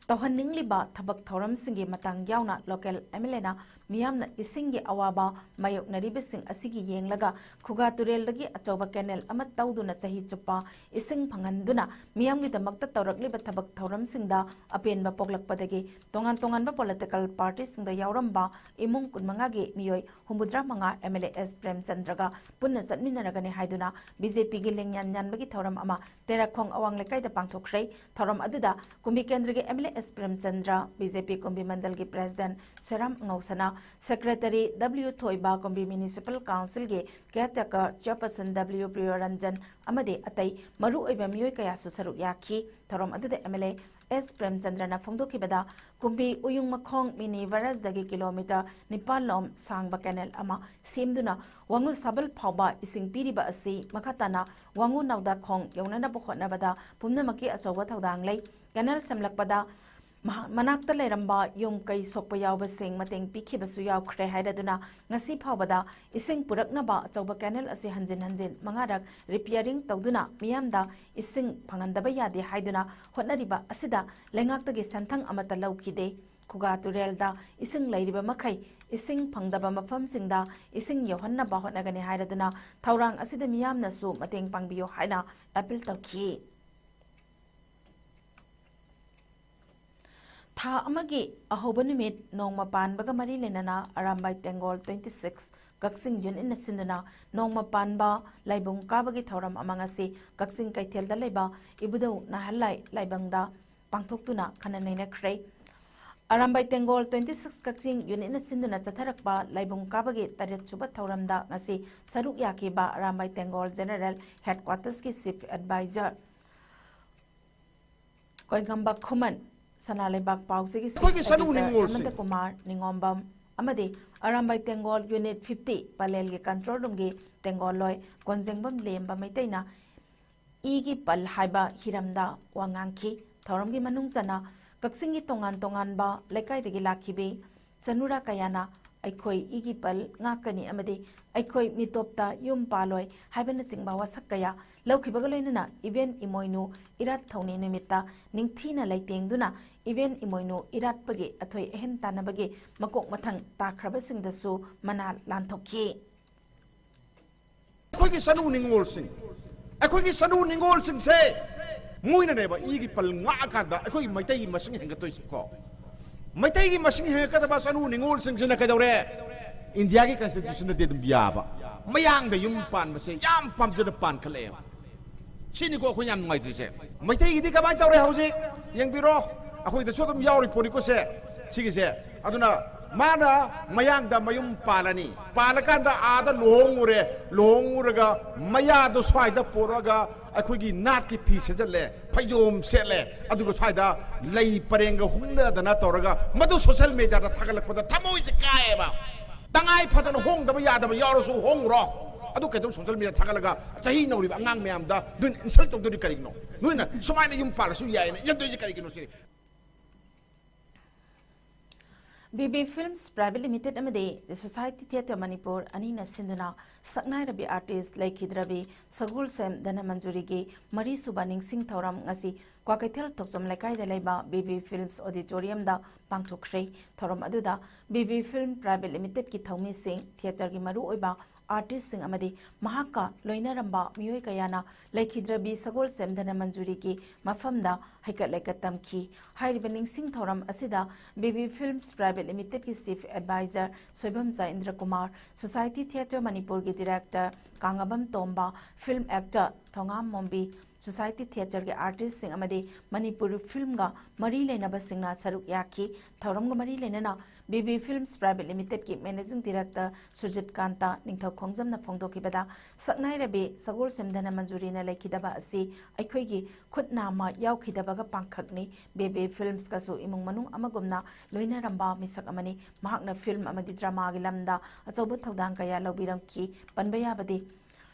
ꯇꯧꯍꯟꯅꯤꯡꯂꯤꯕ ꯊꯕꯛ ꯊꯧꯔꯝꯁꯤꯡꯒꯤ ꯃꯇꯥꯡ ꯌꯥꯎꯅ ꯂꯣꯀꯦꯜ ꯑꯦꯝ ꯑꯦꯜ ꯑꯦꯅ ꯃꯤꯌꯥꯝꯅ ꯏꯁꯤꯡꯒꯤ ꯑꯋꯥꯕ ꯃꯥꯌꯣꯛꯅꯔꯤꯕꯁꯤꯡ ꯑꯁꯤꯒꯤ ꯌꯦꯡꯂꯒ ꯈꯨꯒꯥ ꯇꯨꯔꯦꯜꯗꯒꯤ ꯑꯆꯧꯕ ꯀꯦꯅꯦꯜ ꯑꯃ ꯇꯧꯗꯨꯅ ꯆꯍꯤ ꯆꯨꯞꯄ ꯏꯁꯤꯡ ꯐꯪꯍꯟꯗꯨꯅ ꯃꯤꯌꯥꯝꯒꯤꯗꯃꯛꯇ ꯇꯧꯔꯛꯂꯤꯕ ꯊꯕꯛ ꯊꯧꯔꯝꯁꯤꯡꯗ ꯑꯄꯦꯟꯕ ꯄꯣꯛꯂꯛꯄꯗꯒꯤ ꯇꯣꯉꯥꯟ ꯇꯣꯉꯥꯟꯕ ꯄꯣꯂꯤꯇꯤꯀꯦꯜ ꯄꯥꯔꯇꯤꯁꯤꯡꯗ ꯌꯥꯎꯔꯝꯕ ꯏꯃꯨꯡ ꯀꯨꯟꯃꯉꯥꯒꯤ ꯃꯤꯑꯣꯏ ꯍꯨꯝꯐꯨꯇꯔꯥ ꯃꯉꯥ ꯑꯦꯝ ꯑꯦꯜ ꯑꯦ ꯑꯦꯁ ꯄ꯭ꯔꯦꯝꯆꯟꯗ꯭ꯔꯒ ꯄꯨꯟꯅ ꯆꯠꯃꯤꯟꯅꯔꯒꯅꯤ ꯍꯥꯏꯗꯨꯅ ꯕꯤ ꯖꯦ ꯄꯤꯒꯤ ꯂꯦꯡꯌꯥꯟ ꯌꯥꯟꯕꯒꯤ ꯊꯧꯔꯝ ꯑꯃ ꯇꯦꯔꯥꯈꯣꯡ ꯑꯋꯥꯡ ꯂꯩꯀꯥꯏꯗ ꯄꯥꯡꯊꯣꯛꯈ꯭ꯔꯦ꯫ ꯊꯧꯔꯝ ꯑꯗꯨꯗ ꯀꯨꯝꯕꯤ ꯀꯦꯟꯗ꯭ꯔꯒꯤ M L A S Premchandra, B J P Kumbi ꯃꯟꯗꯜꯒꯤ president Sheram Angousana, secretary W Thoiba, Kumbi municipal ꯀꯥꯎꯟꯁꯤꯜꯒꯤ ꯀꯤꯌꯥꯔꯇꯦꯀꯔ ꯆꯤꯌꯔꯄꯔꯁꯟ ꯗꯕ꯭ꯂꯤꯎ ꯄ꯭ꯔꯤꯌꯣꯔꯟꯖꯟ ꯑꯃꯗꯤ ꯑꯇꯩ ꯃꯔꯨꯑꯣꯏꯕ ꯃꯤꯑꯣꯏ ꯀꯌꯥꯁꯨ ꯁꯔꯨꯛ ꯌꯥꯈꯤ꯫ ꯊꯧꯔꯝ ꯑꯗꯨꯗ ꯑꯦꯝ ꯑꯦꯜ ꯑꯦ ꯑꯦꯁ ꯄ꯭ꯔꯦꯝꯆꯟꯗ꯭ꯔꯅ ꯐꯣꯡꯗꯣꯛꯈꯤꯕꯗ, ꯀꯨꯝꯕꯤ ꯎꯌꯨꯡ ꯃꯈꯣꯡ ꯃꯤꯅꯤ ꯕꯔꯥꯖꯗꯒꯤ ꯀꯤꯂꯣꯃꯤꯇꯔ ꯅꯤꯄꯥꯟ ꯂꯣꯝ ꯁꯥꯡꯕ ꯀꯦꯅꯦꯜ ꯑꯃ ꯁꯦꯝꯗꯨꯅ ꯋꯥꯉꯨ ꯁꯥꯕꯜ ꯐꯥꯎꯕ ꯏꯁꯤꯡ ꯄꯤꯔꯤꯕ ꯑꯁꯤ ꯃꯈꯥ ꯇꯥꯅ ꯋꯥꯉꯨ ꯅꯥꯎꯗꯥꯈꯣꯡ ꯌꯧꯅꯅꯕ ꯍꯣꯠꯅꯕꯗ ꯄꯨꯝꯅꯃꯛꯀꯤ ꯑꯆꯧꯕ ꯊꯧꯗꯥꯡ ꯂꯩ꯫ ꯀꯦꯅꯦꯜ ꯁꯦꯝꯂꯛꯄꯗ ꯃꯍꯥꯛ ꯃꯅꯥꯛꯇ ꯂꯩꯔꯝꯕ ꯌꯨꯝ ꯀꯩ ꯁꯣꯛꯄ ꯌꯥꯎꯕꯁꯤꯡ ꯃꯇꯦꯡ ꯄꯤꯈꯤꯕꯁꯨ ꯌꯥꯎꯈ꯭ꯔꯦ ꯍꯥꯏꯔꯗꯨꯅ, ꯉꯁꯤ ꯐꯥꯎꯕꯗ ꯏꯁꯤꯡ ꯄꯨꯔꯛꯅꯕ ꯑꯆꯧꯕ ꯀꯦꯅꯦꯜ ꯑꯁꯤ ꯍꯟꯖꯤꯟ ꯍꯟꯖꯤꯟ ꯃꯉꯥꯔꯛ ꯔꯤꯄꯤꯌꯥꯔꯤꯡ ꯇꯧꯗꯨꯅ ꯃꯤꯌꯥꯝꯗ ꯏꯁꯤꯡ ꯐꯪꯍꯟꯗꯕ ꯌꯥꯗꯦ ꯍꯥꯏꯗꯨꯅ ꯍꯣꯠꯅꯔꯤꯕ ꯑꯁꯤꯗ ꯂꯩꯉꯥꯛꯇꯒꯤ ꯁꯦꯟꯊꯪ ꯑꯃꯠꯇ ꯂꯧꯈꯤꯗꯦ꯫ ꯈꯨꯒꯥ ꯇꯨꯔꯦꯜꯗ ꯏꯁꯤꯡ ꯂꯩꯔꯤꯕ ꯃꯈꯩ ꯏꯁꯤꯡ ꯐꯪꯗꯕ ꯃꯐꯝꯁꯤꯡꯗ ꯏꯁꯤꯡ ꯌꯧꯍꯟꯅꯕ ꯍꯣꯠꯅꯒꯅꯤ ꯍꯥꯏꯔꯗꯨꯅ ꯊꯧꯔꯥꯡ ꯑꯁꯤꯗ ꯃꯤꯌꯥꯝꯅꯁꯨ ꯃꯇꯦꯡ ꯄꯥꯡꯕꯤꯌꯨ ꯍꯥꯏꯅ ꯑꯥꯄꯤꯜ ꯇꯧꯈꯤ꯫ ꯊꯥ ꯑꯃꯒꯤ ꯑꯍꯧꯕ ꯅꯨꯃꯤꯠ ꯅꯣꯡꯃ ꯄꯥꯟꯕꯒ ꯃꯔꯤ ꯂꯩꯅꯅ ꯑꯔꯥꯝꯕꯥꯏ ꯇꯦꯡꯒꯣꯜ twenty six ꯀꯛꯆꯤꯡ ꯌꯨꯅꯤꯠꯅ ꯁꯤꯟꯗꯨꯅ ꯅꯣꯡꯃ ꯄꯥꯟꯕ ꯂꯥꯏꯕꯨꯡ ꯀꯥꯕꯒꯤ ꯊꯧꯔꯝ ꯑꯃ ꯉꯁꯤ ꯀꯛꯆꯤꯡ ꯀꯩꯊꯦꯜꯗ ꯂꯩꯕ ꯏꯕꯨꯙꯧ ꯅꯥꯍꯜꯂꯥꯏ ꯂꯥꯏꯕꯪꯗ ꯄꯥꯡꯊꯣꯛꯇꯨꯅ ꯈꯟꯅ ꯅꯩꯅꯈ꯭ꯔꯦ꯫ ꯑꯔꯥꯝꯕꯥꯏ ꯇꯦꯡꯒꯣꯜ twenty six ꯀꯛꯆꯤꯡ ꯌꯨꯅꯤꯠꯅ ꯁꯤꯟꯗꯨꯅ ꯆꯠꯊꯔꯛꯄ ꯂꯥꯏꯕꯨꯡ ꯀꯥꯕꯒꯤ ꯇꯔꯦꯠ ꯁꯨꯕ ꯊꯧꯔꯝꯗ ꯉꯁꯤ ꯁꯔꯨꯛ ꯌꯥꯈꯤꯕ ꯑꯔꯥꯝꯕꯥꯏ ꯇꯦꯡꯒꯣꯜ ꯖꯦꯅꯔꯦꯜ ꯍꯦꯗꯀ꯭ꯋꯥꯇꯔꯁꯀꯤ ꯆꯤꯐ ꯑꯦꯗꯚꯥꯏꯖꯔ ꯀꯣꯏꯉꯝꯕ ꯈꯨꯃꯟ, ꯁꯅꯥ ꯂꯩꯕꯥꯛ ꯄꯥꯎꯁꯤꯒꯤ ꯑꯩꯈꯣꯏꯒꯤ ꯆꯅꯨ ꯅꯤꯉꯣꯜꯁꯤꯡ꯫ ꯑꯅꯟꯇ ꯀꯨꯃꯥꯔ ꯅꯤꯉꯣꯝꯕꯝ ꯑꯃꯗꯤ ꯑꯔꯥꯝꯕꯥꯏ ꯇꯦꯡꯒꯣꯜ ꯌꯨꯅꯤꯠ fifty ꯄꯂꯦꯜꯒꯤ ꯀꯟꯇ꯭ꯔꯣꯜ ꯔꯨꯝꯒꯤ ꯇꯦꯡꯒꯣꯜꯂꯣꯏ ꯀꯣꯟꯖꯦꯡꯕꯝ ꯂꯦꯝꯕ ꯃꯩꯇꯩꯅ ꯏꯒꯤ ꯄꯜ ꯍꯥꯏꯕ ꯍꯤꯔꯝꯗ ꯋꯥ ꯉꯥꯡꯈꯤ꯫ ꯊꯧꯔꯝꯒꯤ ꯃꯅꯨꯡ ꯆꯟꯅ ꯀꯛꯆꯤꯡꯒꯤ ꯇꯣꯉꯥꯟ ꯇꯣꯉꯥꯟꯕ ꯂꯩꯀꯥꯏꯗꯒꯤ ꯂꯥꯛꯈꯤꯕꯤ ꯆꯅꯨꯔꯥ ꯀꯌꯥꯅ ꯑꯩꯈꯣꯏ ꯏꯒꯤ ꯄꯜ ꯉꯥꯛꯀꯅꯤ ꯑꯃꯗꯤ ꯑꯩꯈꯣꯏ ꯃꯤꯇꯣꯞꯇ ꯌꯨꯝ ꯄꯥꯜꯂꯣꯏ ꯍꯥꯏꯕꯅꯆꯤꯡꯕ ꯋꯥꯁꯛ ꯀꯌꯥ ꯂꯧꯈꯤꯕꯒ ꯂꯣꯏꯅꯅ ꯏꯕꯦꯟ ꯏꯃꯣꯏꯅꯨ ꯏꯔꯥꯠ ꯊꯧꯅꯤ ꯅꯨꯃꯤꯠꯇ ꯅꯤꯡꯊꯤꯅ ꯂꯩꯇꯦꯡꯗꯨꯅ ꯏꯕꯦꯟ ꯏꯃꯣꯏꯅꯨ ꯏꯔꯥꯠꯄꯒꯤ ꯑꯊꯣꯏ ꯑꯍꯦꯟ ꯇꯥꯟꯅꯕꯒꯤ ꯃꯀꯣꯛ ꯃꯊꯪ ꯇꯥꯈ꯭ꯔꯕꯁꯤꯡꯗꯁꯨ ꯃꯅꯥ ꯂꯥꯟꯊꯣꯛꯈꯤ꯫ ꯑꯩꯈꯣꯏꯒꯤ ꯆꯅꯨ ꯅꯤꯉꯣꯜꯁꯤꯡ, ꯑꯩꯈꯣꯏꯒꯤ ꯆꯅꯨ ꯅꯤꯉꯣꯜꯁꯤꯡꯁꯦ ꯃꯣꯏꯅꯅꯦꯕ ꯏꯒꯤ ꯄꯜ ꯉꯥꯛꯑꯀꯥꯟꯗ ꯑꯩꯈꯣꯏꯒꯤ ꯃꯩꯇꯩꯒꯤ ꯃꯁꯤꯡ ꯍꯦꯟꯒꯠꯇꯣꯏꯁꯦꯀꯣ꯫ ꯃꯩꯇꯩꯒꯤ ꯃꯁꯤꯡ ꯍꯦꯟꯒꯠꯀꯗꯕ ꯆꯅꯨ ꯅꯤꯉꯣꯜꯁꯤꯡꯁꯤꯅ ꯀꯩꯗꯧꯔꯦ? ꯏꯟꯗꯤꯌꯥꯒꯤ ꯀꯟꯁꯇꯤꯇ꯭ꯌꯨꯁꯟꯗꯗꯤ ꯑꯗꯨꯝ ꯌꯥꯕ, ꯃꯌꯥꯡꯗ ꯌꯨꯝ ꯄꯥꯟꯕꯁꯦ ꯌꯥꯝ ꯄꯥꯝꯖꯅ ꯄꯥꯟꯈꯠꯂꯛꯑꯦꯕ꯫ ꯁꯤꯅꯤꯀꯣ ꯑꯩꯈꯣꯏ ꯌꯥꯝ ꯅꯨꯡꯉꯥꯏꯇ꯭ꯔꯤꯁꯦ꯫ ꯃꯩꯇꯩꯒꯤꯗꯤ ꯀꯃꯥꯏꯅ ꯇꯧꯔꯦ ꯍꯧꯖꯤꯛ? ꯌꯦꯡꯕꯤꯔꯣ, ꯑꯩꯈꯣꯏꯗꯁꯨ ꯑꯗꯨꯝ ꯌꯥꯎꯔꯤ ꯄꯣꯠꯅꯤꯀꯣ ꯁꯦ, ꯁꯤꯒꯤꯁꯦ꯫ ꯑꯗꯨꯅ ꯃꯥꯅ ꯃꯌꯥꯡꯗ ꯃꯌꯨꯝ ꯄꯥꯜꯂꯅꯤ, ꯄꯥꯜꯂꯀꯥꯟꯗ ꯑꯥꯗ ꯂꯨꯍꯣꯡꯉꯨꯔꯦ, ꯂꯨꯍꯣꯡꯉꯨꯔꯒ ꯃꯌꯥꯗꯣ ꯁ꯭ꯋꯥꯏꯗ ꯄꯣꯔꯛꯑꯒ ꯑꯩꯈꯣꯏꯒꯤ ꯅꯥꯠꯀꯤ ꯐꯤ ꯁꯦꯠꯆꯜꯂꯦ, ꯐꯩꯖꯣꯝ ꯁꯦꯠꯂꯦ, ꯑꯗꯨꯒ ꯁ꯭ꯋꯥꯏꯗ ꯂꯩ ꯄꯔꯦꯡꯒ ꯍꯨꯝꯅꯗꯅ ꯇꯧꯔꯒ ꯃꯗꯨ ꯁꯣꯁꯦꯜ ꯃꯦꯗꯤꯌꯥꯗ ꯊꯥꯒꯠꯂꯛꯄꯗ ꯊꯃꯣꯏꯁꯦ ꯀꯥꯏꯌꯦꯕ꯫ ꯇꯉꯥꯏ ꯐꯗꯅ ꯍꯣꯡꯗꯕ ꯌꯥꯗꯕ ꯌꯥꯎꯔꯁꯨ ꯍꯣꯡꯉꯨꯔꯣ꯫ ꯑꯗꯨ ꯀꯩꯗꯧ ꯁꯣꯁꯦꯜ ꯃꯦꯗꯤꯌꯥ ꯊꯥꯒꯠꯂꯒ ꯆꯍꯤ ꯅꯧꯔꯤꯕ ꯑꯉꯥꯡ ꯃꯌꯥꯝꯗ ꯅꯣꯏꯅ ꯏꯟꯁꯜ ꯇꯧꯗꯣꯔꯤ ꯀꯔꯤꯒꯤꯅꯣ? ꯅꯣꯏꯅ ꯁꯨꯃꯥꯏꯅ ꯌꯨꯝ ꯄꯥꯜꯂꯁꯨ ꯌꯥꯏꯅ ꯏꯟꯗꯣꯏꯁꯦ ꯀꯔꯤꯒꯤꯅꯣ ꯁꯤꯅꯤ? B B Films Private Limited ꯑꯃꯗꯤ The Society Theatre Manipur ꯑꯅꯤꯅ ꯁꯤꯟꯗꯨꯅ ꯁꯛꯅꯥꯏꯔꯕꯤ artist ꯂꯩꯈꯤꯗ꯭ꯔꯕꯤ ꯁꯒꯣꯜꯁꯦꯝ ꯙꯅꯃꯟꯖꯨꯔꯤꯒꯤ ꯃꯔꯤꯁꯨꯕ ꯅꯤꯡꯁꯤꯡ ꯊꯧꯔꯝ ꯉꯁꯤ ꯀ꯭ꯋꯥꯀꯩꯊꯦꯜ ꯊꯣꯛꯆꯣꯝ ꯂꯩꯀꯥꯏꯗ ꯂꯩꯕ ꯕꯤ ꯕꯤ Films Auditoriumꯗ ꯄꯥꯡꯊꯣꯛꯈ꯭ꯔꯦ꯫ ꯊꯧꯔꯝ ꯑꯗꯨꯗ ꯕꯤ ꯕꯤ Film Private Limitedꯀꯤ ꯊꯧꯃꯤꯁꯤꯡ, theatreꯒꯤ ꯃꯔꯨꯑꯣꯏꯕ artistꯁꯤꯡ ꯑꯃꯗꯤ ꯃꯍꯥꯛꯀ ꯂꯣꯏꯅꯔꯝꯕ ꯃꯤꯑꯣꯏ ꯀꯌꯥꯅ ꯂꯩꯈꯤꯗ꯭ꯔꯕꯤ ꯁꯒꯣꯜꯁꯦꯝ ꯙꯅꯃꯟꯖꯨꯔꯤꯒꯤ ꯃꯐꯝꯗ ꯍꯩꯀꯠ ꯂꯩꯀꯠ ꯇꯝꯈꯤ꯫ ꯍꯥꯏꯔꯤꯕ ꯅꯤꯡꯁꯤꯡ ꯊꯧꯔꯝ ꯑꯁꯤꯗ B B Films Private Limitedꯀꯤ Chief Advisor ꯁꯣꯏꯕꯝꯆꯥ ꯏꯟꯗ꯭ꯔꯀꯨꯃꯥꯔ, Society Theatre ꯃꯅꯤꯄꯨꯔꯒꯤ director ꯀꯥꯡꯉꯕꯝ ꯇꯣꯝꯕ, film actor ꯊꯣꯉꯥꯝ ꯃꯣꯝꯕꯤ, Society Theatreꯒꯤ artistꯁꯤꯡ ꯑꯃꯗꯤ ꯃꯅꯤꯄꯨꯔꯤ filmꯒ ꯃꯔꯤ ꯂꯩꯅꯕꯁꯤꯡꯅ ꯁꯔꯨꯛ ꯌꯥꯈꯤ꯫ ꯊꯧꯔꯝꯒ ꯃꯔꯤ ꯂꯩꯅꯅ B B Films Private Limitedꯀꯤ Managing Director Sujit ꯀꯥꯟꯇ ꯅꯤꯡꯊꯧ ꯈꯣꯡꯖꯝꯅ ꯐꯣꯡꯗꯣꯛꯈꯤꯕꯗ, ꯁꯛꯅꯥꯏꯔꯕꯤ ꯁꯒꯣꯜꯁꯦꯝ ꯙꯅꯃꯟꯖꯨꯔꯤꯅ ꯂꯩꯈꯤꯗꯕ ꯑꯁꯤ ꯑꯩꯈꯣꯏꯒꯤ ꯈꯨꯠ ꯅꯥꯝꯃ ꯌꯥꯎꯈꯤꯗꯕꯒ ꯄꯥꯡꯈꯛꯅꯤ꯫ ꯕꯤ ꯕꯤ Filmsꯀꯁꯨ ꯏꯃꯨꯡ ꯃꯅꯨꯡ ꯑꯃꯒꯨꯝꯅ ꯂꯣꯏꯅꯔꯝꯕ ꯃꯤꯁꯛ ꯑꯃꯅꯤ꯫ ꯃꯍꯥꯛꯅ film ꯑꯃꯗꯤ dramaꯒꯤ ꯂꯝꯗ ꯑꯆꯧꯕ ꯊꯧꯗꯥꯡ ꯀꯌꯥ ꯂꯧꯕꯤꯔꯝꯈꯤ꯫ ꯄꯟꯕ ꯌꯥꯕꯗꯤ,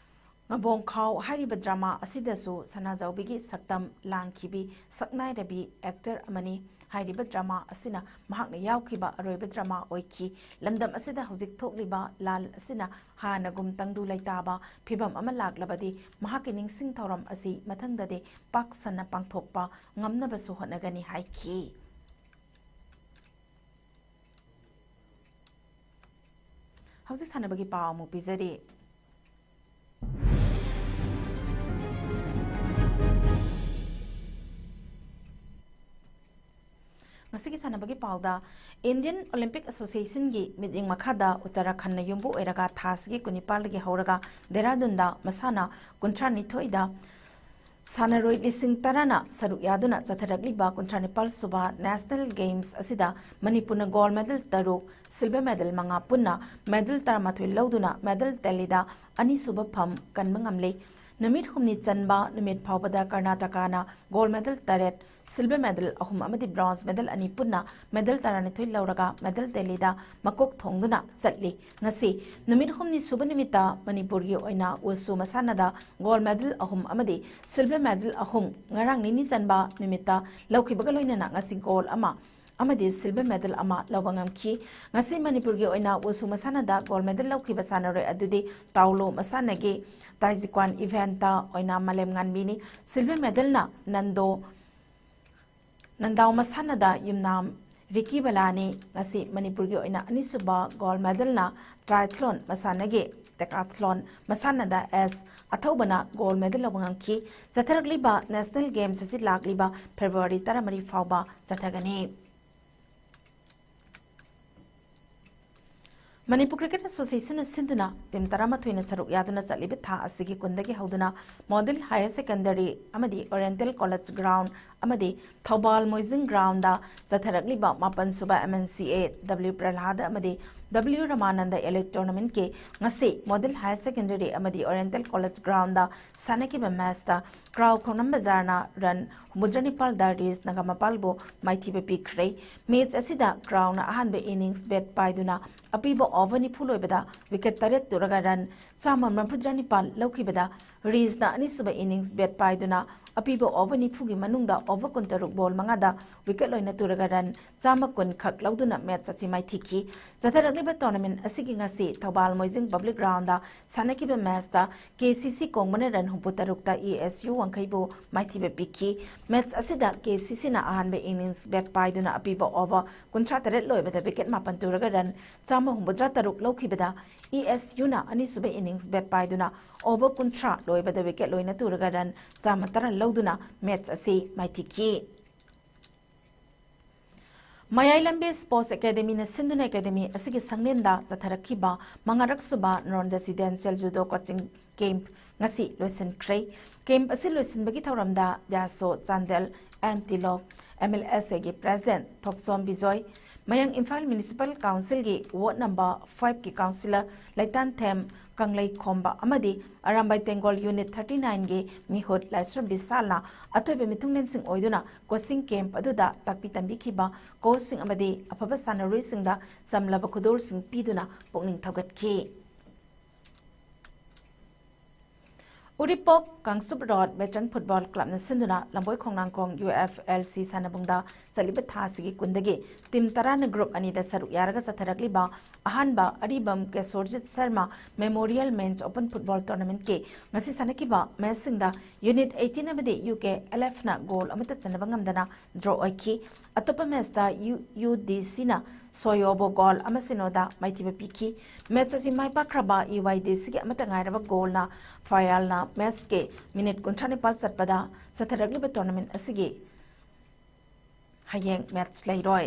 ꯉꯕꯣꯡꯈꯥꯎ ꯍꯥꯏꯔꯤꯕ drama ꯑꯁꯤꯗꯁꯨ ꯁꯅꯥꯖꯥꯎꯕꯤꯒꯤ ꯁꯛꯇꯝ ꯂꯥꯡꯈꯤꯕꯤ ꯁꯛꯅꯥꯏꯔꯕꯤ actor ꯑꯃꯅꯤ꯫ ꯍꯥꯏꯔꯤꯕ drama ꯑꯁꯤꯅ ꯃꯍꯥꯛꯅ ꯌꯥꯎꯈꯤꯕ ꯑꯔꯣꯏꯕ drama ꯑꯣꯏꯈꯤ꯫ ꯂꯝꯗꯝ ꯑꯁꯤꯗ ꯍꯧꯖꯤꯛ ꯊꯣꯛꯂꯤꯕ ꯂꯥꯟ ꯑꯁꯤꯅ ꯍꯥꯟꯅꯒꯨꯝ ꯇꯪꯗꯨ ꯂꯩꯇꯥꯕ ꯐꯤꯕꯝ ꯑꯃ ꯂꯥꯛꯂꯕꯗꯤ ꯃꯍꯥꯛꯀꯤ ꯅꯤꯡꯁꯤꯡ ꯊꯧꯔꯝ ꯑꯁꯤ ꯃꯊꯪꯗꯗꯤ ꯄꯥꯛ ꯁꯟꯅ ꯄꯥꯡꯊꯣꯛꯄ ꯉꯝꯅꯕꯁꯨ ꯍꯣꯠꯅꯒꯅꯤ ꯍꯥꯏꯈꯤ꯫ ꯍꯧꯖꯤꯛ ꯁꯥꯟꯅꯕꯒꯤ ꯄꯥꯎ ꯑꯃꯨꯛ ꯄꯤꯖꯔꯤ꯫ ꯉꯁꯤꯒꯤ ꯁꯥꯟꯅꯕꯒꯤ ꯄꯥꯎꯗ, Indian Olympic Associationꯒꯤ ꯃꯤꯠꯌꯦꯡ ꯃꯈꯥꯗ ꯎꯠꯇꯔꯥꯈꯟꯗꯅ ꯌꯨꯝꯕꯨ ꯑꯣꯏꯔꯒ ꯊꯥ ꯑꯁꯤꯒꯤ ꯀꯨꯟꯅꯤꯄꯥꯜꯗꯒꯤ ꯍꯧꯔꯒ ꯗꯦꯔꯥꯗꯨꯟꯗ ꯃꯁꯥꯟꯅ ꯀꯨꯟꯊ꯭ꯔꯥ ꯅꯤꯊꯣꯏꯗ ꯁꯥꯟꯅꯔꯣꯏ ꯂꯤꯁꯤꯡ ꯇꯔꯥꯅ ꯁꯔꯨꯛ ꯌꯥꯗꯨꯅ ꯆꯠꯊꯔꯛꯂꯤꯕ ꯀꯨꯟꯊ꯭ꯔꯥ ꯅꯤꯄꯥꯜ ꯁꯨꯕ National Games ꯑꯁꯤꯗ ꯃꯅꯤꯄꯨꯔꯅ gold medal ꯇꯔꯨꯛ, silver medal ꯃꯉꯥ, ꯄꯨꯟꯅ medal ꯇꯔꯥꯃꯥꯊꯣꯏ ꯂꯧꯗꯨꯅ medal tallyꯗ ꯑꯅꯤꯁꯨꯕ ꯐꯝ ꯀꯟꯕ ꯉꯝꯂꯦ꯫ ꯅꯨꯃꯤꯠ ꯍꯨꯝꯅꯤ ꯆꯟꯕ ꯅꯨꯃꯤꯠ ꯐꯥꯎꯕꯗ ꯀꯔꯅꯥꯇꯀꯥꯅ gold medal ꯇꯔꯦꯠ, silver medal ꯑꯍꯨꯝ ꯑꯃꯗꯤ bronze medal ꯑꯅꯤ, ꯄꯨꯟꯅ medal ꯇꯔꯥꯅꯤꯊꯣꯏ ꯂꯧꯔꯒ medal tallyꯗ ꯃꯀꯣꯛ ꯊꯣꯡꯗꯨꯅ ꯆꯠꯂꯤ꯫ ꯉꯁꯤ ꯅꯨꯃꯤꯠ ꯍꯨꯝꯅꯤ ꯁꯨꯕ ꯅꯨꯃꯤꯠꯇ ꯃꯅꯤꯄꯨꯔꯒꯤ ꯑꯣꯏꯅ wushu ꯃꯁꯥꯟꯅꯗ gold medal ꯑꯍꯨꯝ ꯑꯃꯗꯤ silver medal ꯑꯍꯨꯝ ꯉꯔꯥꯡ ꯅꯤꯅꯤ ꯆꯟꯕ ꯅꯨꯃꯤꯠꯇ ꯂꯧꯈꯤꯕꯒ ꯂꯣꯏꯅꯅ ꯉꯁꯤ gold ꯑꯃ ꯑꯃꯗꯤ silver medal ꯑꯃ ꯂꯧꯕ ꯉꯝꯈꯤ꯫ ꯉꯁꯤ ꯃꯅꯤꯄꯨꯔꯒꯤ ꯑꯣꯏꯅ ꯋꯨꯁꯨ ꯃꯁꯥꯟꯅꯗ gold medal ꯂꯧꯈꯤꯕ ꯁꯥꯟꯅꯔꯣꯏ ꯑꯗꯨꯗꯤ ꯇꯥꯎꯂꯣ ꯃꯁꯥꯟꯅꯒꯤ ꯇꯥꯏꯖꯤꯀ꯭ꯋꯥꯟ event ꯑꯣꯏꯅ ꯃꯥꯂꯦꯝ ꯉꯥꯟꯕꯤꯅꯤ꯫ Silver medalꯅ ꯅꯟꯗꯣ ꯅꯟꯗꯥꯎ ꯃꯁꯥꯟꯅꯗ ꯌꯨꯝꯅꯥꯝ ꯔꯤꯀꯤ ꯕꯂꯥꯅꯤ꯫ ꯉꯁꯤ ꯃꯅꯤꯄꯨꯔꯒꯤ ꯑꯣꯏꯅ ꯑꯅꯤꯁꯨꯕ gold medalꯅ triathlon ꯃꯁꯥꯟꯅꯒꯤ decathlon ꯃꯁꯥꯟꯅꯗ ꯑꯦꯁ ꯑꯊꯧꯕꯅ gold medal ꯂꯧꯕ ꯉꯝꯈꯤ꯫ ꯆꯠꯊꯔꯛꯂꯤꯕ national games ꯑꯁꯤ ꯂꯥꯛꯂꯤꯕ February ꯇꯔꯥꯃꯔꯤ ꯐꯥꯎꯕ ꯆꯠꯊꯒꯅꯤ꯫ ꯃꯅꯤꯄꯨꯔ Cricket Associationꯅ ꯁꯤꯟꯗꯨꯅ team ꯇꯔꯥꯃꯥꯊꯣꯏꯅ ꯁꯔꯨꯛ ꯌꯥꯗꯨꯅ ꯆꯠꯂꯤꯕ ꯊꯥ ꯑꯁꯤꯒꯤ ꯀꯨꯟꯗꯒꯤ ꯍꯧꯗꯨꯅ Model Higher Secondary ꯑꯃꯗꯤ Oriental College Ground ꯑꯃꯗꯤ ꯊꯧꯕꯥꯜ ꯃꯣꯏꯖꯤꯡ groundꯗ ꯆꯠꯊꯔꯛꯂꯤꯕ ꯃꯥꯄꯟ ꯁꯨꯕ M N C A W ꯄ꯭ꯔꯍꯂꯥꯗ ꯑꯃꯗꯤ W ꯔꯃꯥꯅꯟꯗ Elite Tournamentꯀꯤ ꯉꯁꯤ Model Higher Secondary ꯑꯃꯗꯤ Oriental College Groundꯗ ꯁꯥꯟꯅꯈꯤꯕ matchꯇ ꯀ꯭ꯔꯥꯎ ꯈꯣꯡꯅꯝ ꯕꯖꯥꯔꯅ run ꯍꯨꯝꯐꯨꯇꯔꯥꯅꯤꯄꯥꯜꯗ ꯔꯤꯁ ꯅꯒꯥꯃꯄꯥꯜꯕꯨ ꯃꯥꯏꯊꯤꯕ ꯄꯤꯈ꯭ꯔꯦ꯫ Match ꯑꯁꯤꯗ ꯀ꯭ꯔꯥꯎꯅ ꯑꯍꯥꯟꯕ innings bat ꯄꯥꯏꯗꯨꯅ ꯑꯄꯤꯕ over ꯅꯤꯐꯨ ꯂꯣꯏꯕꯗ wicket ꯇꯔꯦꯠ ꯇꯨꯔꯒ run ꯆꯥꯝꯃ ꯃꯔꯤꯐꯨꯇꯔꯥꯅꯤꯄꯥꯜ ꯂꯧꯈꯤꯕꯗ, ꯔꯤꯁꯅ ꯑꯅꯤꯁꯨꯕ innings bat ꯄꯥꯏꯗꯨꯅ ꯑꯄꯤꯕ over ꯅꯤꯐꯨꯒꯤ ꯃꯅꯨꯡꯗ over ꯀꯨꯟꯇꯔꯨꯛ ball ꯃꯉꯥꯗ wicket ꯂꯣꯏꯅ ꯇꯨꯔꯒ run ꯆꯥꯝꯃ ꯀꯨꯟ ꯈꯛ ꯂꯧꯗꯨꯅ match ꯑꯁꯤ ꯃꯥꯏꯊꯤꯈꯤ꯫ ꯆꯠꯊꯔꯛꯂꯤꯕ tournament ꯑꯁꯤꯒꯤ ꯉꯁꯤ ꯊꯧꯕꯥꯜ ꯃꯣꯏꯖꯤꯡ Public Groundꯗ ꯁꯥꯟꯅꯈꯤꯕ matchꯇ K C C ꯀꯣꯡꯕꯅ run ꯍꯨꯝꯐꯨꯇꯔꯨꯛꯇ A S U ꯋꯥꯡꯈꯩꯕꯨ ꯃꯥꯏꯊꯤꯕ ꯄꯤꯈꯤ꯫ Match ꯑꯁꯤꯗ K C Cꯅ ꯑꯍꯥꯟꯕ innings bat ꯄꯥꯏꯗꯨꯅ ꯑꯄꯤꯕ over ꯀꯨꯟꯊ꯭ꯔꯥ ꯇꯔꯦꯠ ꯂꯣꯏꯕꯗ wicket ꯃꯥꯄꯟ ꯇꯨꯔꯒ run ꯆꯥꯝꯃ ꯍꯨꯝꯐꯨꯇꯔꯥ ꯇꯔꯨꯛ ꯂꯧꯈꯤꯕꯗ, A S Uꯅ ꯑꯅꯤꯁꯨꯕ innings bat ꯄꯥꯏꯗꯨꯅ over ꯀꯨꯟꯊ꯭ꯔꯥ ꯂꯣꯏꯕꯗ wicket ꯂꯣꯏꯅ ꯇꯨꯔꯒ run ꯆꯥꯝꯃ ꯇꯔꯥ ꯂꯧꯗꯨꯅ match ꯑꯁꯤ ꯃꯥꯏꯊꯤꯈꯤ꯫ ꯃꯌꯥꯏ ꯂꯝꯕꯤ Sports Academyꯅ ꯁꯤꯟꯗꯨꯅ academy ꯑꯁꯤꯒꯤ ꯁꯪꯂꯦꯟꯗ ꯆꯠꯊꯔꯛꯈꯤꯕ ꯃꯉꯥꯔꯛ ꯁꯨꯕ non residential judo coaching camp ꯉꯁꯤ ꯂꯣꯏꯁꯤꯟꯈ꯭ꯔꯦ꯫ Camp ꯑꯁꯤ ꯂꯣꯏꯁꯤꯟꯕꯒꯤ ꯊꯧꯔꯝꯗ Yaso Chandel, N Tilok, M L S Aꯒꯤ President Thokchom Bijoy, Mayang Imphal Municipal Councilꯒꯤ ward number fiveꯀꯤ councillor ꯂꯩꯇꯥꯟꯊꯦꯝ ꯀꯪꯂꯩꯈꯣꯝꯕ ꯑꯃꯗꯤ ꯑꯔꯥꯝꯕꯥꯏ ꯇꯦꯡꯒꯣꯜ unit thirty nineꯒꯤ ꯃꯤꯍꯨꯠ ꯂꯥꯏꯁ꯭ꯔꯝ ꯕꯤꯁꯥꯜꯅ ꯑꯊꯣꯏꯕ ꯃꯤꯊꯨꯡꯂꯦꯟꯁꯤꯡ ꯑꯣꯏꯗꯨꯅ coaching camp ꯑꯗꯨꯗ ꯇꯥꯛꯄꯤ ꯇꯝꯕꯤꯈꯤꯕ coachꯁꯤꯡ ꯑꯃꯗꯤ ꯑꯐꯕ ꯁꯥꯟꯅꯔꯣꯏꯁꯤꯡꯗ ꯆꯝꯂꯕ ꯈꯨꯗꯣꯜꯁꯤꯡ ꯄꯤꯗꯨꯅ ꯄꯨꯛꯅꯤꯡ ꯊꯧꯒꯠꯈꯤ꯫ ꯎꯔꯤꯄꯣꯛ ꯀꯥꯡꯆꯨꯞ ꯔꯣꯗ ꯕꯦꯇꯔꯟ ꯐꯨꯠꯕꯣꯜ ꯀ꯭ꯂꯕꯅ ꯁꯤꯟꯗꯨꯅ ꯂꯝꯕꯣꯏ ꯈꯣꯡꯅꯥꯡꯈꯣꯡ ꯌꯨ ꯑꯦꯐ ꯑꯦꯜ ꯁꯤ ꯁꯥꯟꯅꯕꯨꯡꯗ ꯆꯠꯂꯤꯕ ꯊꯥ ꯑꯁꯤꯒꯤ ꯀꯨꯟꯗꯒꯤ ꯇꯤꯝ ꯇꯔꯥꯅ ꯒ꯭ꯔꯨꯞ ꯑꯅꯤꯗ ꯁꯔꯨꯛ ꯌꯥꯔꯒ ꯆꯠꯊꯔꯛꯂꯤꯕ ꯑꯍꯥꯟꯕ ꯑꯔꯤꯕꯝ Kesorjit Sharma memorial men's open football ꯇꯣꯔꯅꯥꯃꯦꯟꯠꯀꯤ ꯉꯁꯤ ꯁꯥꯟꯅꯈꯤꯕ ꯃꯦꯆꯁꯤꯡꯗ ꯌꯨꯅꯤꯠ ꯑꯩꯠꯇꯤꯟ ꯑꯃꯗꯤ ꯌꯨ ꯀꯦ ꯑꯦꯜ ꯑꯦꯐꯅ ꯒꯣꯜ ꯑꯃꯠꯇ ꯆꯟꯅꯕ ꯉꯝꯗꯅ ꯗ꯭ꯔꯣ ꯑꯣꯏꯈꯤ꯫ ꯑꯇꯣꯞꯄ ꯃꯦꯆꯇ ꯌꯨ ꯌꯨ ꯗꯤ ꯁꯤꯅ ꯁꯣꯌꯣꯕꯨ ꯒꯣꯜ ꯑꯃ ꯁꯤꯅꯣꯗ ꯃꯥꯏꯊꯤꯕ ꯄꯤꯈꯤ꯫ ꯃꯦꯆ ꯑꯁꯤ ꯃꯥꯏ ꯄꯥꯛꯈ꯭ꯔꯕ ꯌꯨ ꯋꯥꯏ ꯗꯤ ꯁꯤꯒꯤ ꯑꯃꯠꯇ ꯉꯥꯏꯔꯕ ꯒꯣꯜꯅ ꯐꯥꯏꯌꯥꯜꯅ ꯃꯦꯆꯀꯤ ꯃꯤꯅꯤꯠ ꯀꯨꯟꯊ꯭ꯔꯥ ꯅꯤꯄꯥꯜ ꯆꯠꯄꯗ ꯆꯠꯊꯔꯛꯂꯤꯕ ꯇꯣꯔꯅꯥꯃꯦꯟꯠ ꯑꯁꯤꯒꯤ ꯍꯌꯦꯡ ꯃꯦꯆ ꯂꯩꯔꯣꯏ꯫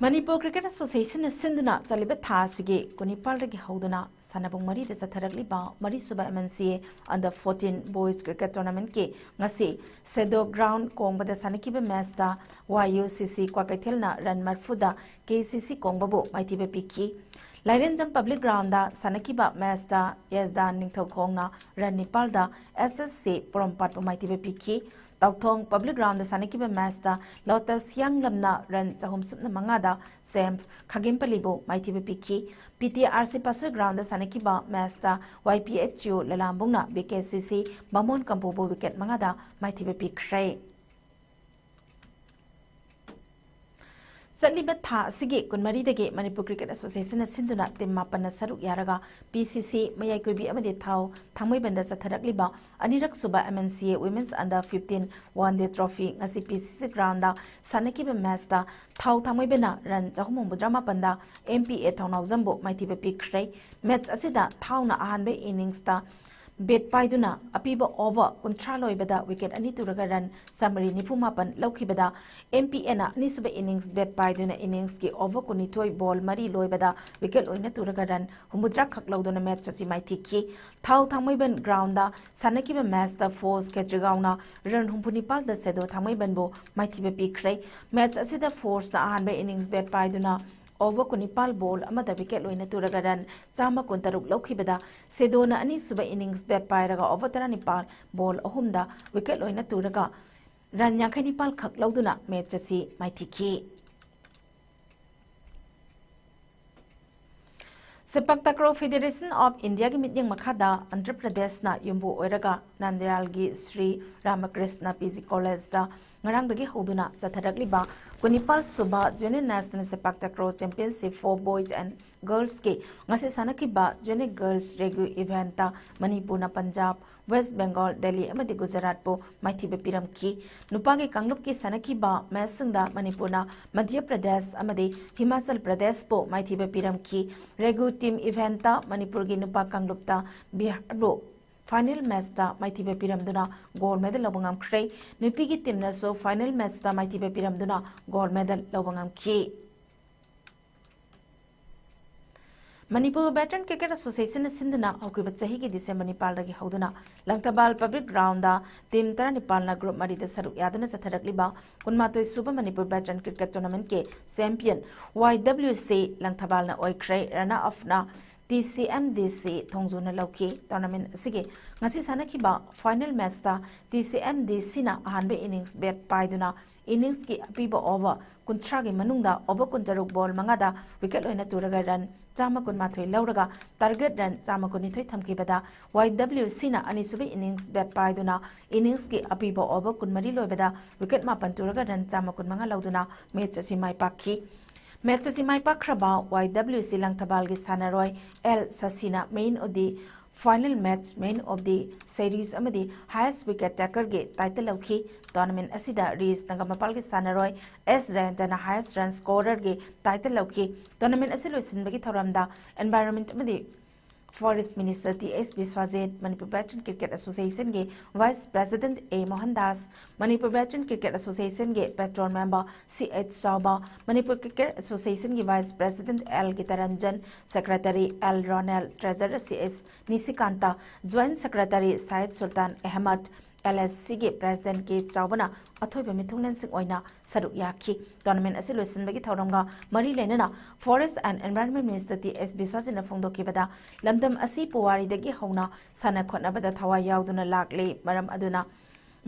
ꯃꯅꯤꯄꯨꯔ ꯀ꯭ꯔꯤꯀꯦꯠ ꯑꯦꯁꯣꯁꯤꯌꯦꯁꯟꯅ ꯁꯤꯟꯗꯨꯅ ꯆꯠꯂꯤꯕ ꯊꯥ ꯑꯁꯤꯒꯤ ꯀꯨꯟꯅꯤꯄꯥꯜꯗꯒꯤ ꯍꯧꯗꯨꯅ ꯁꯥꯟꯅꯄꯨꯡ ꯃꯔꯤꯗ ꯆꯠꯊꯔꯛꯂꯤꯕ ꯃꯔꯤꯁꯨꯕ ꯑꯦꯝ ꯑꯦꯟ ꯁꯤ ꯑꯦ ꯑꯟꯗꯔ ꯐꯣꯔꯇꯤꯟ ꯕꯣꯏꯁ ꯀ꯭ꯔꯤꯀꯦꯠ ꯇꯣꯔꯅꯥꯃꯦꯟꯠꯀꯤ ꯉꯁꯤ ꯁꯦꯗꯣ ꯒ꯭ꯔꯥꯎꯟ ꯀꯣꯡꯕꯗ ꯁꯥꯟꯅꯈꯤꯕ ꯃꯦꯆꯇ ꯋꯥꯏ ꯌꯨ ꯁꯤ ꯁꯤ ꯀ꯭ꯋꯥꯀꯩꯊꯦꯜꯅ ꯔꯟ ꯃꯔꯐꯨꯗ ꯀꯦ ꯁꯤ ꯁꯤ ꯀꯣꯡꯕꯕꯨ ꯃꯥꯏꯊꯤꯕ ꯄꯤꯈꯤ꯫ ꯂꯥꯏꯔꯦꯟꯖꯝ ꯄꯕ꯭ꯂꯤꯛ ꯒ꯭ꯔꯥꯎꯟꯗ ꯁꯥꯟꯅꯈꯤꯕ ꯃꯦꯆꯇ ꯌꯦꯁꯗꯥꯟ ꯅꯤꯡꯊꯧꯈꯣꯡꯅ ꯔꯟ ꯅꯤꯄꯥꯜꯗ ꯑꯦꯁ ꯑꯦꯁ ꯁꯤ ꯄꯣꯔꯣꯝꯄꯥꯠꯄꯨ ꯃꯥꯏꯊꯤꯕ ꯄꯤꯈꯤ꯫ ꯇꯥꯎꯊꯣꯡ ꯄꯕ꯭ꯂꯤꯛ ꯒ꯭ꯔꯥꯎꯟꯗ ꯁꯥꯟꯅꯈꯤꯕ ꯃꯦꯆꯇ ꯂꯣꯇꯁ ꯍꯤꯌꯥꯡꯂꯝꯅ ꯔꯟ ꯆꯍꯨꯝ ꯁꯨꯞꯅ ꯃꯉꯥꯗ ꯁꯦꯝ ꯈꯥꯒꯦꯝꯄꯂꯤꯕꯨ ꯃꯥꯏꯊꯤꯕ ꯄꯤꯈꯤ꯫ P T R C Pasoi ground ꯁꯥꯟꯅꯈꯤꯕ ꯃꯦꯆꯇ ꯋꯥꯏ ꯄꯤ ꯑꯩꯆ ꯌꯨ ꯂꯂꯥꯝꯕꯨꯡꯅ ꯕꯤ ꯀꯦ ꯁꯤ ꯁꯤ ꯕꯥꯃꯣꯟ ꯀꯝꯄꯨꯕꯨ ꯋꯤꯀꯦꯠ ꯃꯉꯥꯗ ꯃꯥꯏꯊꯤꯕ ꯄꯤꯈ꯭ꯔꯦ꯫ ꯆꯠꯂꯤꯕ ꯊꯥ ꯑꯁꯤꯒꯤ ꯀꯨꯟꯃꯔꯤꯗꯒꯤ ꯃꯅꯤꯄꯨꯔ ꯀ꯭ꯔꯤꯀꯦꯠ ꯑꯦꯁꯣꯁꯤꯌꯦꯁꯟꯅ ꯁꯤꯟꯗꯨꯅ ꯇꯤꯝ ꯃꯥꯄꯟꯅ ꯁꯔꯨꯛ ꯌꯥꯔꯒ ꯄꯤ ꯁꯤ ꯁꯤ ꯃꯌꯥꯏ ꯀꯨꯏꯕꯤ ꯑꯃꯗꯤ ꯊꯥꯎ ꯊꯥꯡꯃꯩꯕꯟꯗ ꯆꯠꯊꯔꯛꯂꯤꯕ ꯑꯅꯤꯔꯛ ꯁꯨꯕ M N C A women's under fifteen one day trophy ꯉꯁꯤ ꯄꯤ ꯁꯤ ꯁꯤ ꯒ꯭ꯔꯥꯎꯟꯗ ꯁꯥꯟꯅꯈꯤꯕ ꯃꯦꯆꯇ ꯊꯥꯎ ꯊꯥꯡꯃꯩꯕꯟꯅ ꯔꯟ ꯆꯍꯨꯝ ꯍꯨꯝꯐꯨꯇꯔꯥ ꯃꯥꯄꯟꯗ ꯑꯦꯝ ꯄꯤ ꯑꯦ ꯊꯧꯅꯥꯎꯖꯝꯕꯨ ꯃꯥꯏꯊꯤꯕ ꯄꯤꯈ꯭ꯔꯦ꯫ ꯃꯦꯆ ꯑꯁꯤꯗ ꯊꯥꯎꯅ ꯑꯍꯥꯟꯕ ꯏꯅꯤꯡꯁꯇ ꯕꯦꯠ ꯄꯥꯏꯗꯨꯅ ꯑꯄꯤꯕ ꯑꯣꯚꯔ ꯀꯨꯟꯊ꯭ꯔꯥ ꯂꯣꯏꯕꯗ ꯋꯤꯀꯦꯠ ꯑꯅꯤ ꯇꯨꯔꯒ ꯔꯟ ꯆꯥꯃꯔꯤ ꯅꯤꯐꯨ ꯃꯥꯄꯟ ꯂꯧꯈꯤꯕꯗ, ꯑꯦꯝ ꯄꯤ ꯑꯦꯅ ꯑꯅꯤꯁꯨꯕ ꯏꯅꯤꯡꯁ ꯕꯦꯠ ꯄꯥꯏꯗꯨꯅ ꯏꯅꯤꯡꯁꯀꯤ ꯑꯣꯚꯔ ꯀꯨꯟꯅꯤꯊꯣꯏ ꯕꯣꯜ ꯃꯔꯤ ꯂꯣꯏꯕꯗ ꯋꯤꯀꯦꯠ ꯂꯣꯏꯅ ꯇꯨꯔꯒ ꯔꯟ ꯍꯨꯝꯐꯨꯇꯔꯥ ꯈꯛ ꯂꯧꯗꯨꯅ ꯃꯦꯆ ꯑꯁꯤ ꯃꯥꯏꯊꯤꯈꯤ꯫ ꯊꯥꯎ ꯊꯥꯡꯃꯩꯕꯟ ꯒ꯭ꯔꯥꯎꯟꯗ ꯁꯥꯟꯅꯈꯤꯕ ꯃꯦꯆꯇ ꯐꯣꯔꯁ ꯈꯦꯇ꯭ꯔꯤꯒꯥꯎꯅ ꯔꯟ ꯍꯨꯝꯐꯨ ꯅꯤꯄꯥꯜꯗ ꯁꯦꯗꯣ ꯊꯥꯡꯃꯩꯕꯟꯕꯨ ꯃꯥꯏꯊꯤꯕ ꯄꯤꯈ꯭ꯔꯦ꯫ ꯃꯦꯆ ꯑꯁꯤꯗ ꯐꯣꯔꯁꯅ ꯑꯍꯥꯟꯕ ꯏꯅꯤꯡꯁ ꯕꯦꯠ ꯄꯥꯏꯗꯨꯅ ꯑꯣꯚꯔ ꯀꯨꯟꯅꯤꯄꯥꯜ ꯕꯣꯜ ꯑꯃꯗ ꯋꯤꯀꯦꯠ ꯂꯣꯏꯅ ꯇꯨꯔꯒ ꯔꯟ ꯆꯥꯝꯃ ꯀꯨꯟꯇꯔꯨꯛ ꯂꯧꯈꯤꯕꯗ, ꯁꯦꯗꯣꯅ ꯑꯅꯤꯁꯨꯕ ꯏꯅꯤꯡꯁ ꯕꯦꯠ ꯄꯥꯏꯔꯒ ꯑꯣꯚꯔ ꯇꯔꯥꯅꯤꯄꯥꯜ ꯕꯣꯜ ꯑꯍꯨꯝꯗ ꯋꯤꯀꯦꯠ ꯂꯣꯏꯅ ꯇꯨꯔꯒ ꯔꯟ ꯌꯥꯡꯈꯩ ꯅꯤꯄꯥꯜ ꯈꯛ ꯂꯧꯗꯨꯅ ꯃꯦꯆ ꯑꯁꯤ ꯃꯥꯏꯊꯤꯈꯤ꯫ ꯁꯦꯄꯥꯛ ꯇꯥꯀ꯭ꯔꯣ ꯐꯦꯗꯦꯔꯦꯁꯟ ꯑꯣꯐ ꯏꯟꯗꯤꯌꯥꯒꯤ ꯃꯤꯠꯌꯦꯡ ꯃꯈꯥꯗ ꯑꯟꯙ꯭ꯔ ꯄ꯭ꯔꯗꯦꯁꯅ ꯌꯨꯝꯕꯨ ꯑꯣꯏꯔꯒ ꯅꯥꯟꯗꯌꯥꯜꯒꯤ ꯁ꯭ꯔꯤ ꯔꯥꯃꯀ꯭ꯔꯤꯁꯅ ꯄꯤ ꯖꯤ ꯀꯣꯂꯦꯖꯇ ꯉꯔꯥꯡꯗꯒꯤ ꯍꯧꯗꯨꯅ ꯆꯠꯊꯔꯛꯂꯤꯕ ꯀꯨꯟꯅꯤꯄꯥꯜ ꯁꯨꯕ junior national sepak takraw championship for boys and ꯒꯔꯜꯁꯀꯤ ꯉꯁꯤ ꯁꯥꯟꯅꯈꯤꯕ ꯖꯨꯅꯤꯌꯔ ꯒꯔꯜꯁ ꯔꯦꯒꯨ ꯏꯚꯦꯟꯠꯇ ꯃꯅꯤꯄꯨꯔꯅ ꯄꯟꯖꯥꯕ, ꯋꯦꯁ ꯕꯦꯡꯒꯣꯜ, ꯗꯦꯜꯂꯤ ꯑꯃꯗꯤ ꯒꯨꯖꯔꯥꯠꯄꯨ ꯃꯥꯏꯊꯤꯕ ꯄꯤꯔꯝꯈꯤ꯫ ꯅꯨꯄꯥꯒꯤ ꯀꯥꯡꯂꯨꯞꯀꯤ ꯁꯥꯟꯅꯈꯤꯕ ꯃꯦꯆꯁꯤꯡꯗ ꯃꯅꯤꯄꯨꯔꯅ ꯃꯙ꯭ꯌ ꯄ꯭ꯔꯗꯦꯁ ꯑꯃꯗꯤ ꯍꯤꯃꯥꯆꯜ ꯄ꯭ꯔꯗꯦꯁꯄꯨ ꯃꯥꯏꯊꯤꯕ ꯄꯤꯔꯝꯈꯤ꯫ ꯔꯦꯒꯨ ꯇꯤꯝ ꯏꯚꯦꯟꯠꯇ ꯃꯅꯤꯄꯨꯔꯒꯤ ꯅꯨꯄꯥ ꯀꯥꯡꯂꯨꯞꯇ ꯕꯤꯍꯥꯔꯕꯨ ꯐꯥꯏꯅꯦꯜ ꯃꯦꯆꯇ ꯃꯥꯏꯊꯤꯕ ꯄꯤꯔꯝꯗꯨꯅ ꯒꯣꯜ ꯃꯦꯗꯜ ꯂꯧꯕ ꯉꯝꯈ꯭ꯔꯦ꯫ ꯅꯨꯄꯤꯒꯤ ꯇꯤꯝꯅꯁꯨ ꯐꯥꯏꯅꯦꯜ ꯃꯦꯆꯇ ꯃꯥꯏꯊꯤꯕ ꯄꯤꯔꯝꯗꯨꯅ ꯒꯣꯜ ꯃꯦꯗꯜ ꯂꯧꯕ ꯉꯝꯈꯤ꯫ ꯃꯅꯤꯄꯨꯔ ꯚꯦꯇꯔꯟ ꯀ꯭ꯔꯤꯀꯦꯠ ꯑꯦꯁꯣꯁꯤꯌꯦꯁꯟꯅ ꯁꯤꯟꯗꯨꯅ ꯍꯧꯈꯤꯕ ꯆꯍꯤꯒꯤ ꯗꯤꯁꯦꯝꯕꯔ ꯅꯤꯄꯥꯜꯗꯒꯤ ꯍꯧꯗꯨꯅ ꯂꯪꯊꯕꯥꯜ ꯄꯕ꯭ꯂꯤꯛ ꯒ꯭ꯔꯥꯎꯟꯗ ꯇꯤꯝ ꯇꯔꯥꯅꯤꯄꯥꯜꯅ ꯒ꯭ꯔꯨꯞ ꯃꯔꯤꯗ ꯁꯔꯨꯛ ꯌꯥꯗꯨꯅ ꯆꯠꯊꯔꯛꯂꯤꯕ ꯀꯨꯟꯃꯥꯊꯣꯏ ꯁꯨꯕ ꯃꯅꯤꯄꯨꯔ ꯚꯦꯇꯔꯟ ꯀ꯭ꯔꯤꯀꯦꯠ ꯇꯣꯔꯅꯥꯃꯦꯟꯠꯀꯤ ꯆꯦꯝꯄꯤꯌꯟ ꯋꯥꯏ ꯗꯕ꯭ꯂꯤꯎ ꯁꯤ ꯂꯪꯊꯕꯥꯜꯅ ꯑꯣꯏꯈ꯭ꯔꯦ꯫ ꯔꯟꯅꯔ ꯑꯞꯅ T C M D C ꯊꯣꯡꯖꯨꯅ ꯂꯧꯈꯤ꯫ ꯇꯣꯔꯅꯥꯃꯦꯟꯠ ꯑꯁꯤꯒꯤ ꯉꯁꯤ ꯁꯥꯟꯅꯈꯤꯕ ꯐꯥꯏꯅꯦꯜ ꯃꯦꯆꯇ ꯇꯤ ꯁꯤ ꯑꯦꯝ ꯗꯤ ꯁꯤꯅ ꯑꯍꯥꯟꯕ ꯏꯅꯤꯡꯁ ꯕꯦꯠ ꯄꯥꯏꯗꯨꯅ ꯏꯅꯤꯡꯁꯀꯤ ꯑꯄꯤꯕ ꯑꯣꯚꯔ ꯀꯨꯟꯊ꯭ꯔꯥꯒꯤ ꯃꯅꯨꯡꯗ ꯑꯣꯚꯔ ꯀꯨꯟꯇꯔꯨꯛ ꯕꯣꯜ ꯃꯉꯥꯗ ꯋꯤꯀꯦꯠ ꯂꯣꯏꯅ ꯇꯨꯔꯒ ꯔꯟ ꯆꯥꯝꯃ ꯀꯨꯟꯃꯥꯊꯣꯏ ꯂꯧꯔꯒ ꯇꯥꯔꯒꯦꯠ ꯔꯟ ꯆꯥꯝꯃ ꯀꯨꯟꯅꯤꯊꯣꯏ ꯊꯝꯈꯤꯕꯗ ꯋꯥꯏ ꯗꯕ꯭ꯂꯤꯎ ꯁꯤꯅ ꯑꯅꯤꯁꯨꯕ ꯏꯅꯤꯡꯁ ꯕꯦꯠ ꯄꯥꯏꯗꯨꯅ ꯏꯅꯤꯡꯁꯀꯤ ꯑꯄꯤꯕ ꯑꯣꯚꯔ ꯀꯨꯟꯃꯔꯤ ꯂꯣꯏꯕꯗ ꯋꯤꯀꯦꯠ ꯃꯥꯄꯟ ꯇꯨꯔꯒ ꯔꯟ ꯆꯥꯝꯃ ꯀꯨꯟꯃꯉꯥ ꯂꯧꯗꯨꯅ ꯃꯦꯆ ꯑꯁꯤ ꯃꯥꯏ ꯄꯥꯛꯈꯤ꯫ ꯃꯦꯆ ꯑꯁꯤ ꯃꯥꯏ ꯄꯥꯛꯈ꯭ꯔꯕ ꯋꯥꯏ ꯗꯕ꯭ꯂꯤꯎ ꯁꯤ ꯂꯪꯊꯕꯥꯜꯒꯤ ꯁꯥꯟꯅꯔꯣꯏ L ꯁꯁꯤꯅ Man of the Final Match, Man of the Series ꯑꯃꯗꯤ Highest Wicket Takerꯒꯤ ꯇꯥꯏꯇꯜ ꯂꯧꯈꯤ꯫ ꯇꯣꯔꯅꯥꯃꯦꯟꯠ ꯑꯁꯤꯗ ꯔꯤꯁ ꯅꯒꯥꯃꯄꯥꯜꯒꯤ ꯁꯥꯟꯅꯔꯣꯏ ꯑꯦꯁ ꯖꯌꯟꯇꯅ Highest Run Scorerꯒꯤ ꯇꯥꯏꯇꯜ ꯂꯧꯈꯤ꯫ ꯇꯣꯔꯅꯥꯃꯦꯟꯠ ꯑꯁꯤ ꯂꯣꯏꯁꯤꯟꯕꯒꯤ ꯊꯧꯔꯝꯗ ꯏꯟꯚꯥꯏꯔꯣꯟꯃꯦꯟꯠ ꯑꯃꯗꯤ forest minister T S Biswajit, Manipur veteran cricket ꯑꯦꯁꯣꯁꯤꯌꯦꯁꯟꯒꯤ vice president A Mohan Das, Manipur veteran cricket ꯑꯦꯁꯣꯁꯤꯌꯦꯁꯟꯒꯤ patron member C H Chaoba, Manipur cricket ꯑꯦꯁꯣꯁꯤꯌꯦꯁꯟꯒꯤ vice president L Gitarjan, secretary L Ronel, treasurer C H Nishikanta, joint secretary Syed Sultan Ahmad, L S ꯁꯤꯒꯤ president ꯀꯦ ꯆꯥꯎꯕꯅ ꯑꯊꯣꯏꯕ ꯃꯤꯊꯨꯡꯂꯦꯟꯁꯤꯡ ꯑꯣꯏꯅ ꯁꯔꯨꯛ ꯌꯥꯈꯤ꯫ ꯇꯣꯔꯅꯥꯃꯦꯟꯠ ꯑꯁꯤ ꯂꯣꯏꯁꯤꯟꯕꯒꯤ ꯊꯧꯔꯝꯒ ꯃꯔꯤ ꯂꯩꯅꯅ forest and environment minister T S ꯕꯤꯁ꯭ꯋꯥꯖꯤꯠꯅ ꯐꯣꯡꯗꯣꯛꯈꯤꯕꯗ, ꯂꯝꯗꯝ ꯑꯁꯤ ꯄꯨꯋꯥꯔꯤꯗꯒꯤ ꯍꯧꯅ ꯁꯥꯟꯅ ꯈꯣꯠꯅꯕꯗ ꯊꯋꯥꯏ ꯌꯥꯎꯗꯨꯅ ꯂꯥꯛꯂꯤ꯫ ꯃꯔꯝ ꯑꯗꯨꯅ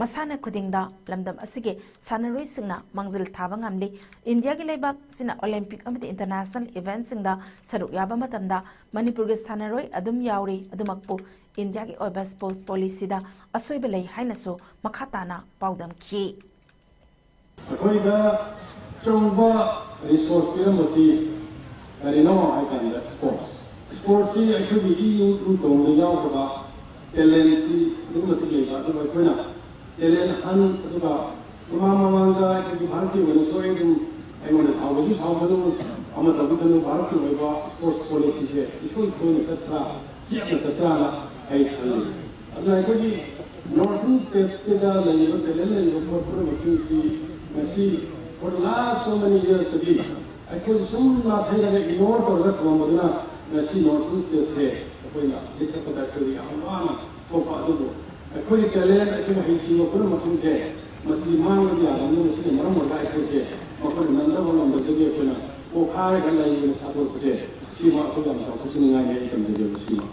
ꯃꯁꯥꯟꯅ ꯈꯨꯗꯤꯡꯗ ꯂꯝꯗꯝ ꯑꯁꯤꯒꯤ ꯁꯥꯟꯅꯔꯣꯏꯁꯤꯡꯅ ꯃꯥꯡꯖꯤꯜ ꯊꯥꯕ ꯉꯝꯂꯤ꯫ ꯏꯟꯗꯤꯌꯥꯒꯤ ꯂꯩꯕꯥꯛ ꯑꯁꯤꯅ Olympic ꯑꯃꯗꯤ international event ꯁꯤꯡꯗ ꯁꯔꯨꯛ ꯌꯥꯕ ꯃꯇꯝꯗ ꯃꯅꯤꯄꯨꯔꯒꯤ ꯁꯥꯟꯅꯔꯣꯏ ꯑꯗꯨꯝ ꯌꯥꯎꯔꯤ꯫ ꯑꯗꯨꯃꯛꯄꯨ ꯏꯟꯗꯤꯌꯥꯒꯤ ꯑꯣꯏꯕ sports policy ꯗ ꯑꯁꯣꯏꯕ ꯂꯩ ꯍꯥꯏꯅꯁꯨ ꯃꯈꯥ ꯇꯥꯅ ꯄꯥꯎꯗꯝꯈꯤ꯫ ꯑꯩꯈꯣꯏꯗ ꯑꯆꯧꯕ resource ꯄꯤꯔꯝꯕꯁꯤ ꯀꯔꯤꯅꯣ ꯍꯥꯏ ꯀꯥꯟꯗ sports꯫ Sports ꯁꯤ ꯑꯩꯈꯣꯏꯒꯤ ꯏ ꯏꯇꯣꯝꯗ ꯌꯥꯎꯈ꯭ꯔꯕ talent ꯁꯤ ꯑꯗꯨꯛꯀꯤ ꯃꯇꯤꯛ ꯂꯩꯕ, ꯑꯗꯨꯕꯨ ꯑꯩꯈꯣꯏꯅ talent hunt, ꯑꯗꯨꯒ ꯃꯃꯥꯡ ꯃꯃꯥꯡꯗ ꯑꯩꯈꯣꯏꯒꯤ ꯚꯥꯔꯠꯀꯤ ꯑꯣꯏꯅꯁꯨ ꯑꯩ ꯑꯗꯨꯝ ꯑꯩꯉꯣꯟꯗ ꯁꯥꯎꯕꯁꯨ ꯁꯥꯎꯁꯅꯨ, ꯑꯃ ꯇꯧꯕꯤꯁꯅꯨ, ꯚꯥꯔꯠꯀꯤ ꯑꯣꯏꯕ sports policy ꯁꯦ ꯏꯁꯣꯏ ꯁꯣꯏꯅ ꯆꯠꯄ꯭ꯔꯥ, ꯆꯦꯠꯅ ꯆꯠꯄ꯭ꯔꯥꯅ ꯑꯩ ꯈꯜꯂꯤ꯫ ꯑꯗꯨꯅ ꯑꯩꯈꯣꯏꯒꯤ northern state ꯁꯤꯗ ꯂꯩꯔꯤꯕ talent ꯂꯩꯔꯤꯕ ꯄꯣꯠ ꯄꯨꯝꯅꯃꯛꯁꯤꯡꯁꯤ ꯉꯁꯤ for the last so many years ꯇꯒꯤ ꯑꯩꯈꯣꯏ ꯁꯨꯝ ꯅꯥꯊꯩꯔꯒ ignore ꯇꯧꯔꯒ ꯊꯝꯃꯝꯕꯗꯨꯅ ꯉꯁꯤ northern state ꯁꯦ ꯑꯩꯈꯣꯏꯅ ꯂꯤꯡꯈꯠꯄꯗ ꯑꯩꯈꯣꯏꯗ ꯌꯥꯝ ꯋꯥꯅ ꯊꯣꯛꯄ꯫ ꯑꯗꯨꯕꯨ ꯑꯩꯈꯣꯏꯒꯤ talent, ꯑꯩꯈꯣꯏꯒꯤ ꯍꯩꯁꯤꯡꯕ ꯄꯨꯝꯅꯃꯛꯁꯤꯡꯁꯦ ꯃꯁꯤ ꯃꯥꯡꯕꯗꯤ ꯌꯥꯗꯕꯅꯤꯅ, ꯃꯁꯤꯅ ꯃꯔꯝ ꯑꯣꯏꯔꯒ ꯑꯩꯈꯣꯏꯁꯦ ꯃꯈꯣꯏꯅ ꯅꯝꯅꯕ ꯉꯝꯕꯗꯒꯤ ꯑꯩꯈꯣꯏꯅ ꯄꯣꯛꯈꯥꯏꯔꯒ ꯂꯩ ꯑꯣꯏꯅ ꯁꯥꯗꯣꯔꯛꯄꯁꯦ, ꯁꯤꯃ ꯑꯩꯈꯣꯏ ꯌꯥꯝ ꯆꯥꯎꯊꯣꯛꯆꯅꯤꯡꯉꯥꯏꯅꯤ꯫ ꯑꯩ ꯇꯝꯖꯒꯦꯕ ꯁꯤꯃ꯫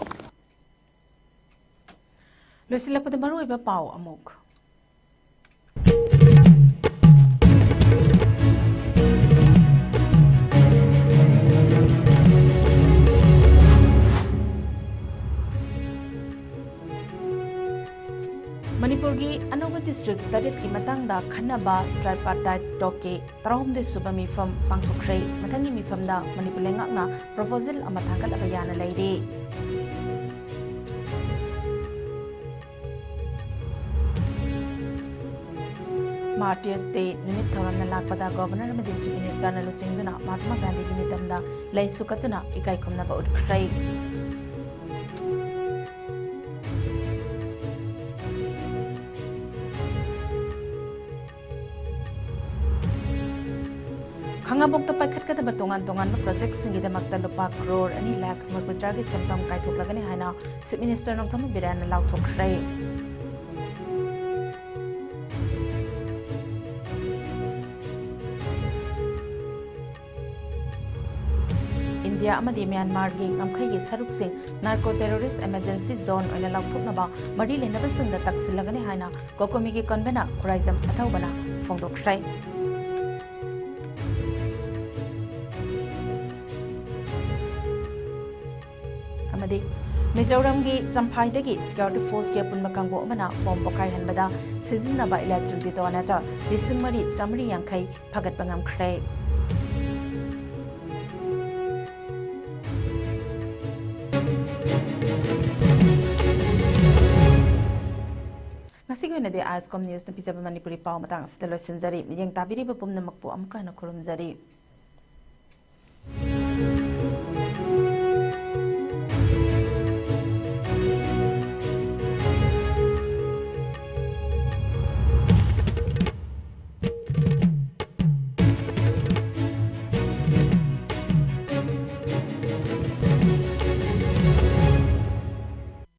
ꯂꯣꯏꯁꯤꯜꯂꯛꯄꯗ ꯃꯔꯨꯑꯣꯏꯕ ꯄꯥꯎ ꯑꯃꯨꯛ꯫ ꯃꯅꯤꯄꯨꯔꯒꯤ ꯑꯅꯧꯕ district ꯇꯔꯦꯠꯀꯤ ꯃꯇꯥꯡꯗ ꯈꯟꯅꯕ tripartite talk ꯀꯤ ꯇꯔꯥꯍꯨꯝꯗꯣꯏ ꯁꯨꯕ ꯃꯤꯐꯝ ꯄꯥꯡꯊꯣꯛꯈ꯭ꯔꯦ꯫ ꯃꯊꯪꯒꯤ ꯃꯤꯐꯝꯗ ꯃꯅꯤꯄꯨꯔ ꯂꯩꯉꯥꯛꯅ proposal ꯑꯃ ꯊꯥꯡꯒꯠꯂꯒ ꯌꯥꯅ ꯂꯩꯔꯦ꯫ Martyrs Day ꯅꯨꯃꯤꯠ ꯊꯧꯔꯝꯅ ꯂꯥꯛꯄꯗ Governor ꯑꯃꯗꯤ Chief Minister ꯅ ꯂꯨꯆꯤꯡꯗꯨꯅ ꯃꯍꯥꯠꯃꯥ ꯒꯥꯟꯙꯤꯒꯤ ꯃꯤꯇꯝꯗ ꯂꯩꯁꯨ ꯀꯠꯇꯨꯅ ꯏꯀꯥꯏ ꯈꯨꯝꯅꯕ ꯎꯠꯈ꯭ꯔꯦ꯫ ꯈꯥꯉꯕꯣꯛꯇ ꯄꯥꯏꯈꯠꯀꯗꯕ ꯇꯣꯉꯥꯟ ꯇꯣꯉꯥꯟꯕ project ꯁꯤꯡꯒꯤꯗꯃꯛꯇ ꯂꯨꯄꯥ ꯀ꯭ꯔꯣꯔ ꯑꯅꯤ ꯂꯥꯈ ꯃꯔꯤꯐꯨꯇꯔꯥꯒꯤ ꯁꯦꯟꯐꯝ ꯀꯥꯏꯊꯣꯛꯂꯒꯅꯤ ꯍꯥꯏꯅ Chief Minister ꯅꯣꯡꯊꯣꯝꯕꯝ ꯕꯤꯔꯦꯟꯅ ꯂꯥꯎꯊꯣꯛꯈ꯭ꯔꯦ꯫ ꯏꯟꯗꯤꯌꯥ ꯏꯟꯗꯤꯌꯥ ꯑꯃꯗꯤ ꯃ꯭ꯌꯥꯟꯃꯥꯔꯒꯤ ꯉꯝꯈꯩꯒꯤ ꯁꯔꯨꯛꯁꯤꯡ narco terrorist emergency zone ꯑꯣꯏꯅ ꯂꯥꯎꯊꯣꯛꯅꯕ ꯃꯔꯤ ꯂꯩꯅꯕꯁꯤꯡꯗ ꯇꯛꯁꯤꯜꯂꯒꯅꯤ ꯍꯥꯏꯅ COCOMIꯒꯤ convener ꯈꯨꯔꯥꯏꯖꯝ ꯑꯊꯧꯕꯅ ꯐꯣꯡꯗꯣꯛꯈ꯭ꯔꯦ꯫ ꯑꯃꯗꯤ ꯃꯤꯖꯣꯔꯥꯝꯒꯤ ꯆꯝꯐꯥꯏꯗꯒꯤ security forceꯀꯤ ꯑꯄꯨꯟꯕ ꯀꯥꯡꯕꯨ ꯑꯃꯅ bomb ꯄꯣꯈꯥꯏꯍꯟꯕꯗ ꯁꯤꯖꯤꯟꯅꯕ electric detonator ꯂꯤꯁꯤꯡ ꯃꯔꯤ ꯆꯥꯃꯔꯤ ꯌꯥꯡꯈꯩ ꯐꯒꯠꯄ ꯉꯝꯈ꯭ꯔꯦ꯫ ꯉꯁꯤꯒꯤ ꯑꯣꯏꯅꯗꯤ ISCOM Newsꯅ ꯄꯤꯖꯕ ꯃꯅꯤꯄꯨꯔꯤ ꯄꯥꯎ ꯃꯇꯥꯡ ꯑꯁꯤꯗ ꯂꯣꯏꯁꯤꯟꯖꯔꯤ꯫ ꯃꯤꯠꯌꯦꯡ ꯇꯥꯕꯤꯔꯤꯕ ꯄꯨꯝꯅꯃꯛꯄꯨ ꯑꯃꯨꯛꯀ ꯍꯟꯅ ꯈꯨꯔꯨꯝꯖꯔꯤ꯫